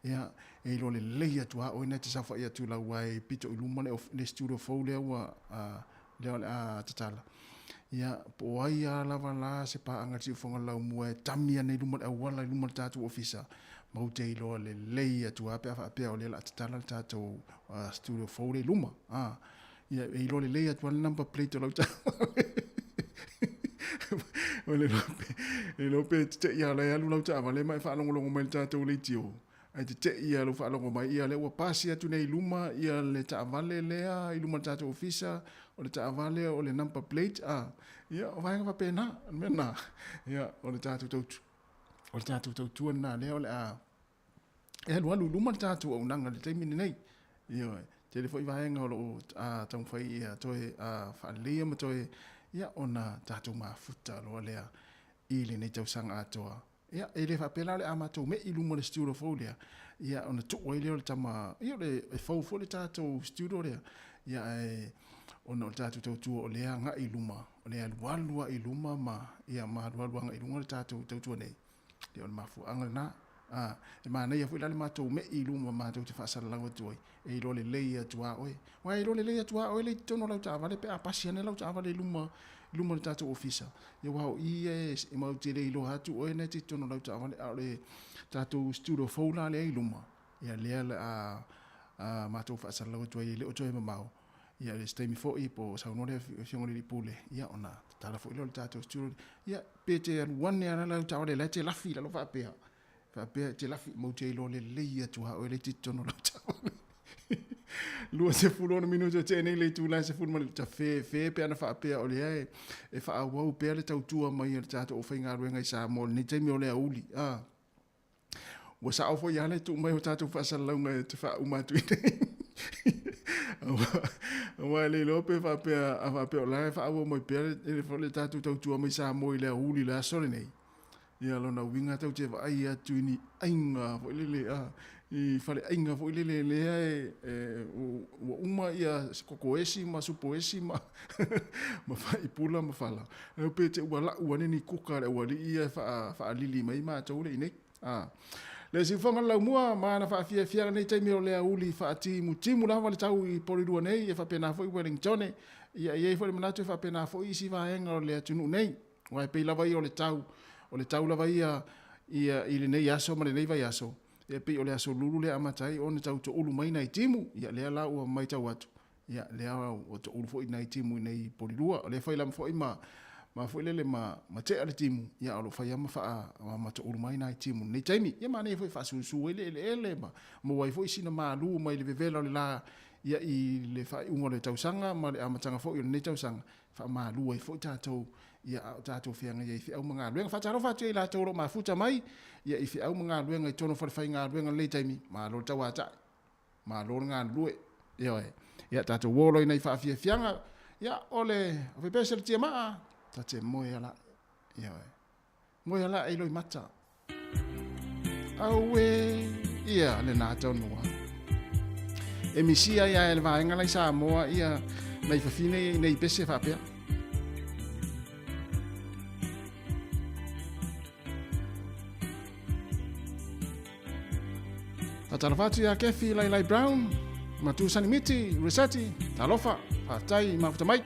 Ia, e iloa lelei atu lava oe na e te saofai atu i lau wae pito i luma le, le studio fou lea ua, a, lea o le a tatala. Ia, po o ai a lava la se paaga i le siufofoga laumua e tami ane i luma o le auala i luma o le tatou ofisa, matou te iloa lelei atu lava pe a faapea o lea o le a tatala le tatou studio fou lea i luma. A, Ia, e iloa lelei atu lava le number plate o lau taavale. O le iloa pe, le iloa pe tetei lava o la e alu lau taavale ma e faalogologo mai i le tatou leitio, ae tetei lava lou faalogo mai, ia lea ua pasi atu nei i luma ia le taavale lea i luma o le tatou ofisa, o le taavale o le number plate, a, ia, o vaega faapena, o le mea lena. Ia, o le tatou tautu, o le tatou tautua lena lea o le a e alualu i luma le tatou auaunaga i le taimi lenei. Ioe, tele foi vaega o lo o taumafai ia toe faaleleia ma toe, ia, ona tatou mafuta loa lea i lenei tausaga atoa. Ia, e le faapea la o le a matou me'i i luma o le studio fou lea, ia, ona tuu ai lea o le tama, ia, o le, e fou foi le tatou studio lea, ia, ae ona o le tatou tautua o lea e agai i luma, o lea e alualu lava i luma ma, ia, ma alualu agai i luga le tatou tautua nei. Ia o le mafuaaga lena. A, e manaia foi la le matou me'i i luma matou te faasalalau atu ai, e iloa lelei atu lava oe. Aua e iloa lelei atu lava oe lea i totonu o lau taavale pe a pasi ane lau taavale i luma, i luma o le tatou ofisa. Ia aua o i ia e matou te le iloa atu oe na e te i totonu o lau taavale, a o le tatou studio fou la lea i luma, ia lea o le a matou faasalalau atu ai e le o toe mamao. Ia i se taimi foi po o saunoa le Afioga i le Alii Pule, ia ona tatala foi lea o le tatou studio. Ia pe te alu ane lava la lau taavale la e te lafi i lalo faapea. Faapea e te lafi matou te iloa lelei atu lava oe lea e te i totonu o lau taavale. 26 minute o tea nei le itula e 12 tafefe pe ana faapea o lea e, e faaauau pea le tautua mai a le tatou aufaigaluega i Samoa i lenei taimi o le aoauli. Ah. Ua sao foi lava le tuu mai o tatou faasalalauga e te faauma atu i nei. Aua e le iloa pe faapea, a faapea o la e faaauau mai pea le, le tatou tautua mai Samoa i le aoauli i le aso lenei. Ia lona uiga tatou te vaai atu i ni aiga foi lele a i faleaiga foi lele lea e, e ua uma ia kokoesi ma supoesi ma ma faipula ma fala. Ae pe te ua lau ane ni kuka a le aualii ia e faalili mai matou le i nei. A. Le siufoga le laumua ma ana faafiafiaga nei taimi o le auli faatimutimu lava le tau i Porirua nei e faapena foi Wellingtone. Ia e i ai foi le manatu e faapena foi isi vaega o le atunuu nei. Aua e pei lava ia o le tau, o le tau lava ia ia i lenei aso ma lenei vaiaso, e pei o le aso Lulu lea e amata ai ona tau toulu mai nai timu, ia lea la ua maitau atu, ia lea ua toulu foi nai timu i nei Polilua. O lea fai lava foi ma ma foi lele ma ma tea le timu, ia o lo o fai lava ma faa ma toulu mai nai timu i lenei taimi. Ia manaia foi e faasusu ai le eleele ma maua ai foi sina malu mai le vevela o le la ia i le faaiuga o le tausaga ma le amataga foi o lenei tausaga, faamalu ai foi tatou ia a o tatou feagai ai i feau ma galuega. Faatalofa atu ia i latou o lo o mafuta mai ia i feau ma galuega i totonu o falefaigaluega i lenei taimi, malo le tauatai, malo le galulue. Ioe. Ia tatou uo loa i nai faafiafiaga, ia o le pese le tiamaa, ta te moe ala. Ioe. Moe ala e loimata. Auē, ia lena tonu lava. E misia ia e le vaega la i Samoa ia nai fafine ia i nei pese faapea. Faatalofa atu ia Kefi Lailai Brown, Matu Sanimiti, Resati, talofa, faafetai mafuta mai.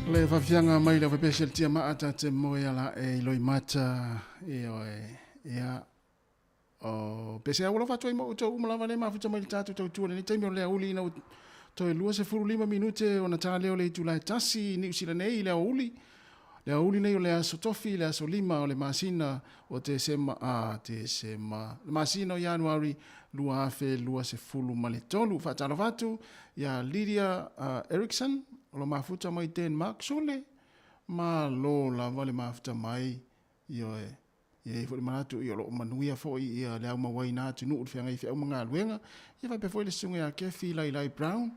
Le faafiafiaga mai le aufaipeasi a le Tiamaa ta te moe ala e i Loimata ioe ia o pese a ua alofa atu ai ma outou uma lava le mafuta mai le tatou tautua lenei taimi o le aoauli ina ua toe 25 minute ona ta lea o le itula e tasi i Niu Sila nei i le aoauli le aoauli nei o le aso Tofi le aso 5 o le masina o Tesema a Tesema le masina o Ianuari 2023. Faatalofa atu ia Lydia Erickson o lo mafuta mai Denmark. Sole, malo lava le mafuta mai. Ioe, e i ai foi le manatu ia o lo o manuia foi ia le aumauaiina atunuu i le feagai feau ma galuega. Ia faapea foi le susuga ia Kefi Lailai Brown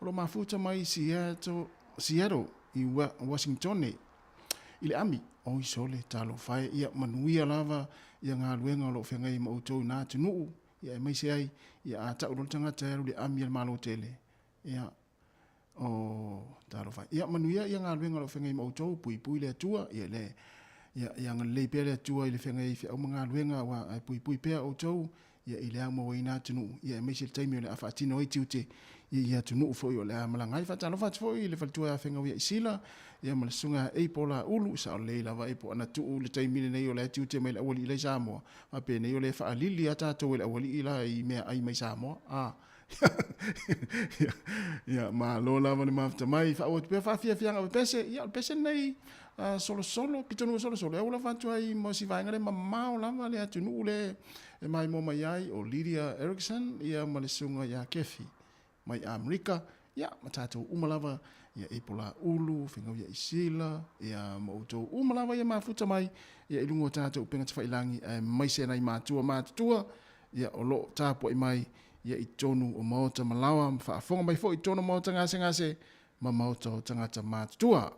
o lo o mafuta mai Seattle, Seattle i Washingtone i le ami. Oi sole, talofa e, ia manuia lava ia galuega o lo o feagai ma outou i na atunuu, ia aemaise ai, ia a tau loa le tagata e alu i le ami a le Malo tele, ia, o, talofa e. Ia manuia ia galuega o lo o feagai ma outou, puipui le Atua, ia le, ia, ia agalelei pea le Atua i le feagai ai feau ma galuega, aua ae puipui pea outou, ia i le aumauaiina atunuu, ia aemaise le taimi o le a faatino ai tiute i ia atunuu foi o le a malaga ai. Faatalofa atu foi i le faletua ia Fegauia i Sila, ia ma le susuga ia Apo Laulu, sao lelei lava Apo ana tuu le taimi lenei o la e tiute mai le aualii la i Samoa, faapenei o lea e faalili a tatou e le aualii la i meaai mai Samoa. A. Ia, ia, malo lava le mafuta mai. Faaauau atu pea faafiafiaga o pese. Ia, o le pese lenei solosolo, pitonuu solosolo, e aua lava atu ai mo si vaega le mamao lava le atunuu le e maimoa mai ai o Lydia Erickson ia ma le susuga ia Kefi mai Amerika, ia ma tatou uma lava ia Apple Ulu, Fegauia Isila, ia ma outou uma lava ia mafuta mai ia i luga o tatou upega tafailangi aemaise nai matua matutua ia o lo o tapuai mai ia i totonu o maota ma laoa ma faafofoga mai foi i totonu o maota gasegase ma maota o tagata matutua.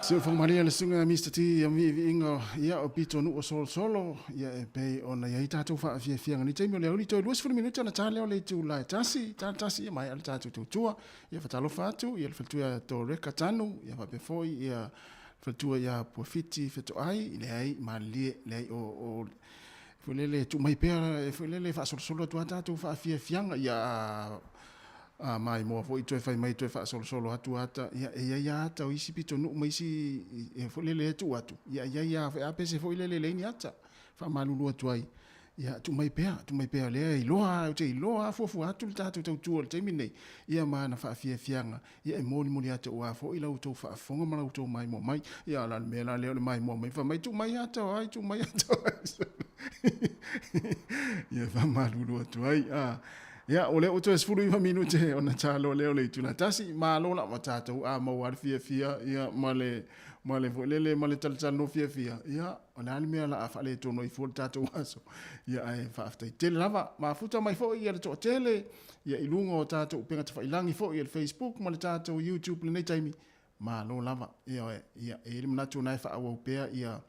Siufogomalie le susuga Mister T ia viiviiga ia o pitonuu o solosolo ia e pei ona iai tatou faafiafiaga nei taimi o le aoauli toe 20 minute ona ta lea o le itula e tasi ta le tasi ia maea le tatou tautua ia fatalofa atu ia le faletua ia Toreka Tanu ia faapea foi ia le faletua ia Puafiti Fetoai leai malilie leai o o foi lele tuu mai pea foi lele faasolosolo atu a tatou faafiafiaga ia A maimoa foi toe fai mai toe faasolosolo atu ata, ia e i ai lava ata o isi pitonuu ma isi e foi lele e tuu atu, ia e i ai lava foi a pese foi lele e leai ni ata. Faamalulu atu ai, ia tuu mai pea, tuu mai pea o lea e iloa lava, ou te iloa lava fuafua atu le tatou tautua i le taimi lenei, ia ma ana faafiafiaga, ia e molimoli atu aua foi la outou faafofoga ma la outou maimoa mai. Ia a o le a le mea la lea o le maimoa mai, fai mai tuu mai ata o ai, tuu mai ata o ai. Ia faamalulu atu ai. A. Ia, o lea ua toe 19 minute ona talo lea o le itula tasi. Malo lava tatou a maua le fiafia, ia, ma le, ma le foi lele, ma le talatalanoa fiafia. Ia, o le a le mea la a faaletonu ai fua le tatou aso. Ia, ae faafetai tele lava. Mafuta mai foi ia le toatele, ia, i luga o tatou upega tafailagi foi, ia le Facebook ma le tatou YouTube i lenei taimi. Malo lava. Ioe, ia, e i ai le manatu o lena e faaauau pea ia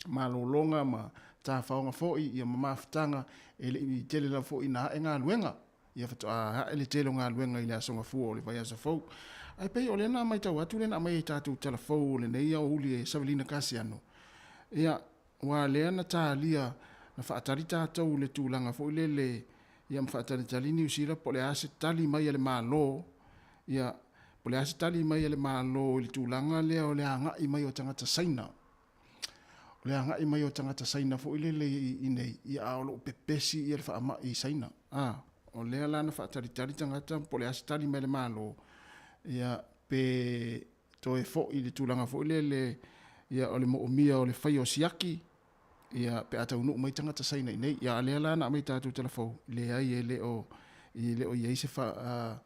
malologa ma tafaoga foi ia ma mafutaga e le i tele lava foi ina ae galuega. Ia faatoa ae le tele o galuega i le Aso Gafua o le vaiaso fou. Ae pei o lea na matau atu lea na aumai ai tatou tala fou o lenei aoauli e Savelina Kasiano, ia, aua lea na talia, na faatali tatou i le tulaga foi lele, ia ma faatalitali Niu Sila po o le a se tali mai a le Malo, ia, po o le a se tali mai a le Malo i le tulaga lea o le agai mai o tagata Saina. O le agai mai o tagata Saina foi lele i inei, ia a o lo o pepesi ia le faamai i Saina. A, o lea la na faatalitali tagata po o le a se tali mai a le Malo, ia pe toe foi i le tulaga foi lele ia o le moomia o le faia o siaki, ia pe a taunuu mai tagata Saina i inei. Ia a lea la na aumai tatou tala fou, leai e le o e le o i ai se fa,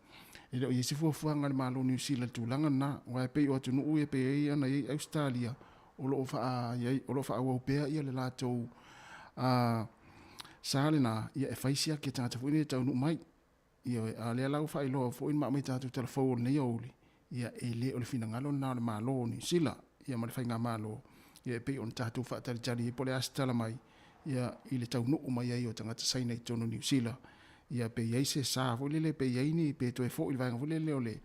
e le o i ai se fuafuaga a le Malo o Niu Sila i le tulaga lena, aua e pei o atunuu ia e pei ai ona i ai Ausetalia, o lo o faa, i ai, o lo o faaauau pea ia le latou sa lena, ia e fai siaki a tagata foi nei e taunuu mai. Ioe, a o lea la ua faailoa foi ma aumai tatou tala fou o lenei aoauli, ia e le o le finagalo lena o le Malo o Niu Sila, ia ma le Faigamalo, ia e pei ona tatou faatalitali ai po o le a se tala mai, ia i le taunuu mai ai o tagata Saina i totonu o Niu Sila, ia pe i ai se sa foi lele, pe i ai ni, pe toe foi i le vaega foi lele o le,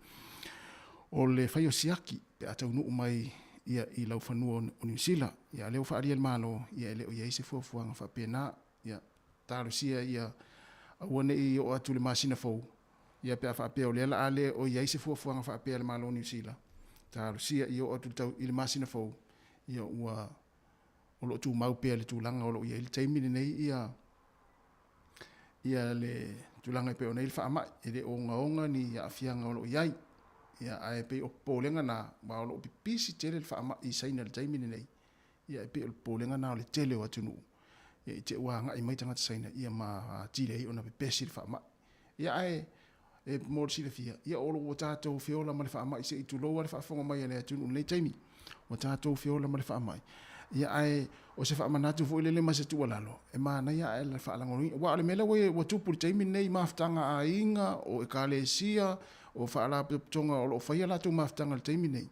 o le fai o siaki pe a taunuu mai ia i laufanua o Niu Sila. Ia a o lea ua faaalia e le Malo, ia e le o i ai se fuafuaga faapena. Ia talosia ia aua ne i oo atu i le masina fou, ia pe a faapea o lea la a le o i ai se fuafuaga faapea a le Malo o Niu Sila, talosia ia oo atu i le tau i le masina fou, ia ua o lo o tumau pea le tulaga o lo o i ai le taimi lenei ia ia le tulaga e pei ona i ai le faamai, e le o ogaoga ni aafiaga o lo o i ai. Ia ae pei o popolega na, aua o lo o pipisi tele le faamai i Saina i le taimi lenei. Ia e pei o le popolega na o le tele o atunuu, ia i te i ua agai mai tagata Saina ia ma atili ai ona pepesi le faamai. Ia ae e mo le silafia, ia o lo ua tatou feola ma le faamai se i tulou lava le faafofoga mai a le atunuu i lenei taimi. Ua tatou feola ma le faamai. Ia ae o se faamanatu foi lele ma se tuualalo, e manaia ae le faalagolagoina. Aua o le mea lea ua ua tupu i le taimi lenei i mafutaga a aiga, o ekalesia, o faalapotopotoga o lo o faia latou mafutaga i le taimi lenei.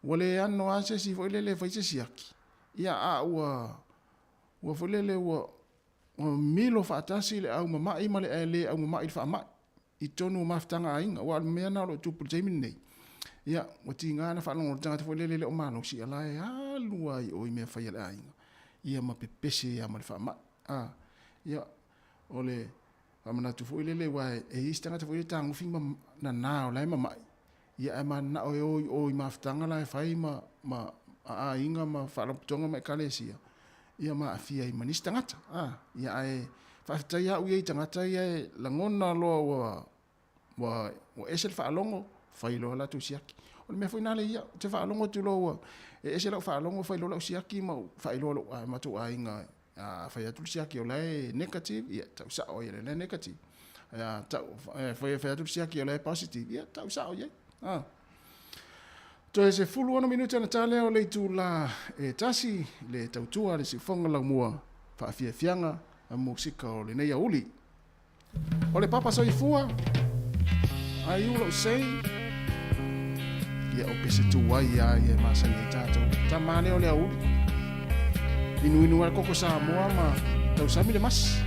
Ua le ano lava se isi foi lele e fai se siaki, ia a ua ua foi lele ua ua milo faatasi le au mama'i ma le le au mama'i i le faamai i totonu o mafutaga a aiga. Aua o le mea lena o lo o tupu i le taimi lenei, ia ua tiga ona faalogo le tagata foi lele e le o malosi, a o la e alu lava i o i mea fai a le aiga, ia ma pepese ai lava ma le faamai. A, ia, o le faamanatu foi lele aua e i ai isi tagata foi lele e tagofi ma nana o la e mama'i, Ia ae mananao e o i o i mafutaga la e fai ma, ma a aiga ma faalapotopotoga ma ekalesia, ia ma aafia ai ma nisi tagata. A, ia ae faafetai lava au ia i tagata ia e lagona loa ua, ua, ua ese le faalogo, fai loa latou siaki. O le mea foi nale ia, ou te faalogo atu loa ua e ese lau faalogo, fai loa lau siaki ma ou faailoa i lou matou aiga A fai atu le siaki o la e negative, ia tau sao ai o la e negative. A tau, fai, fai atu le siaki o la e positive, ia tau sao i ai. A. Toe 16 minute ona ta lea o le itula e tasi, le tautua le siufoga laumua, faafiafiaga a musika o lenei aoauli. O le papa soifua, ai u lou sei. Ia, o pese tuai lava ia e masani ai tatou. Tama lea o le aouli. Inuinu ai le koko Samoa ma tausami le masi.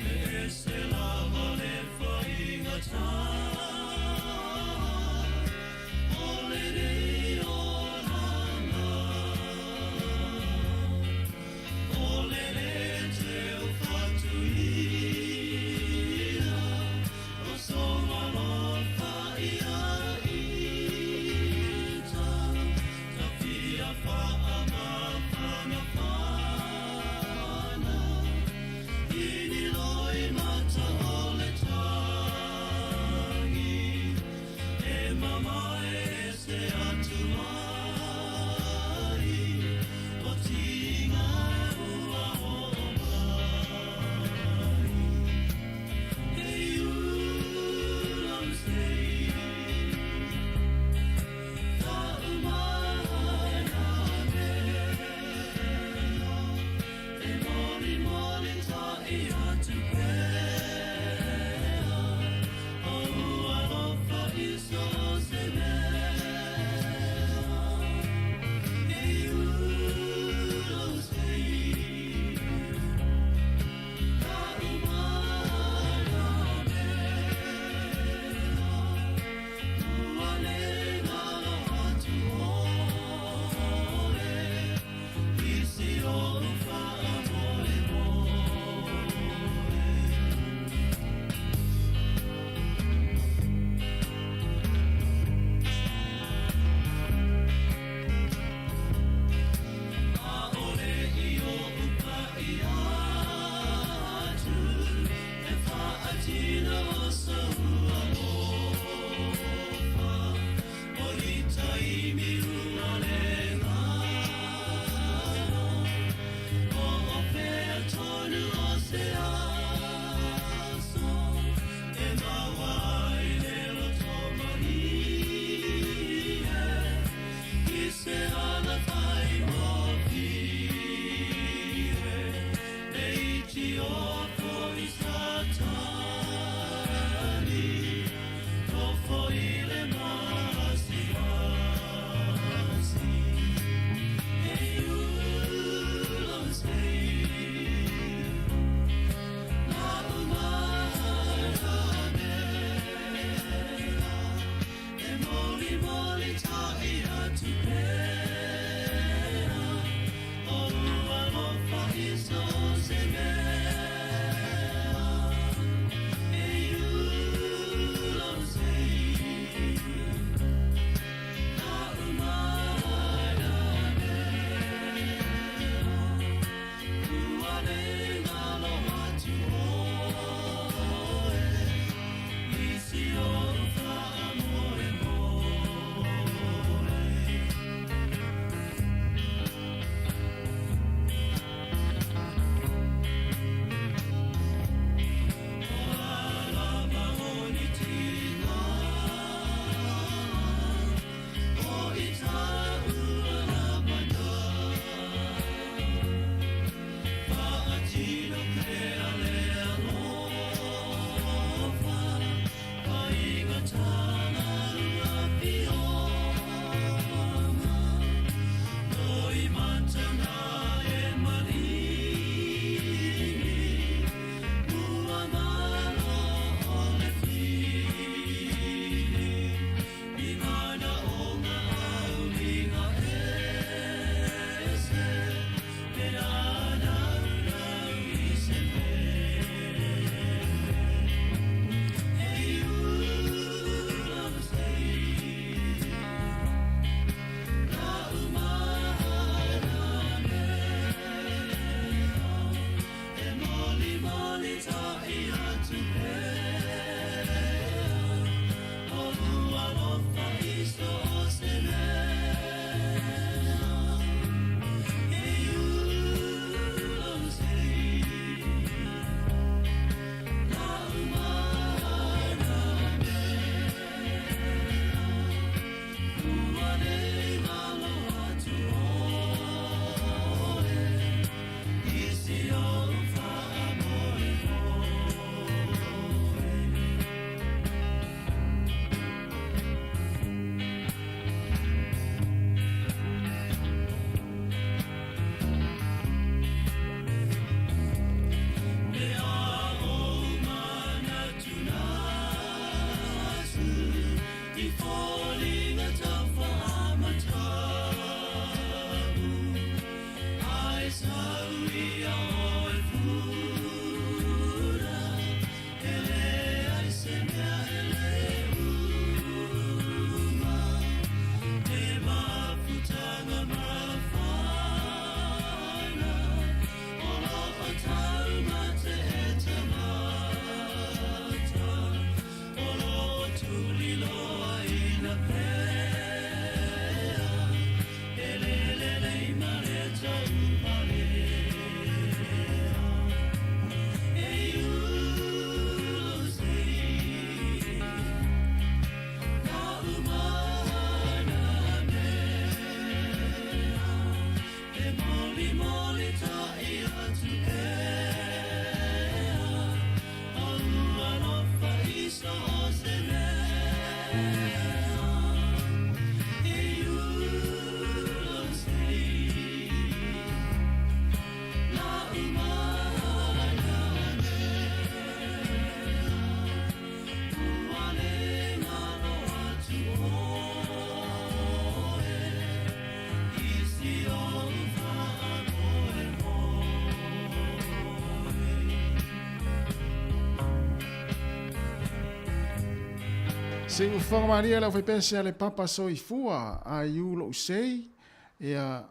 E ese lava le faigata. Siufofoga malie le aufaipese a le Papa Soifua aiu lou sei ia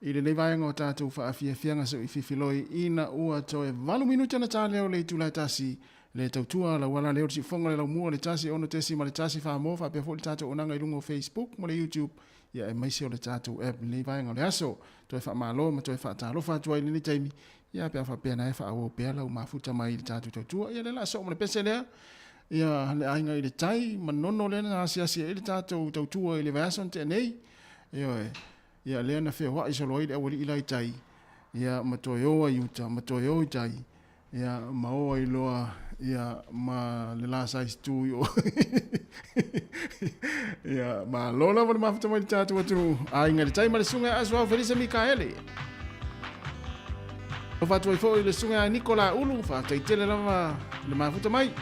i lenei vaega o tatou faafiafiaga seu i fifiloi ina ua toe 8 minute ona ta lea o le itula e tasi le tautua lauala lea o le siufofoga le laumua le 1 6.1 Samoa faapea foi le tatou onaga i luga o Facebook ma le YouTube ia aemaise o le tatou app i lenei vaega o le aso. Toe faamalo ma toe faatalofa atu ai i lenei taimi ia pe a faapea na e faaauau pea lau mafuta mai i le tatou tautua. Ia lea la soo ma le pese lea ia le aiga i le tai manono lea na asiasi ai le tatou tautua i le vaiaso na tea nei. Ioe. Ia lea na feoai solo ai le aualii la i tai ia ma toe o ai i uta ma toe o i tai Ia, ma o ai loa, ia, ma le la size tu i o. Ia, malo lava le mafuta mai le tatou atunuu. Aiga i le tai ma le susuga ia Asuau Felisa Mikaele. Alofa atu ai foi i le susuga ia Nikola Ulu, faafetai tele lava le mafuta mai.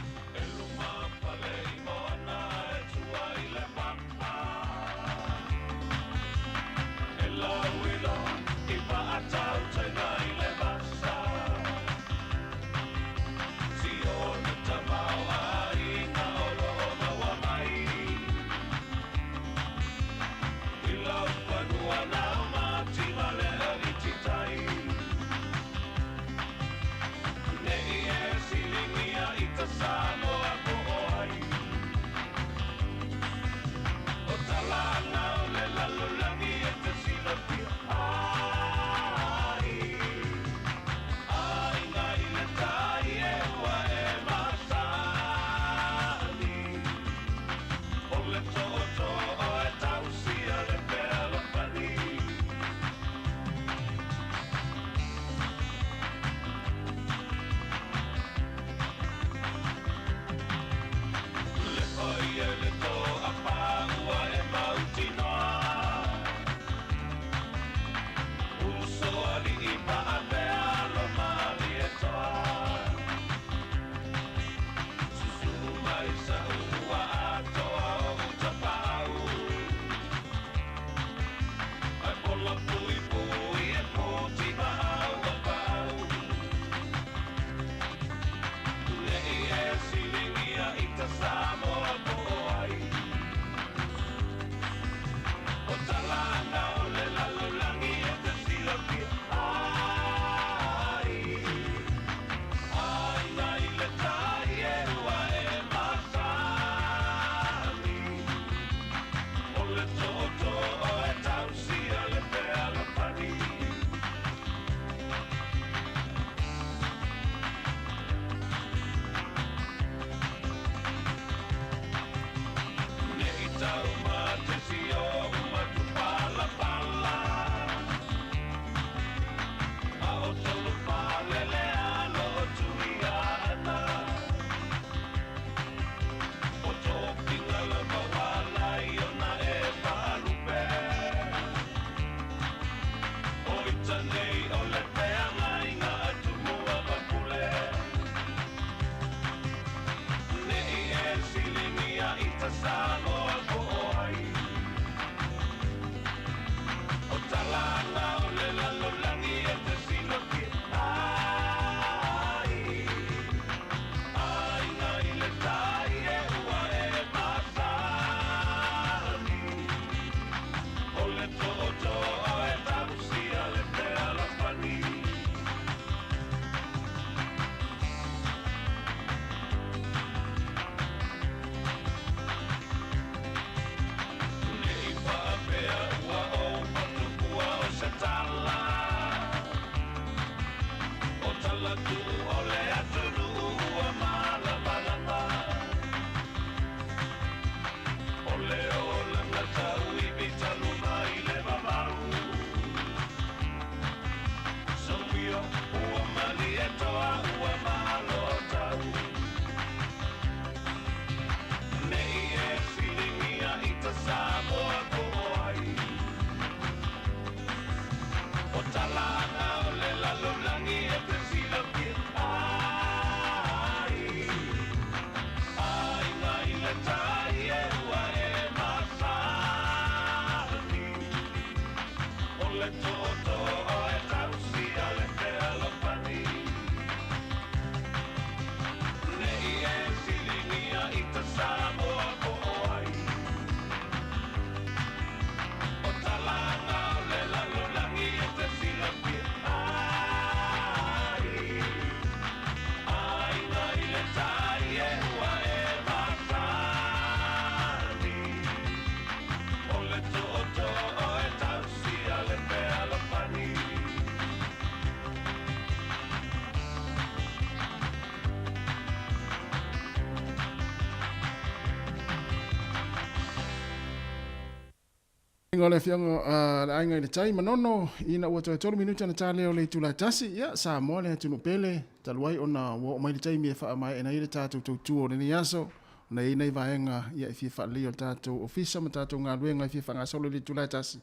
tapuaiga o le afioaga a le Aiga i le Tai, Manono, ina ua toe 3 minute ona ta lea o le itula e tasi, ia, Samoa le atunuu pele, talu ai ona ua oo mai le taimi e faamaeaina ai le tatou tautua o lenei aso, ona e i ai nai vaega ia e fia faaleleia o le tatou ofisa ma tatou galuega e fia faagasolo i le itula e tasi,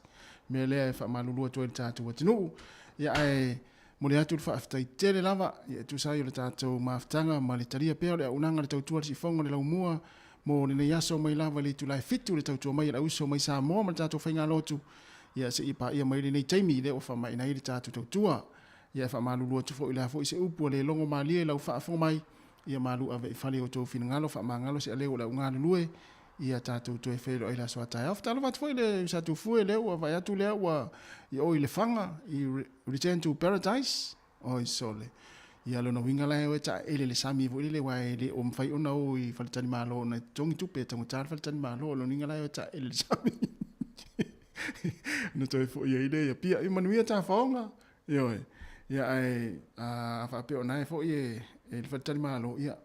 mea lea e faamalulu atu ai i le tatou atunuu. Ia ae momoli atu le faafetai tele lava ia e tusa ai o le tatou mafutaga ma le talia pea o le auaunaga a le tautua a le siufofoga o le laumua mo lenei aso mai lava i le itula e 7 le tautua mai a le auuso mai Samoa ma le tatou faigalotu ia seia paia mai lenei taimi lea ua faamaeaina ai le tatou tautua. Ia e faamalulu atu foi o le a foi se upu ua le logo malie i lau faafofoga mai, ia malu ave i fale i outou finagalo faamagalo se aleu o le au galulue ia tatou toe feiloai i le aso a taeao. Faatalofa atu foi i le uso a Tufue lea ua vaai atu lea ua i o i Lefaga i Return to Paradise. Oi sole. Ia lona uiga la e o e taele i le sami foi lele aua e le o mafai ona o i faletalimalo ona e totogi tupe e taugata le faletalimalo. O lona uiga la e o e taele i le sami. Ona toe foi ai lea i Apia. Ia manuia tafaoga. Ioe. Ia ae a faapea o na e foi e le faletalimalo, ia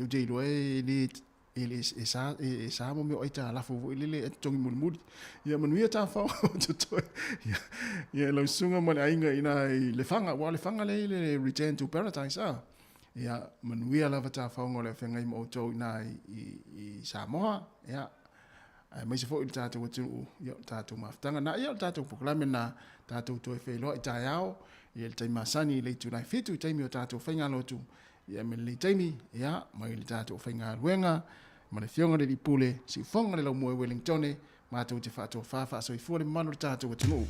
ou te iloa e le e le e sa e sa mo mea o aitalafu foi lele e totogi mulimuli. Ia manuia tafao totoe. Ia ia lau susuga ma le aiga i ina i Lefaga, aua o Lefaga lea e i le Return to Paradise a. Ia manuia lava tafaoga o le feagai ma outou i ina i Samoa. Ia aemaise foi le tatou atunuu, ia o le tatou mafutaga na, ia o le tatou polokalame na tatou toe feiloai taeao ia le taimi masani i le itula e 7 i taimi o tatou faigalotu. Ia me lenei taimi, ia, mai le tatou faigaluega, ma le Afioga i le Alii Pule, Siufofoga le Laumua i Wellingtone, matou te faatofa faasoifua le mamalu o le tatou atunuu.